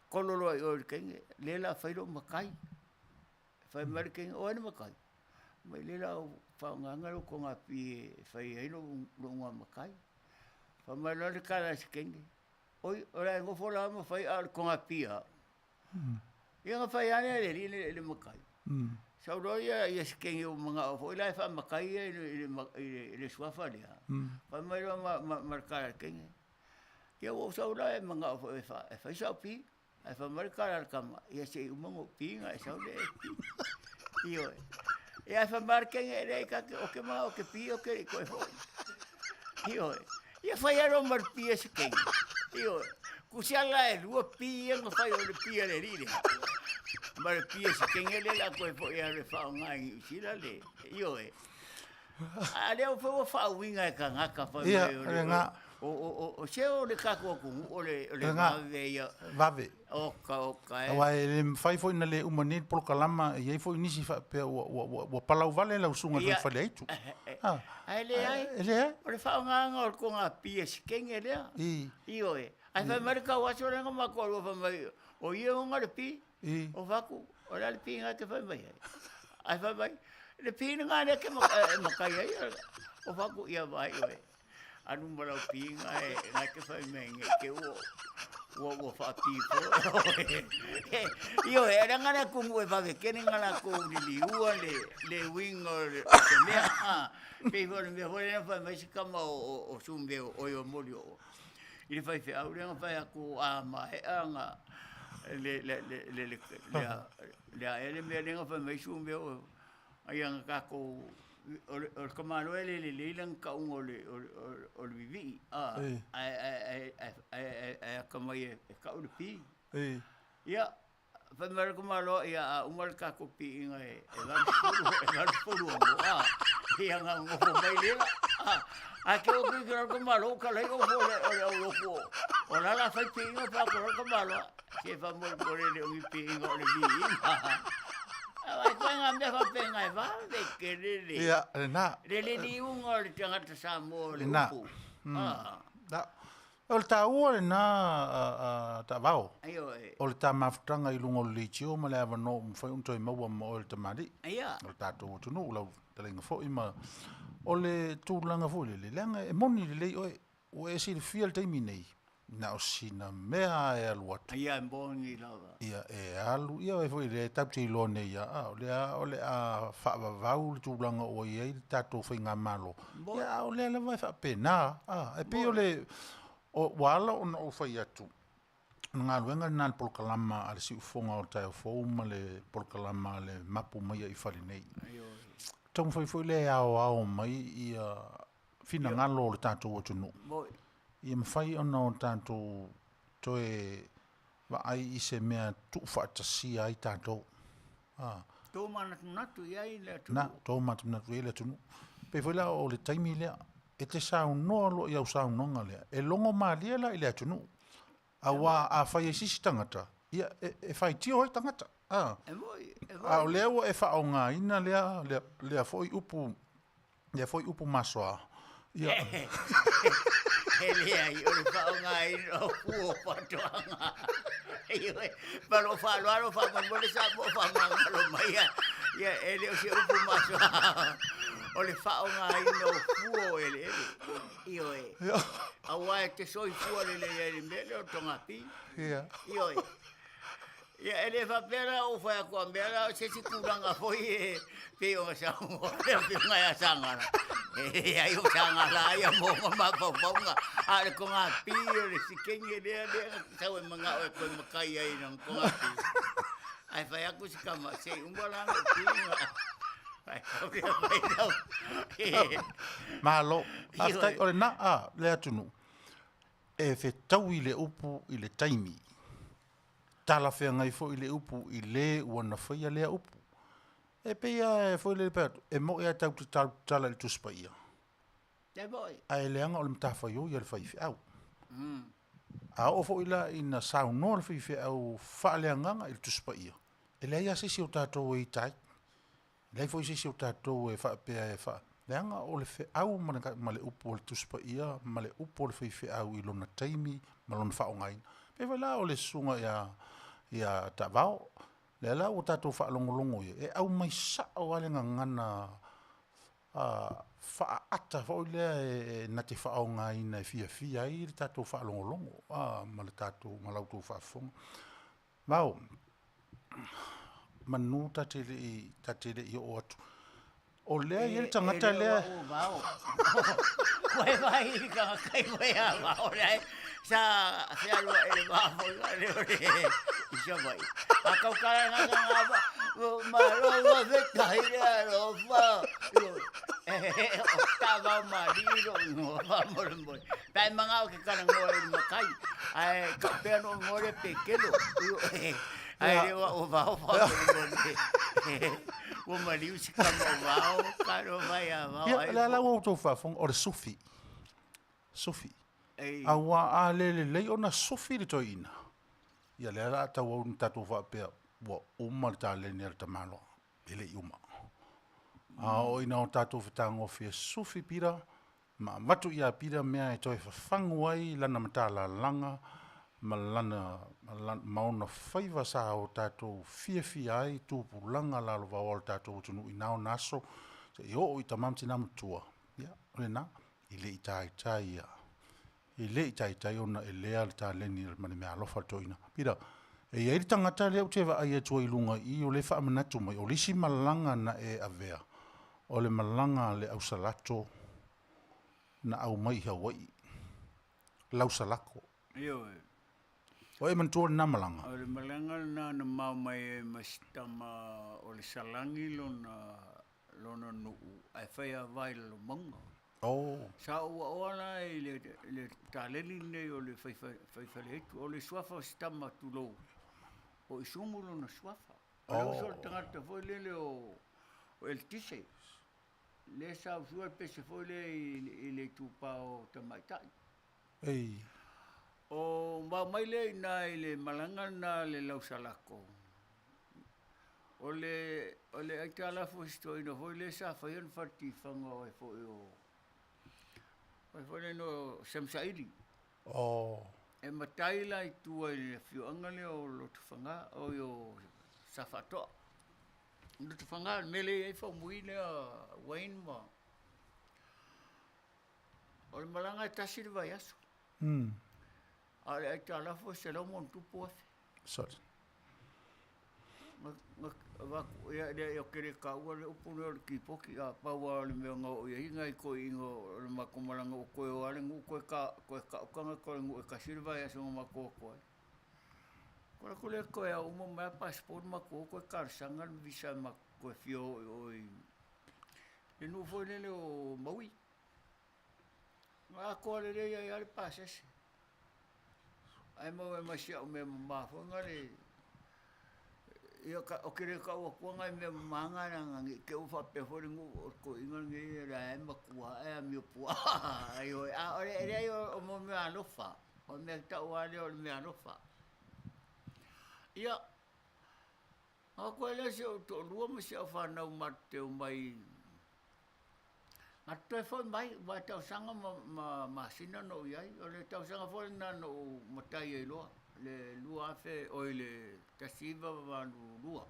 [SPEAKER 4] kolo loa i o i le teine, lea o le a fai lou matai. Fai mai le teine, o ai le matai? Fai mai, lea o le a ou faaaogaina lou togapi e fai ai lou igoa matai. Fai mai loa le tala a si teine, oi, o le a e nofo la ma fai a o le togapi lava. Ia ona fai lava lea e le alii le matai. Sau loa ia si teine ua manao foi la e faamatai ia i le suafa lea, fai mai loa ma le tala a le teine, ia ua ou sau la e manao foi e fai sau pi. Ae fai mai le tala a le tama, ia se i uma ona ou pi ona e sau lea e pi. Ioe. Ia ae fai mai lava le teine, e leai ta te, ou te manao ou te pi ou te le i toe foi. Ioe. Ia fai lava loa ma le pi a si teine. Ioe. Tusa la e lua pi ia na fai o le pi a le alii lea ma le pi a si teine lea o le a toe foi e alu e faaaoga i Niu Sila le, ioe. A lea foi ua faauiga e tagata fai mai o le, o, o, se o le tatou atunuu o le, o le vave ia.
[SPEAKER 2] Vave.
[SPEAKER 4] Oka, oka
[SPEAKER 2] e. Aua e le mafai foi ona le uma nei le polokalama, e i ai foi nisi faapea ua, ua, ua, ua palau vale lau susuga i le Faleaitu.
[SPEAKER 4] Ae leai.
[SPEAKER 2] E leai.
[SPEAKER 4] O le faaaogaina o le togapi e si teine lea. Ioe. Ae fai mai le tauaso lea na matou alua fai mai, o ia e ona le pi. O fai atu, o le a le pi lena e te fai mai ai? Ae fai mai, le pi lena lea e te matai ai. O fai atu, ia vaai oe, alu ma lau pi lena e te fai mai nei te i ua ua faapi foi oe. Ioe, e leaga le atunuu e vave tele ona latou liliua le uiga o se mea. Pei foi o le mea foi lea na fai mai si tama o Sumeo, oi o Molioo, i le faifeau lea na fai atu a maea ona le le le le le le a ea le mea lea na fai mai Sumeo ai na tatou o le tamaloa e le lelei lana tauga o le o le vivii a ae ae ae ae atamai e tau le pi. Ia Fai mai le tamaloa, ia a uma le tatou piiga e 80, e 86, a, ia na nofo mai lea, a, ae te o ki le tamaloa, ua talai ofu o le, o le aulotu o, o la la fai piiga pa ko le tamaloa, se faamolemole e le o ni piiga o le viiga. Ae koe ngā mea faapena e vave tele le,
[SPEAKER 2] Ia, lena.
[SPEAKER 4] le liliuga o le tagata Samoa o le
[SPEAKER 2] Lena.
[SPEAKER 4] upu. Ah.
[SPEAKER 2] Na. O le taua lena taavao, o le ta mafutaga i luga o le leitio ma le avanoa ua mafai ona toe maua ma oe le tamalii o le tatou atunuu, lau fetalaiga foi ma o le tulaga foi lele, leaga e moni lelei oe, ua e silafia le taimi nei, na o sina mea lava e alu atu.
[SPEAKER 4] Ia, e moni lava.
[SPEAKER 2] Ia, e alu, ia e foi lea tatou te iloa nei lava, o lea o le a faavavau le tulaga ua i ai le tatou faigamalo, ia a o lea lava e faapena, a, e pei o le, ua ala ona ou fai atu, o le galuega lena a le polokalama a le Siufofoga o le Taeao Fou ma le polokalama a le Mapu Mai i Fale Nei. Taumafai foi lea e aoao mai ia finagalo o le tatou atunuu, ia mafai ona o tatou toe vaai i se mea tuufaatasia ai tatou.
[SPEAKER 4] A. Tomanatunatu i ai le atunuu.
[SPEAKER 2] Na, tomanatunatu i ai le atunuu. Pei foi la o le taimi lea, e te saunoa loa i au saunoaga lea, e logo malie la i le atunuu. Aua a fai e se isi tagata, ia, e faitio ai tagata. A.
[SPEAKER 4] E moi, e moi.
[SPEAKER 2] A o lea ua e faaaogaina lea, lea, lea foi upu Lea foi upu masoa. Ia.
[SPEAKER 4] E leai, o le faaaogaina o fua o faatoaga. Ioe, ma lou faaaloalo faamolemole Samoa faamagalo mai ia. Ia, e le o se upu masoa. O le faaaogaina o fua o eleele. Ioe. Aua e te soifua lelei ai i le mea lea o le togapi.
[SPEAKER 2] Ia.
[SPEAKER 4] Ioe. Ia, e le faapea la ua ou fai atu a mea la o se isi tulaga foi e pei ona saunoa le afioga ia Sagala. E leai o Sagala lava ia mo ona mafaufauga, a o le togapi o le sikeni lea lea na sau e manao e toe matai ai i lana togapi. Ae fai atu si tama, se i uma la ona ou pi ona fai lau.
[SPEAKER 2] Malo. Faafetai. O lena a le atunuu e fetaui le upu i le taimi. Talafeagai foi le upu i le ua na faia lea upu. E pei lava foi lele fai atu, e moni lava tatou te tautala i le Tusi Paia, ae leaga o le matafaioi a le faifeau. A oo foi la ina saunoa le faifeau faaleagaga i le Tusi Paia, e leai lava se isi o tatou e ita ai. E leai foi se isi o tatou e faapea e faa... leaga o le feau ma le upu a le Tusi Paia ma le upu a le faifeau i lona taimi ma lona faaaogaina. E pei foi la o le susuga ia Taavao, lea la ua tatou faalogologo i ai, e aumai sao lava le gagana faaata foi lea e na te faaaogaina e fiafia ai le tatou faalogologo ma le tatou ma la outou faafofoga. Mao, manu ta te le i oo atu. O lea e i ai le tagata lea.
[SPEAKER 4] E le o au o Vao. Ua e vaai i le tagata i moe ia Vao la e sa fealuai i le va foi lea o le i Savaii. A tautala na na na malo ua fetai le alofa. O Taavao Malie lou igoa faamolemole. Pe a e manao e te talanoa i le matai, ae tau pea lou igoa lea Petelo. Ae le o au o Vao faamolemole. Ua maliu si tama o Vao, talofa ia Vao.
[SPEAKER 2] Ia, o le a la ua outou faafofoga, o le sufi. Sufi. Aua a le lelei ona sufi le toeaina, ia lea o le a tauau ina tatou faapea ua uma le taleni a le tamaloa. E le i uma. A oo ina o tatou fetagofie e sufi pira, ma avatu ia Pita mea e toe fafagu ai lana matalalaga ma lana ma ona faiva sa o tatou fiafia ai tupulaga lalovaoa o le tatou atunuu i na ona aso seia oo i tama ma tina matua. Ia, o lena, e le i taitai ia, e le i taitai ona elea le taleni ma le meaalofa a le toeaina. Pita, e i ai le tagata lea ou te vaai atu ai i luga i i o lea e faamanatu mai, o le isi malaga na e avea, o le malaga a le ausalato na aumai i Hawaii, Lausalako.
[SPEAKER 4] Ioe.
[SPEAKER 2] O e manatua lena malaga?
[SPEAKER 4] O le malaga lena na mao mai ai ma si tama o le Salani lona, lona nuu ae fai ava i Lalomauga.
[SPEAKER 2] Oh.
[SPEAKER 4] Sa ou aoa la i le, le taleni lenei o le Faifaleaitu. O le suafa o si tama tulou, o Isumu lona suafa. O le uso o le tagata foi lele o, o Eletise. Lea sa usua le pese foi lea i le itupa o tamaitai.
[SPEAKER 2] Ei.
[SPEAKER 4] O mao mai lea i ina i le malaga lena a le Lausalako, o le, o le aitalafu a si toeaina foi lea sa faia le faletifaga o ai foi o, o ai foi lea o Samasaili.
[SPEAKER 2] Oh.
[SPEAKER 4] E matai la i tua i le afioaga lea o Lotofaga, oi o Safaatoa. Lotofaga, le mea lea e i ai Faumui lea Wayne ma... O le malaga e tasi le vaiaso. A o le aitalafu e $100+,000.
[SPEAKER 2] Sorry.
[SPEAKER 4] Avatu, ia, leai, ou te le taua le upu lea o le tipoti, a pau lava o le mea na oo i ai nai toeaiina o le matou malaga ua toe o lava le nuu toe ta, toe tau tagata o le nuu e tasi le vaiaso na matou o atu ai. Ona alu atu lea toe ao uma mai lava passport matou o toe talosaga le visa matou toe fia o i o i le nuu foi lele o Maui. Na atoa lelei ai lava le pasese. Ae maua ai ma si au mea mama foi na le ia ou te le tau atua nai mea mama na leaga ne i te i ua faapea foi le nuu o le toeaina lenei o la e matua ae amio puaa. Ioe, a o le leai o mea alofa, o le mea tau lava lea o le mea alofa. Ia, na o atu ai lea o si ou toalua ma si au fanau matou te omai. A toe foi mai, aua e tausaga ma masina na ou i ai. O le tausaga foi lena na ou matai ai loa, le 2000, oi le 1982.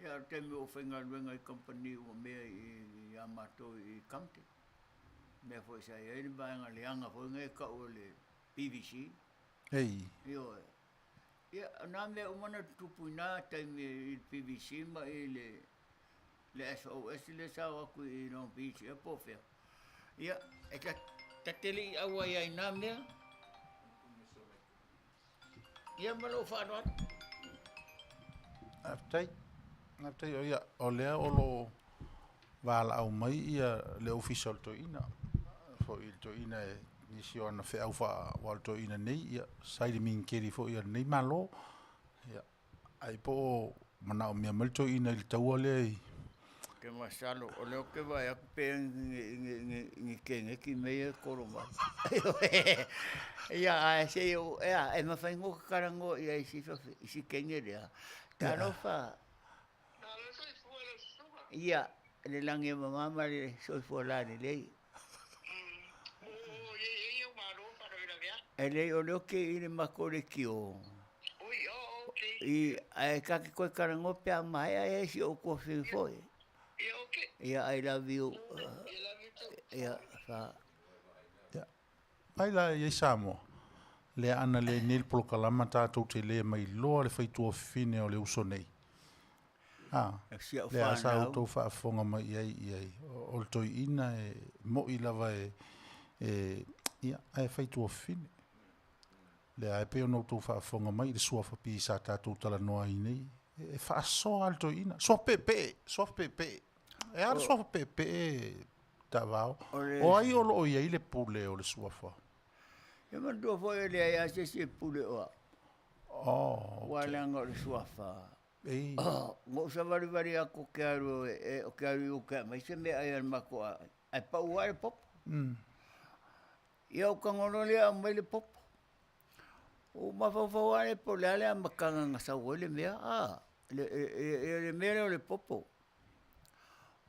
[SPEAKER 4] Ia o le taimi ua ou faigaluega i kamupani ua mea ia matou i Compton. Mea foi sa i ai le vaega leaga foi lea e tau o le PVC.
[SPEAKER 2] Ei.
[SPEAKER 4] Ioe. Ia, o nā mea uma na tutupu i nā taimi i le PVC ma i le le SOS lea sa o atu i Long Beach ea po o fea. Ia, e ta, ta te le i ʻau ai i nā mea. Ia ma lou faaaloalo.
[SPEAKER 2] Faafetai. Faafetai o ia, o lea o lo o valaau mai ia le Ofisa o le Toeaina, foi le toeaina e nisi o ana feau faa aua o le toeaina nei, ia, sa i le misiteli foi a lenei Malo. Ia, ai po o manaomia mai le toeaina i le taua lea i
[SPEAKER 4] Ke masalo, o lea ou te vaai atu pe ni keneti mea ia e kolo mai. Ia, ae se i ou, ea, e mafai ona ou talanoa i ai i si kene lea. Talofa. Ia, le lagi e mama ma le soifua lalelei. E leai, o lea ou te i le matou leitio. I, ae ta te toe talanoa pe a maea e si ou tuafafine foi. Ia, I love you. Ia, fa.
[SPEAKER 2] Ia, mai la i ai Samoa, lea ana le nei le polokalama tatou te le mailoa le faituafafine o le uso nei. A,
[SPEAKER 4] Si au
[SPEAKER 2] lea sa
[SPEAKER 4] whanau.
[SPEAKER 2] outou faafofoga mai i ai i ai. O le toeaina e mo'i lava e, e ia, ae faituafafine. Lea e pei ona outou faafofoga mai i le suafa pi sa tatou talanoa ai nei. E faasoa le toeaina. Suafa peepee, suafa peepee. E a le suafa peepee Taavao?
[SPEAKER 4] O le-
[SPEAKER 2] O ai o lo o i ai le pule o le suafa?
[SPEAKER 4] Ia manatua foi e leai lava se isi e pule o au.
[SPEAKER 2] Oh,
[SPEAKER 4] Aua leaga o le suafa.
[SPEAKER 2] ei,
[SPEAKER 4] Na ou savalivali atu ou te alu e, ou te alu i uta e aumai se meaai a le matou aiga, ae pau lava le popo. Ia ou tago loa lea aumai le popo. Ou mafaufau lava lea po o le a le amataga na sau ai le mea, a, le, le, le mea lea o le popo.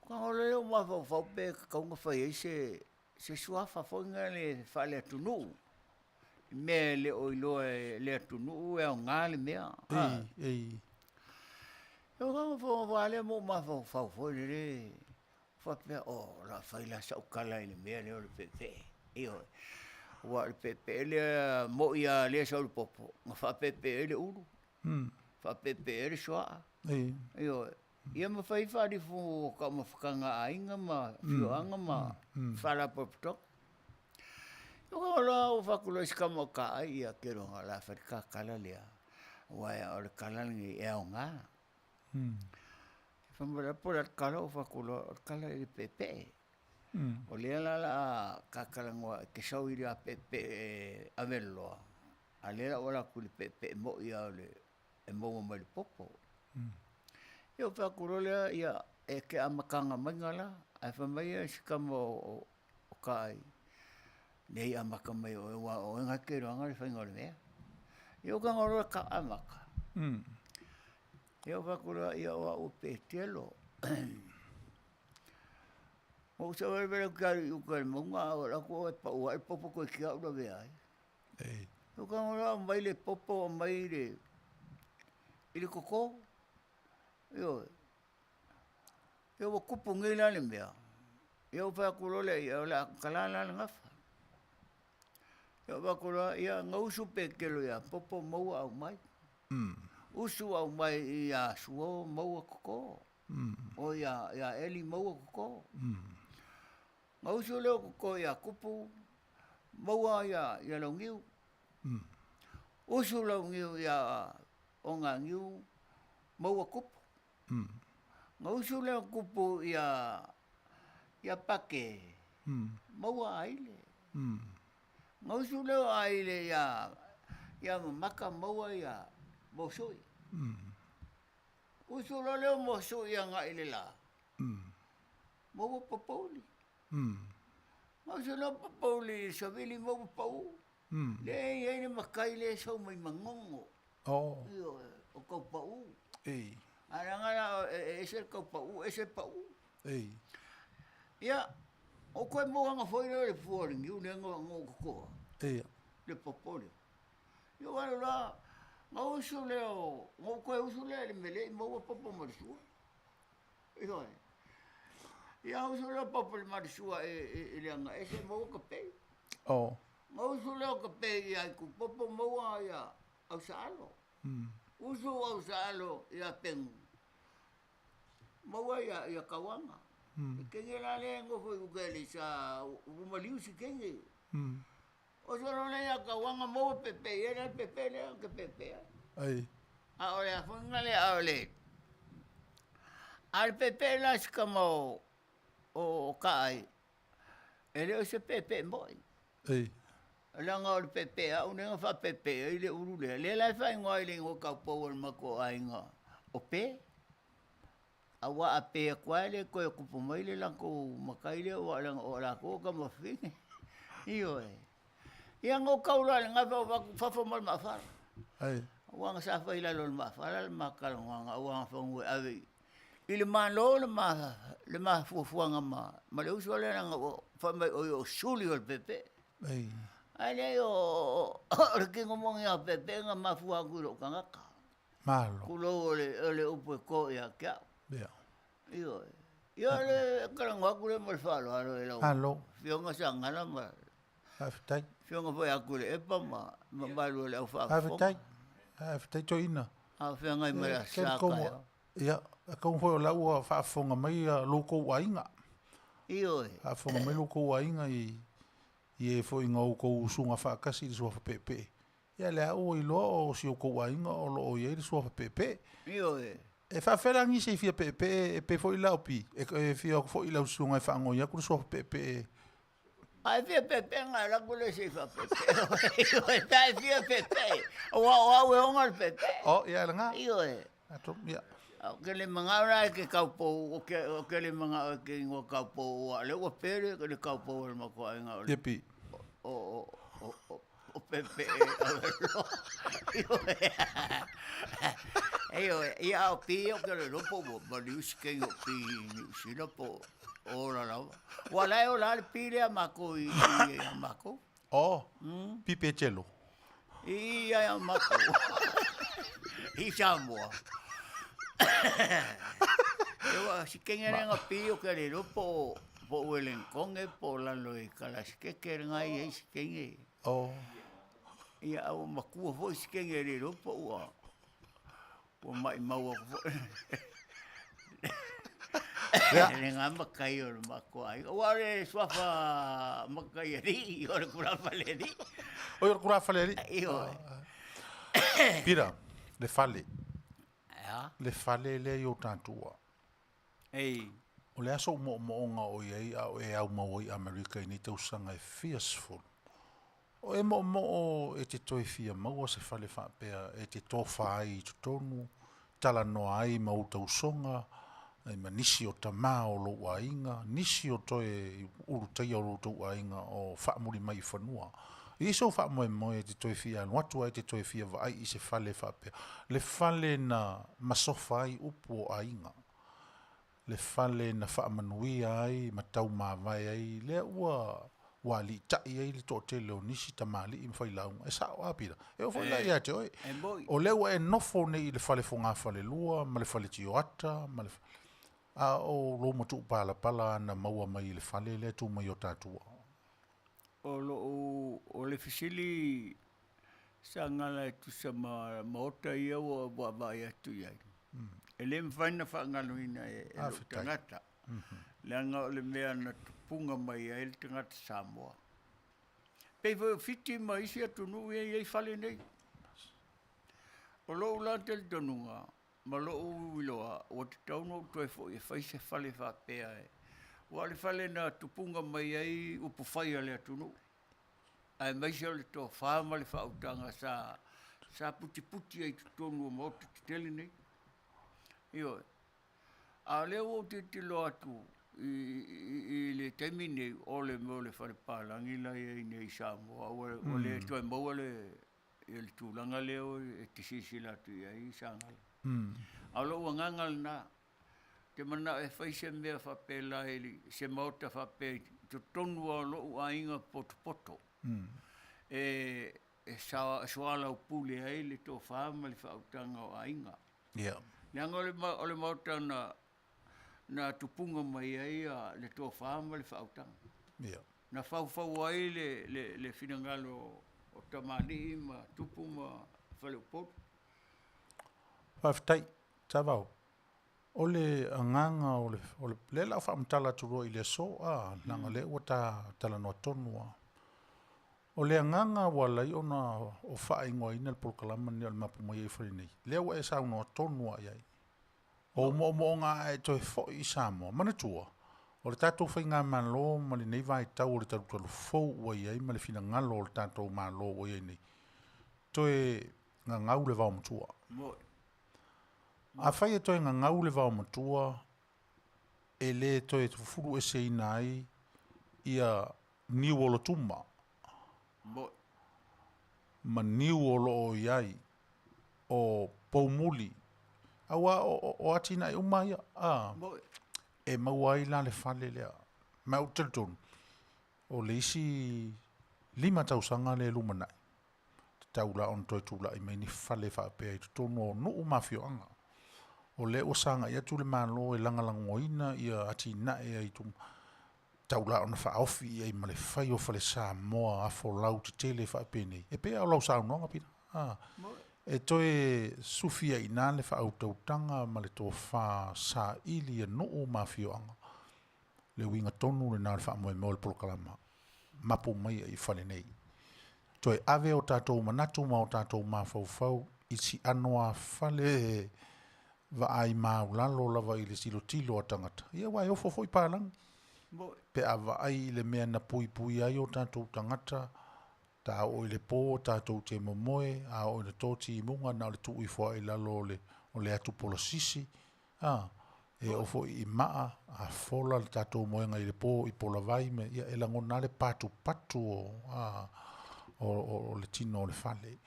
[SPEAKER 4] Ou tago loa lea ou mafaufau pe tatau ona fai ai se, se suafa foi lea faale-atunuu. I mea e le o iloa e le atunuu e aoga le mea.
[SPEAKER 2] Ei, ei.
[SPEAKER 4] Ia ou mafaufau lava lea ma ou mafaufau foi lele, faapea, o le a fai la sau tala i le mea lea o le peepee. Ioe. Aua o le peepee lea mo'i lava lea e sau i le popo, na faapeepee ai le ulu, faapeepee ai le sua'a.
[SPEAKER 2] Ei.
[SPEAKER 4] Ioe. Ia ma fai faalifu o taumafataga a aiga ma afioaga ma faalapotopotoga. Ia ua loa ua fai atu loa i si tama o Taai, ia keloga o le a fai le ta tala lea, aua o le tala lenei e aoga. Fai mai la po o le a le tala ou fai atu loa, o le tala i le peepee. O lea la o le a ta talanoa e te sau i le peepee aveloloa, a o lea o le a ou ala atu i le peepee mo'i lava o le e maua mai le popo. Ia ou fai atu loa lea, ia, e te amataga maiga la, ae fai mai si tama o Taai, leai amata mai oe aua o oe na te iloaina le faiga o le mea. Ia ou tago loa ta amata. Ia ou fai atu loa, ia o au o Petelo. Ou savalivali atu ou te alu i uka i le mauga ae ou alu atu e pau ae le popo toeitiiti lava ou lavea ai.
[SPEAKER 2] Ei.
[SPEAKER 4] Ou tago loa aumai le popo aumai i le i le koko. Ioe. Ia ua tupu nei la le mea, ia ou fai atu loa lea, ia o le a tatala la le gafa. Ia ou fai atu loa, ia na usu Petelo ia Popo maua aumai. Usu aumai ia Suo maua koko. O ia ia Eli maua koko. Na usu lea o koko ia Kupu maua ia ia Launiu. Usu Launiu ia Oganiu maua Kupu. Na usu lea o Kupu ia ia Pake maua Aile. Na usu lea o Aile ia ia Mamaka maua ia Mosui. Usu loa lea o Mosui agai i le la, maua Popouli. Na usu loa Popouli i Savili maua Pau. Lea e i ai le matai lea e sau mai Manono.
[SPEAKER 2] Oh.
[SPEAKER 4] Ioe, o Taupau.
[SPEAKER 2] Ei.
[SPEAKER 4] Ae leaga la e ese le Taupau ese le Pau.
[SPEAKER 2] Ei.
[SPEAKER 4] Ia, o toe mauaga foi lea o le fua o le niu lea na ou totoa.
[SPEAKER 2] Ia.
[SPEAKER 4] Le popo lea. Ia ua alu loa, na usu lea o, na ou toe usu lea i le melei maua popo ma le sua. Ioe. Ia usu lea o popo ma le sua i le agaese maua kapei.
[SPEAKER 2] Oh.
[SPEAKER 4] Na usu lea o kapei ia Itupopo maua ia Ausaalo. Usu au saalo ia Pegu, maua ia ia Kauaga. Le kenge la lea e nofo i uka i Aleisa ua maliu si kenge. Oso loa lea ia Kauaga maua pepe i ai la le pepe lea ou te pepe ai.
[SPEAKER 2] Ai.
[SPEAKER 4] A o le afoga lea a o le a o le pepe la si tama o o Kaai, e le o se pepe moi.
[SPEAKER 2] Ei.
[SPEAKER 4] Leaga o le pepe a au lea na faapepe ai le ulu lea, lea la e faaigoa ai i le igoa taupou a le matou aiga o Pe. Aua a pe atu lava e le toe tupu mai le latou matai lea aua leaga o latou o tama fafine. Ioe. Ia na ou tau loa i lena ou vaai atu fafo mai le maafala.
[SPEAKER 2] Ai.
[SPEAKER 4] Aua na sa fai i lalo o le maafala le ma talanoaga aua na fanu e ave i i le Malo le ma le ma fuafuaga ma ma le uso lea leaga ua fai mai o ia o suli o le pepe.
[SPEAKER 2] Ai.
[SPEAKER 4] Ae leai o o le tino moni lava o pepe na mafua atu i lou tagata.
[SPEAKER 2] Malo.
[SPEAKER 4] Tulou o le o le upu e to ia te au.
[SPEAKER 2] Ia.
[SPEAKER 4] Ioe. Ia o le talanoa atu lea ma le faaaloalo i lau
[SPEAKER 2] Malo.
[SPEAKER 4] Afioga Sagala ma
[SPEAKER 2] Faafetai.
[SPEAKER 4] Afioga foi ia Tuilaepa ma mamalu o le au faafofoga.
[SPEAKER 2] Faafetai. Faafetai Toeaina.
[SPEAKER 4] A o feagai ma le Aso Sa taeao.
[SPEAKER 2] Ia, atonu foi o la ua faafofoga mai lo outou aiga.
[SPEAKER 4] Ioe.
[SPEAKER 2] Faafofoga mai lo outou aiga i i e foi na outou usuga faatasi i le suafa peepee. Ia lea ua iloa o si outou aiga o lo o i ai le suafa peepee.
[SPEAKER 4] Ioe.
[SPEAKER 2] E faafefea la nisi e fia peepee e pei foi la o Pi, e fia o atu foi i lau susuga e faanoi atu le suafa peepee.
[SPEAKER 4] A e fia pepe na alu atu lea se i faapepe. Pe a e fia pepe, aua o au e ona le pepe.
[SPEAKER 2] Oh, ia lena.
[SPEAKER 4] Ioe.
[SPEAKER 2] Atonu, ia.
[SPEAKER 4] Ae ou te le manao la e te taupou, ou te le manao e te igoa taupou, aua o lea ua pe le taupou a le matou aiga o le
[SPEAKER 2] Ia Pi.
[SPEAKER 4] O pepe e Aveloa. Ioe. Ioe, ia a o Pi ia ou te le iloa po ua maliu si kegi o Pi i Niu Sila po o ola lava. Aua o la e ola lava le pi lea a matou i i ia matou.
[SPEAKER 2] Oh, Pi Petelo.
[SPEAKER 4] I i ia matou. I Samoa. Ua si kegi lea na pi ou te le iloa po o po o Uelenikoge po o lalo i Kalasikeke lena e i ai si kegi.
[SPEAKER 2] Oh.
[SPEAKER 4] Ia a ua matua foi si kegi e le iloa po ua Ua maʻimau aku foi le gā matai o le matou aiga. Aua o le suafa matai alii, o le tulāfale alii.
[SPEAKER 2] Oi, o le tulāfale alii.
[SPEAKER 4] Ioe.
[SPEAKER 2] Pita, le fale.
[SPEAKER 4] E a?
[SPEAKER 2] Le fale lea i o tatou.
[SPEAKER 4] Ei.
[SPEAKER 2] O le a sou moomooga o i ai a o e aumau ai i Amerika i nei tausaga e fia sefulu? O e moomoo e te toe fia maua se fale faapea e te tofa ai i totonu, talanoa ai ma ou tausoga, ma nisi o tama o lou aiga, nisi o toe ulutaia o lo outou aiga o faamuli mai i fanua. E i ai sou faamoemoe e te toe fia alu atu ae te toe fia vaai i se fale faapea, le fale na masofa ai upu o aiga, le fale na faamanuia ai ma taumavae ai, lea ua ua aliitai ai le toatele o nisi tamalii ma failauga. E sao a Pita? E oo foi la ia te oe. O lea ua e nofo nei i le fale fogafalelua ma le fale tioata ma le a o lou matuupalapala na maua mai i le fale lea e tu mai o tatou.
[SPEAKER 4] O lou, o le fesili sa gala e tusa ma maota ia ua vaavaai atu i ai, e le mafai ona faagaloina e lou tagata, leaga o le mea na tupuga mai ai le tagata Samoa. Pei foi o Fiti ma isi atunuu ia e i ai fale nei. O lou la talitonuga ma lou iloa, ua tatau ona ou toe foi e fai se fale faapea, aua o le fale na tupuga mai ai upufai a le atunuu, aemaise o le tofa ma le faautaga sa sa putiputi ai i totonu o maota tetele nei. Ioe. A o lea ua ou tilotilo atu i, i, i le taimi nei, o le mea o le fale palagi la e i ai nei i Samoa, ua, ua le toe maua le, ia le tulaga lea e te silasila atu i ai Sagala. A o lou agaga lena, ou te manao e fai se mea faapela i se maota faapea i totonu lava o lou aiga potopoto, e soalaupule ai le tofa ma le faautaga o aiga. Leaga o le maota na na tupuga mai ai le tofa ma le faautaga. Na faufau ai le finagalo o tamalii ma tupu ma faleupolu.
[SPEAKER 2] Faafetai, Tavao. O le agaga o le, o le, lea o le a ou faamatala atu loa i le aso, a, leaga o lea ua ta talanoa tonu lava. O le agaga ua ala ai ona ou faaigoaina le polokalama lenei o le Mapu Mai ai i Fale Nei, lea ua e saunoa tonu lava i ai. O ou moomooga a e toe foi i Samoa, manatua, o le tatou faigamalo ma lenei vaitau o le talutalufou ua i ai ma le finagalo o le tatou Malo ua i ai nei, toe gagau le vaomatua. Afai e toe gagau le vaomatua, e le toe fufulueseina ai ia niu olotuma ma niu o lo o i ai o poumuli, aua o atinae uma ia, a, e maua ai la le fale lea. Ma ou te talitonu, o le isi 5 tausaga lea e lumanai, tatau la ona toe tulai mai ni fale faapea i totonu o nuu ma afioaga. O lea ua sagai atu le Malo e lagolagoina ia atinae a tau la ona faaofi i ai ma le fai o fale Samoa afolau tetele faapenei, e pei lava o lau saunoaga Pita, a, e toe sufi ai i ina le faautautaga ma le tofa saili a nuu ma afioaga. Le uiga tonu lena o le faamoemoe o le polokalama, mapu mai i fale nei. Toe ave o tatou manatu ma o tatou mafaufau i si anoāfale vaai maulalo lava i le tilotilo a tagata, ia aua e ofo foi palagi pe a vaai i le mea na puipui ai o tatou tagata, ta oo i le po tatou te momoe, a oo ina to timuga na o le tuu ifo lava i lalo o le atupolasisi, a, e oo foi i maa, a fola le tatou moega i le po i polavai ma, ia e lagona lava le patupatu o le tino o le fale.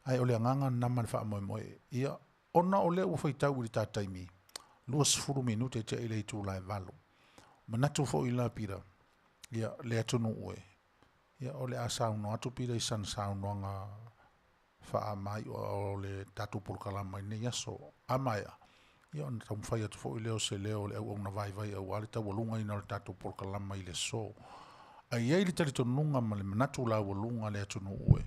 [SPEAKER 2] Ae o le agaga lena ma le faamoemoe. Ia, ona o lea ua faitau i le ta taimi, 20 minute tea i le itula e 8. Manatu foi la Pita, ia le atunuu e, ia o le a saunoa atu Pita i sana saunoaga faamaioa o le tatou polokalama i lenei aso. A maea, ia ona taumafai atu foi lea o se leo o le auauna vaivai aua le taualugaina o le tatou polokalama i le aso. Ae i ai le talitonuga ma le manatu laualuga le atunuu e,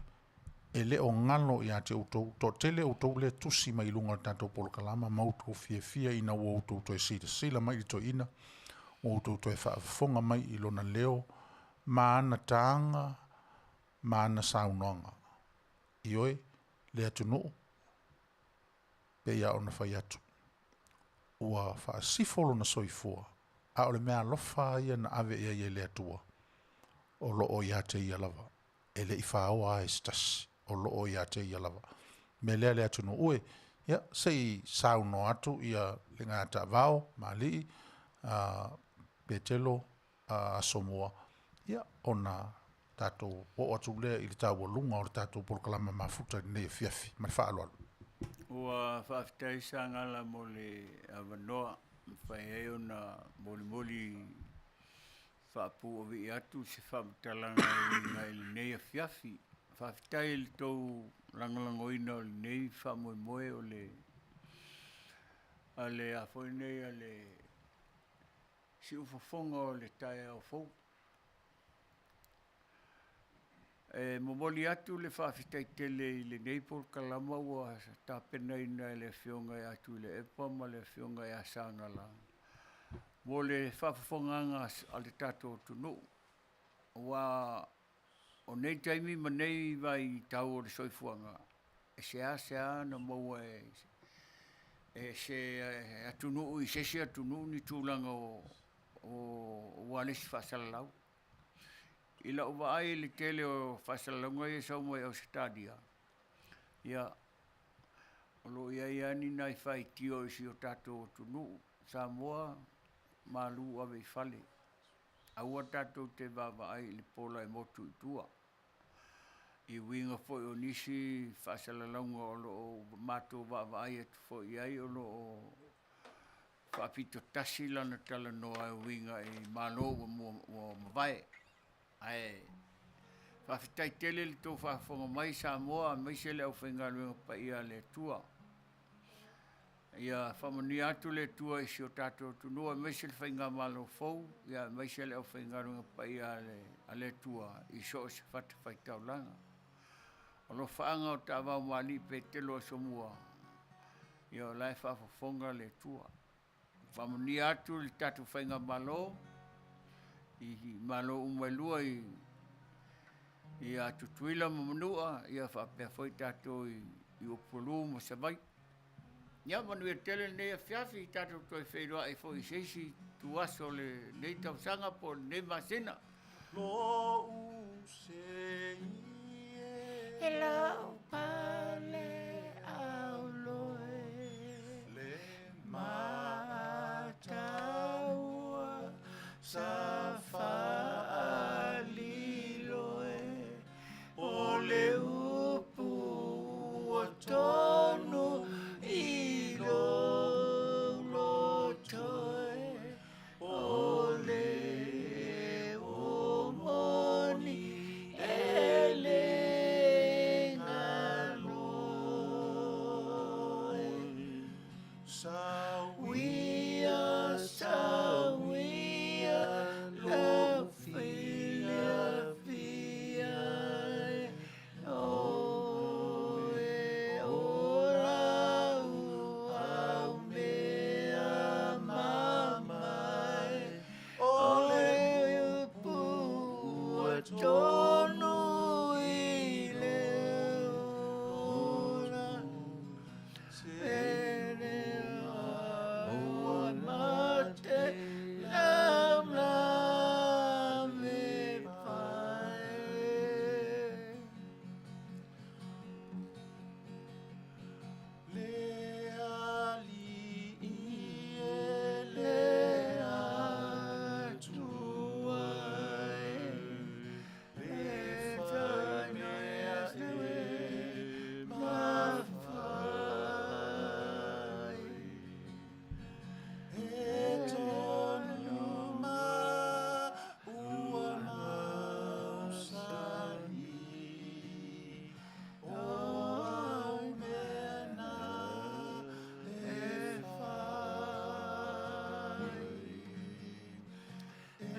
[SPEAKER 2] e le o galo ia te outou, toatele outou lea e tusi mai i luga o le tatou polokalama ma outou fiafia ina ua outou toe silasila mai i le toeaina, ua outou toe faafofoga mai i lona leo ma ana taga ma ana saunoaga. Ioe, le atunuu, pei lava ona fai atu, ua faasifo lona soifua, a o le meaalofa ia na ave i ai e le Atua, o lo o ia te ia lava. E le i faoa lava e se tasi, o lo o ia te ia lava. O le mea lea le atunuu e, ia, se i saunoa atu ia le gataavao ma alii, Petelo Asomua, ia, ona tatou oo atu lea i le taualuga o le tatou polokalama mafuta i lenei afiafi. Ma le faaaloalo.
[SPEAKER 4] Ua faafetai Sagala mo le avanoa e mafai ai ona molimoli faapuuavii atu se faamatalaga e uiga i lenei afiafi. Faafetai i le tou lagolagoina o lenei faamoemoe o le a le a foi nei a le siufofoga o le taeao fou. E momoli atu le faafetai tele i lenei polokalama ua tapenaina e le Afioga ia Tuilaepa ma le Afioga ia Sagala mo le faafofogaaga a le tatou atunuu, aua o nei taimi ma nei vaitau o le soifuaga, e seasea ona maua e se atunuu i se isi atunuu ni tulaga o ualesi faasalalau. I lau vaai i le tele o faasalalauga ia e sau mai Ausetalia, ia, o lo o i ai lava ni nai faitio i si o tatou atunuu, Samoa, malu ave i fale, aua tatou te vaavaai i le pola e motu i tua. I uiga foi o nisi faasalalauga o lo o matou vaavaai atu foi i ai, o lo o faapito tasi lana talanoa e uiga i Malo ua mavae. Ae faafetai tele i le tou faafofoga mai Samoa aemaise le aufaigaluega paia a le Atua. Ia faamanuia atu le Atua i si o tatou atunuu aemaise le faigamalo fou, ia aemaise le aufaigaluega paia a le Atua i so o se fatafaitaulaga. O alofaaga o Taavao ma Alii Petelo Asomua. Ia o la e faafofoga le Atua. Faamanuia atu le tatou faigamalo i Malo uma e lua i ia Tutuila ma Manua, ia faapea foi tatou i Upolu ma Savaii. Ia manuia tele lenei afiafi, tatou toe feiloai foi i se isi ituaso o lenei tausaga po o lenei masina.
[SPEAKER 1] Lou sei e.
[SPEAKER 6] E lou pale auloe.
[SPEAKER 1] Le mataua sa faalilo e. O le upu ua tonu i lou loto e. O le ua moni e le galo e. Sauia, sauia, lou fiafia e. O e ola ua mea mamae. O le upu ua tonu i le ola. Ua mate lamlame pae. Le alii e le Atua e, le faimea e mafai. E tonu ma ua mausali, o au mea na e fai. E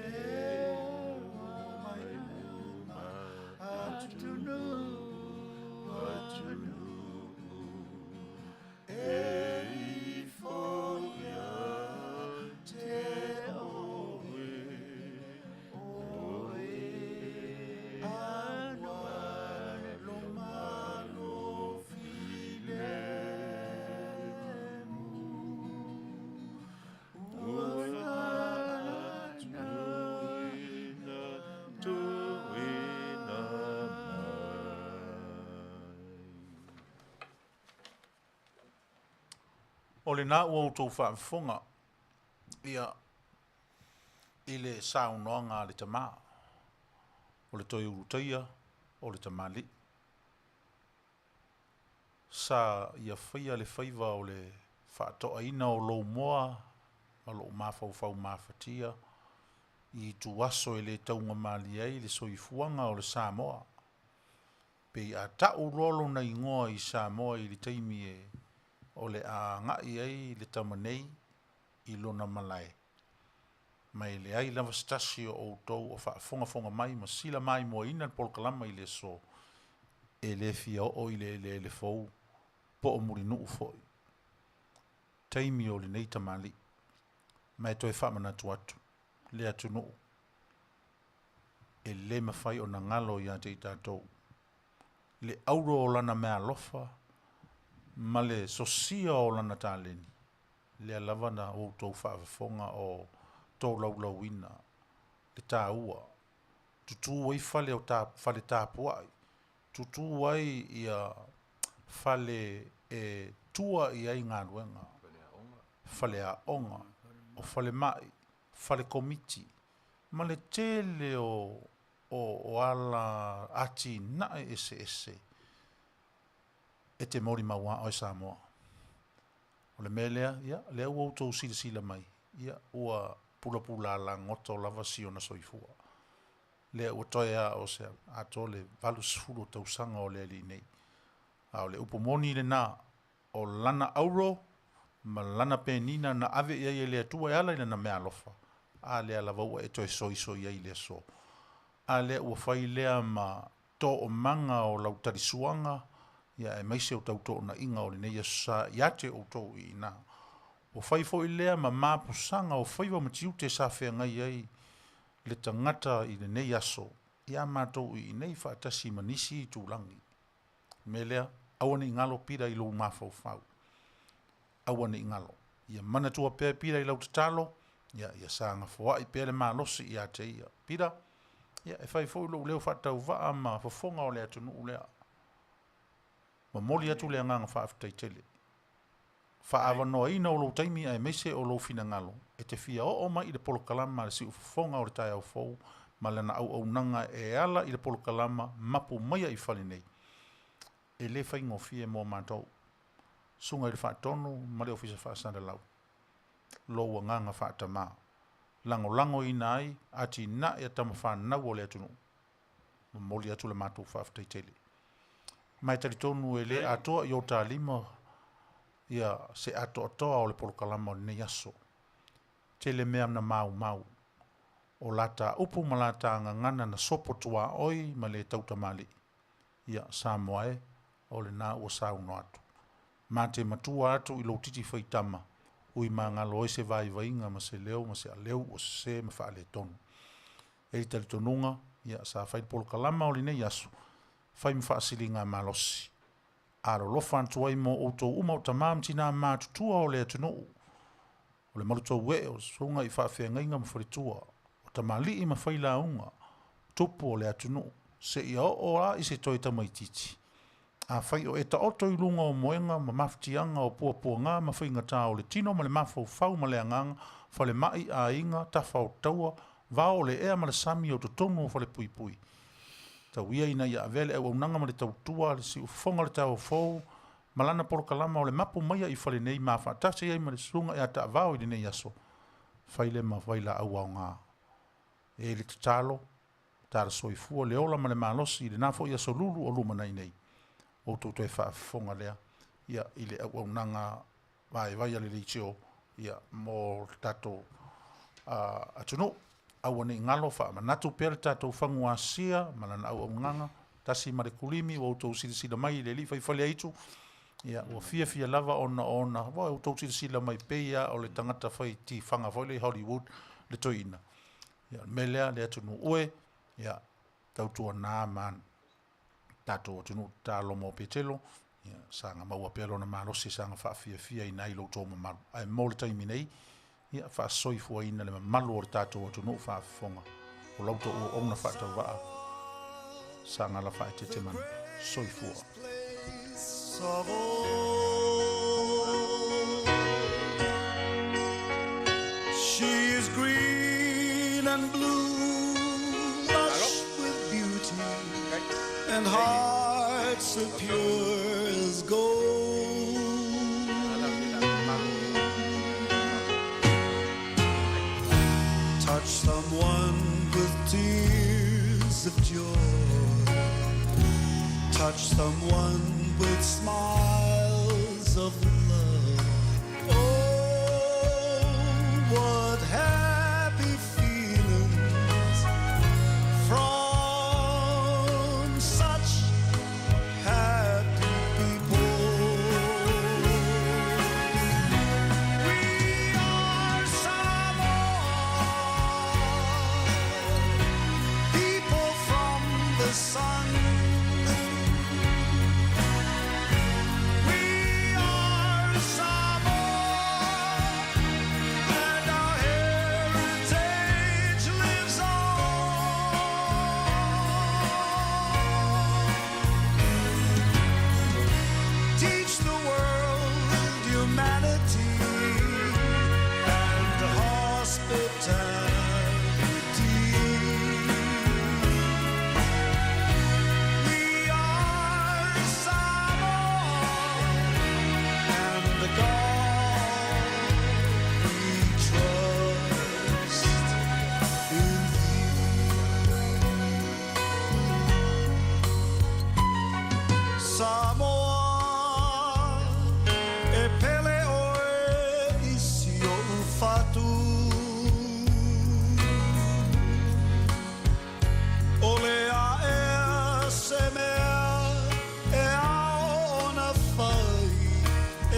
[SPEAKER 1] mai uma atunuu, atunuu, e ifo ia te oe, oe aua lo malo filemu. Ua faatuina, tuuina mai.
[SPEAKER 2] O lena ua outou faafofoga ia i le saunoaga a le tama, o le toe ulutaia o le tamalii. Sa ia faia le faiva o le faatoaina o lou moa ma lou mafaufau mafatia i ituaso e le taugamalie ai le soifuaga o le Samoa. Pei a tau loa lona igoa i Samoa i le taimi e o le a agai ai le tama nei i lona malae, ma e leai lava se tasi o outou o faafogafoga mai ma sila maimoaina le polokalama i le aso e le fia oo i le eleele fou po o Mulinuu foi. Taimi o lenei tamalii, ma e toe faamanatu atu le atunuu e le mafai ona galo ia te i tatou le auro o lana meaalofa ma le sosia o lana taleni, lea lava na outou faafofoga o tolaulauina le taua, tutu ai fale o ta, fale tapuai, tutu ai ia fale e tua i ai galuega, faleaoga, o falemai, fale komiti, ma le tele o o ala atinae eseese e te molimau a oe Samoa. O le mea lea, ia, lea ua outou silasila mai, ia, ua pulapula alagoto lava si ona soifua. Lea ua toe a o se atoa le 80 o tausaga o le alii nei. A o le upu moni lena, o lana auro ma lana penina na ave i ai e le Atua e ala i lana meaalofa, a lea lava ua e toe soisoi ai i le aso. A lea ua fai lea ma toomaga o lau talisuaga, ia aemaise o tautoonaiga o lenei Aso Sa ia te outou i ina. Ua fai foi lea ma mapusaga o faiva ma tiute sa feagai ai le tagata i lenei aso ia matou i inei faatasi ma nisi itulagi. O le mea lea, aua ne i galo Pita i lou mafaufau. Aua ne i galo. Ia manatua pea Pita i lau tatalo, ia, ia saga foai pea le malosi ia te ia. Pita, ia, e fai foi lou leo faatauvaa ma fofoga o le atunuu lea. Momoli atu le agaga faafetai tele. Faaavanoaina o lou taimi aemaise o lou finagalo e te fia oo mai i le polokalama a le Siufofoga o le Taeao Fou ma lana auaunaga e ala i le polokalama Mapu Maia i Fale Nei. E le faigofie mo matou. Susuga i le Faatonu ma le Ofisa Faasalalau, lou agaga faatamā, lagolagoina ai atinae a tama fanau o le atunuu. Momoli atu le matou faafetai tele. Ma e talitonu e le atoa i o ta lima ia se atoatoa o le polokalama o lenei aso. Tele mea na maumau. O lata upu ma lata gagana na sopo tuaoi ma le tautamalii. Ia, Samoa e, o lena ua saunoa atu. Ma te matua atu i lou titi faitama, ui magalo ai se vaivaiga ma se leo ma se aleu ua sese ma faaletonu. E i talitonuga, ia, sa fai le polokalama o lenei aso, fai ma faasiligamalosi. Alolofa atu ai mo outou uma o tamā ma tinā matutua o le atunuu, o le malutou ee o susuga i faafeagaiga ma faletua, o tamalii ma failauga, tupu o le atunuu, seia oo lava i se toe tamaitiiti. Afai o e taoto i luga o moega ma mafatiaga o puapuaga ma faigata o le tino ma le mafaufau ma le agaga, falemai, aiga, tafa o taua, vao o le ea ma le sami o totonu o falepuipui, tau ia ina ia avea le auaunaga ma le tautua a le Siufofoga o le Taeao Fou ma lana polokalama o le Mapu Maia i Fale Nei ma faatasi ai ma le susuga ia Taavao i lenei aso, fai lea ma vailaau aoga. E le tatalo, tala soifua le ola ma le malosi i lena foi aso lulu o lumanai nei. Ua outou toe faafofoga lea ia i le auaunaga vaivai a le leitio ia mo le tatou atunuu. Aua ne i galo, faamanatu pea le tatou fagu asia ma lana auaunaga, tasi ma le kulimi ua outou silasila mai i le alii faifale aitu, ia ua fiafia lava ona ona ua outou silasila mai pei lava o le tagata fai tifaga foi lea i Hollywood le toeaina. Ia o le mea lea le atunuu e, ia tautuana ma tatou atunuu tatalo mo Petelo, ia saga maua pea lona malosi saga faafiafiaina ai lo outou mamalu. Ae mo le taimi nei, ia faasoifuaina le mamalu o le tatou atunuu faafofoga o la outou auauna faatauvaa saga lafaetete manu. Soifua.
[SPEAKER 1] Of all. She is green and blue, lush with beauty, and hearts so pure as gold. Touch someone with tears of joy. Touch someone with smiles of love. Oh, what happy feelings from such happy people. We are Samoa, people from the sun. We are Samoa, and our heritage lives on. Teach the world humanity and hospitality. We are Samoa, and the God we trust in thee. Samoa,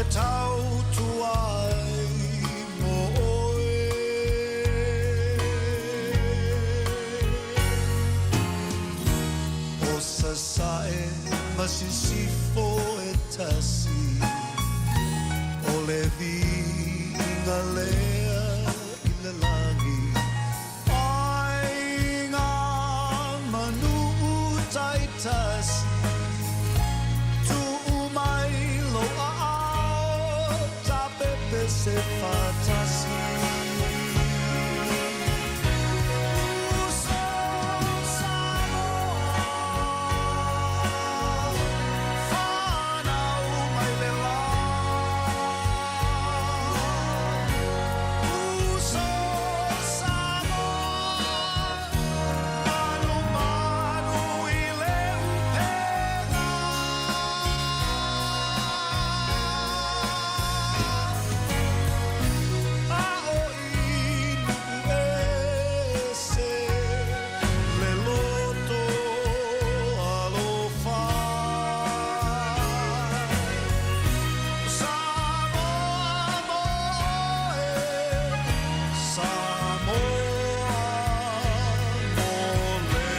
[SPEAKER 1] E tautua ai mo oe. O Sasae ma Sisifo e tasi, o le viiga lea i le lagi. Aiga ma nuu taitasi, tuu mai lou aao, tapepese faatasi. Uso Samoa, fanau mai le la. Uso Samoa, manumanu i le upega. A o i nuu ese le loto alofa. Samoa mo oe, Samoa mo le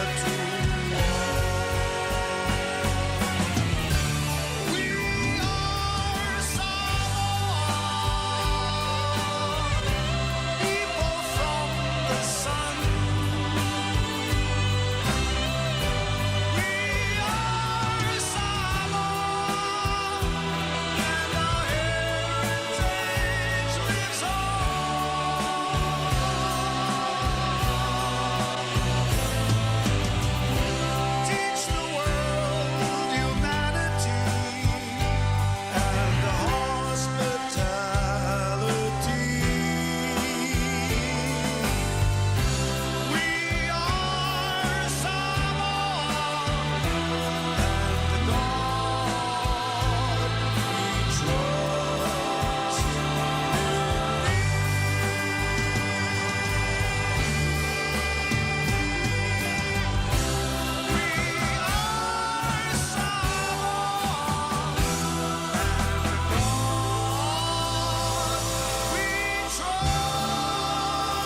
[SPEAKER 1] Atua. We are Samoa, people from the sun. We are Samoa, and our heritage lives on. Teach the world humanity and hospitality. We are Samoa, and God we trust. We are Samoa, and God we trust.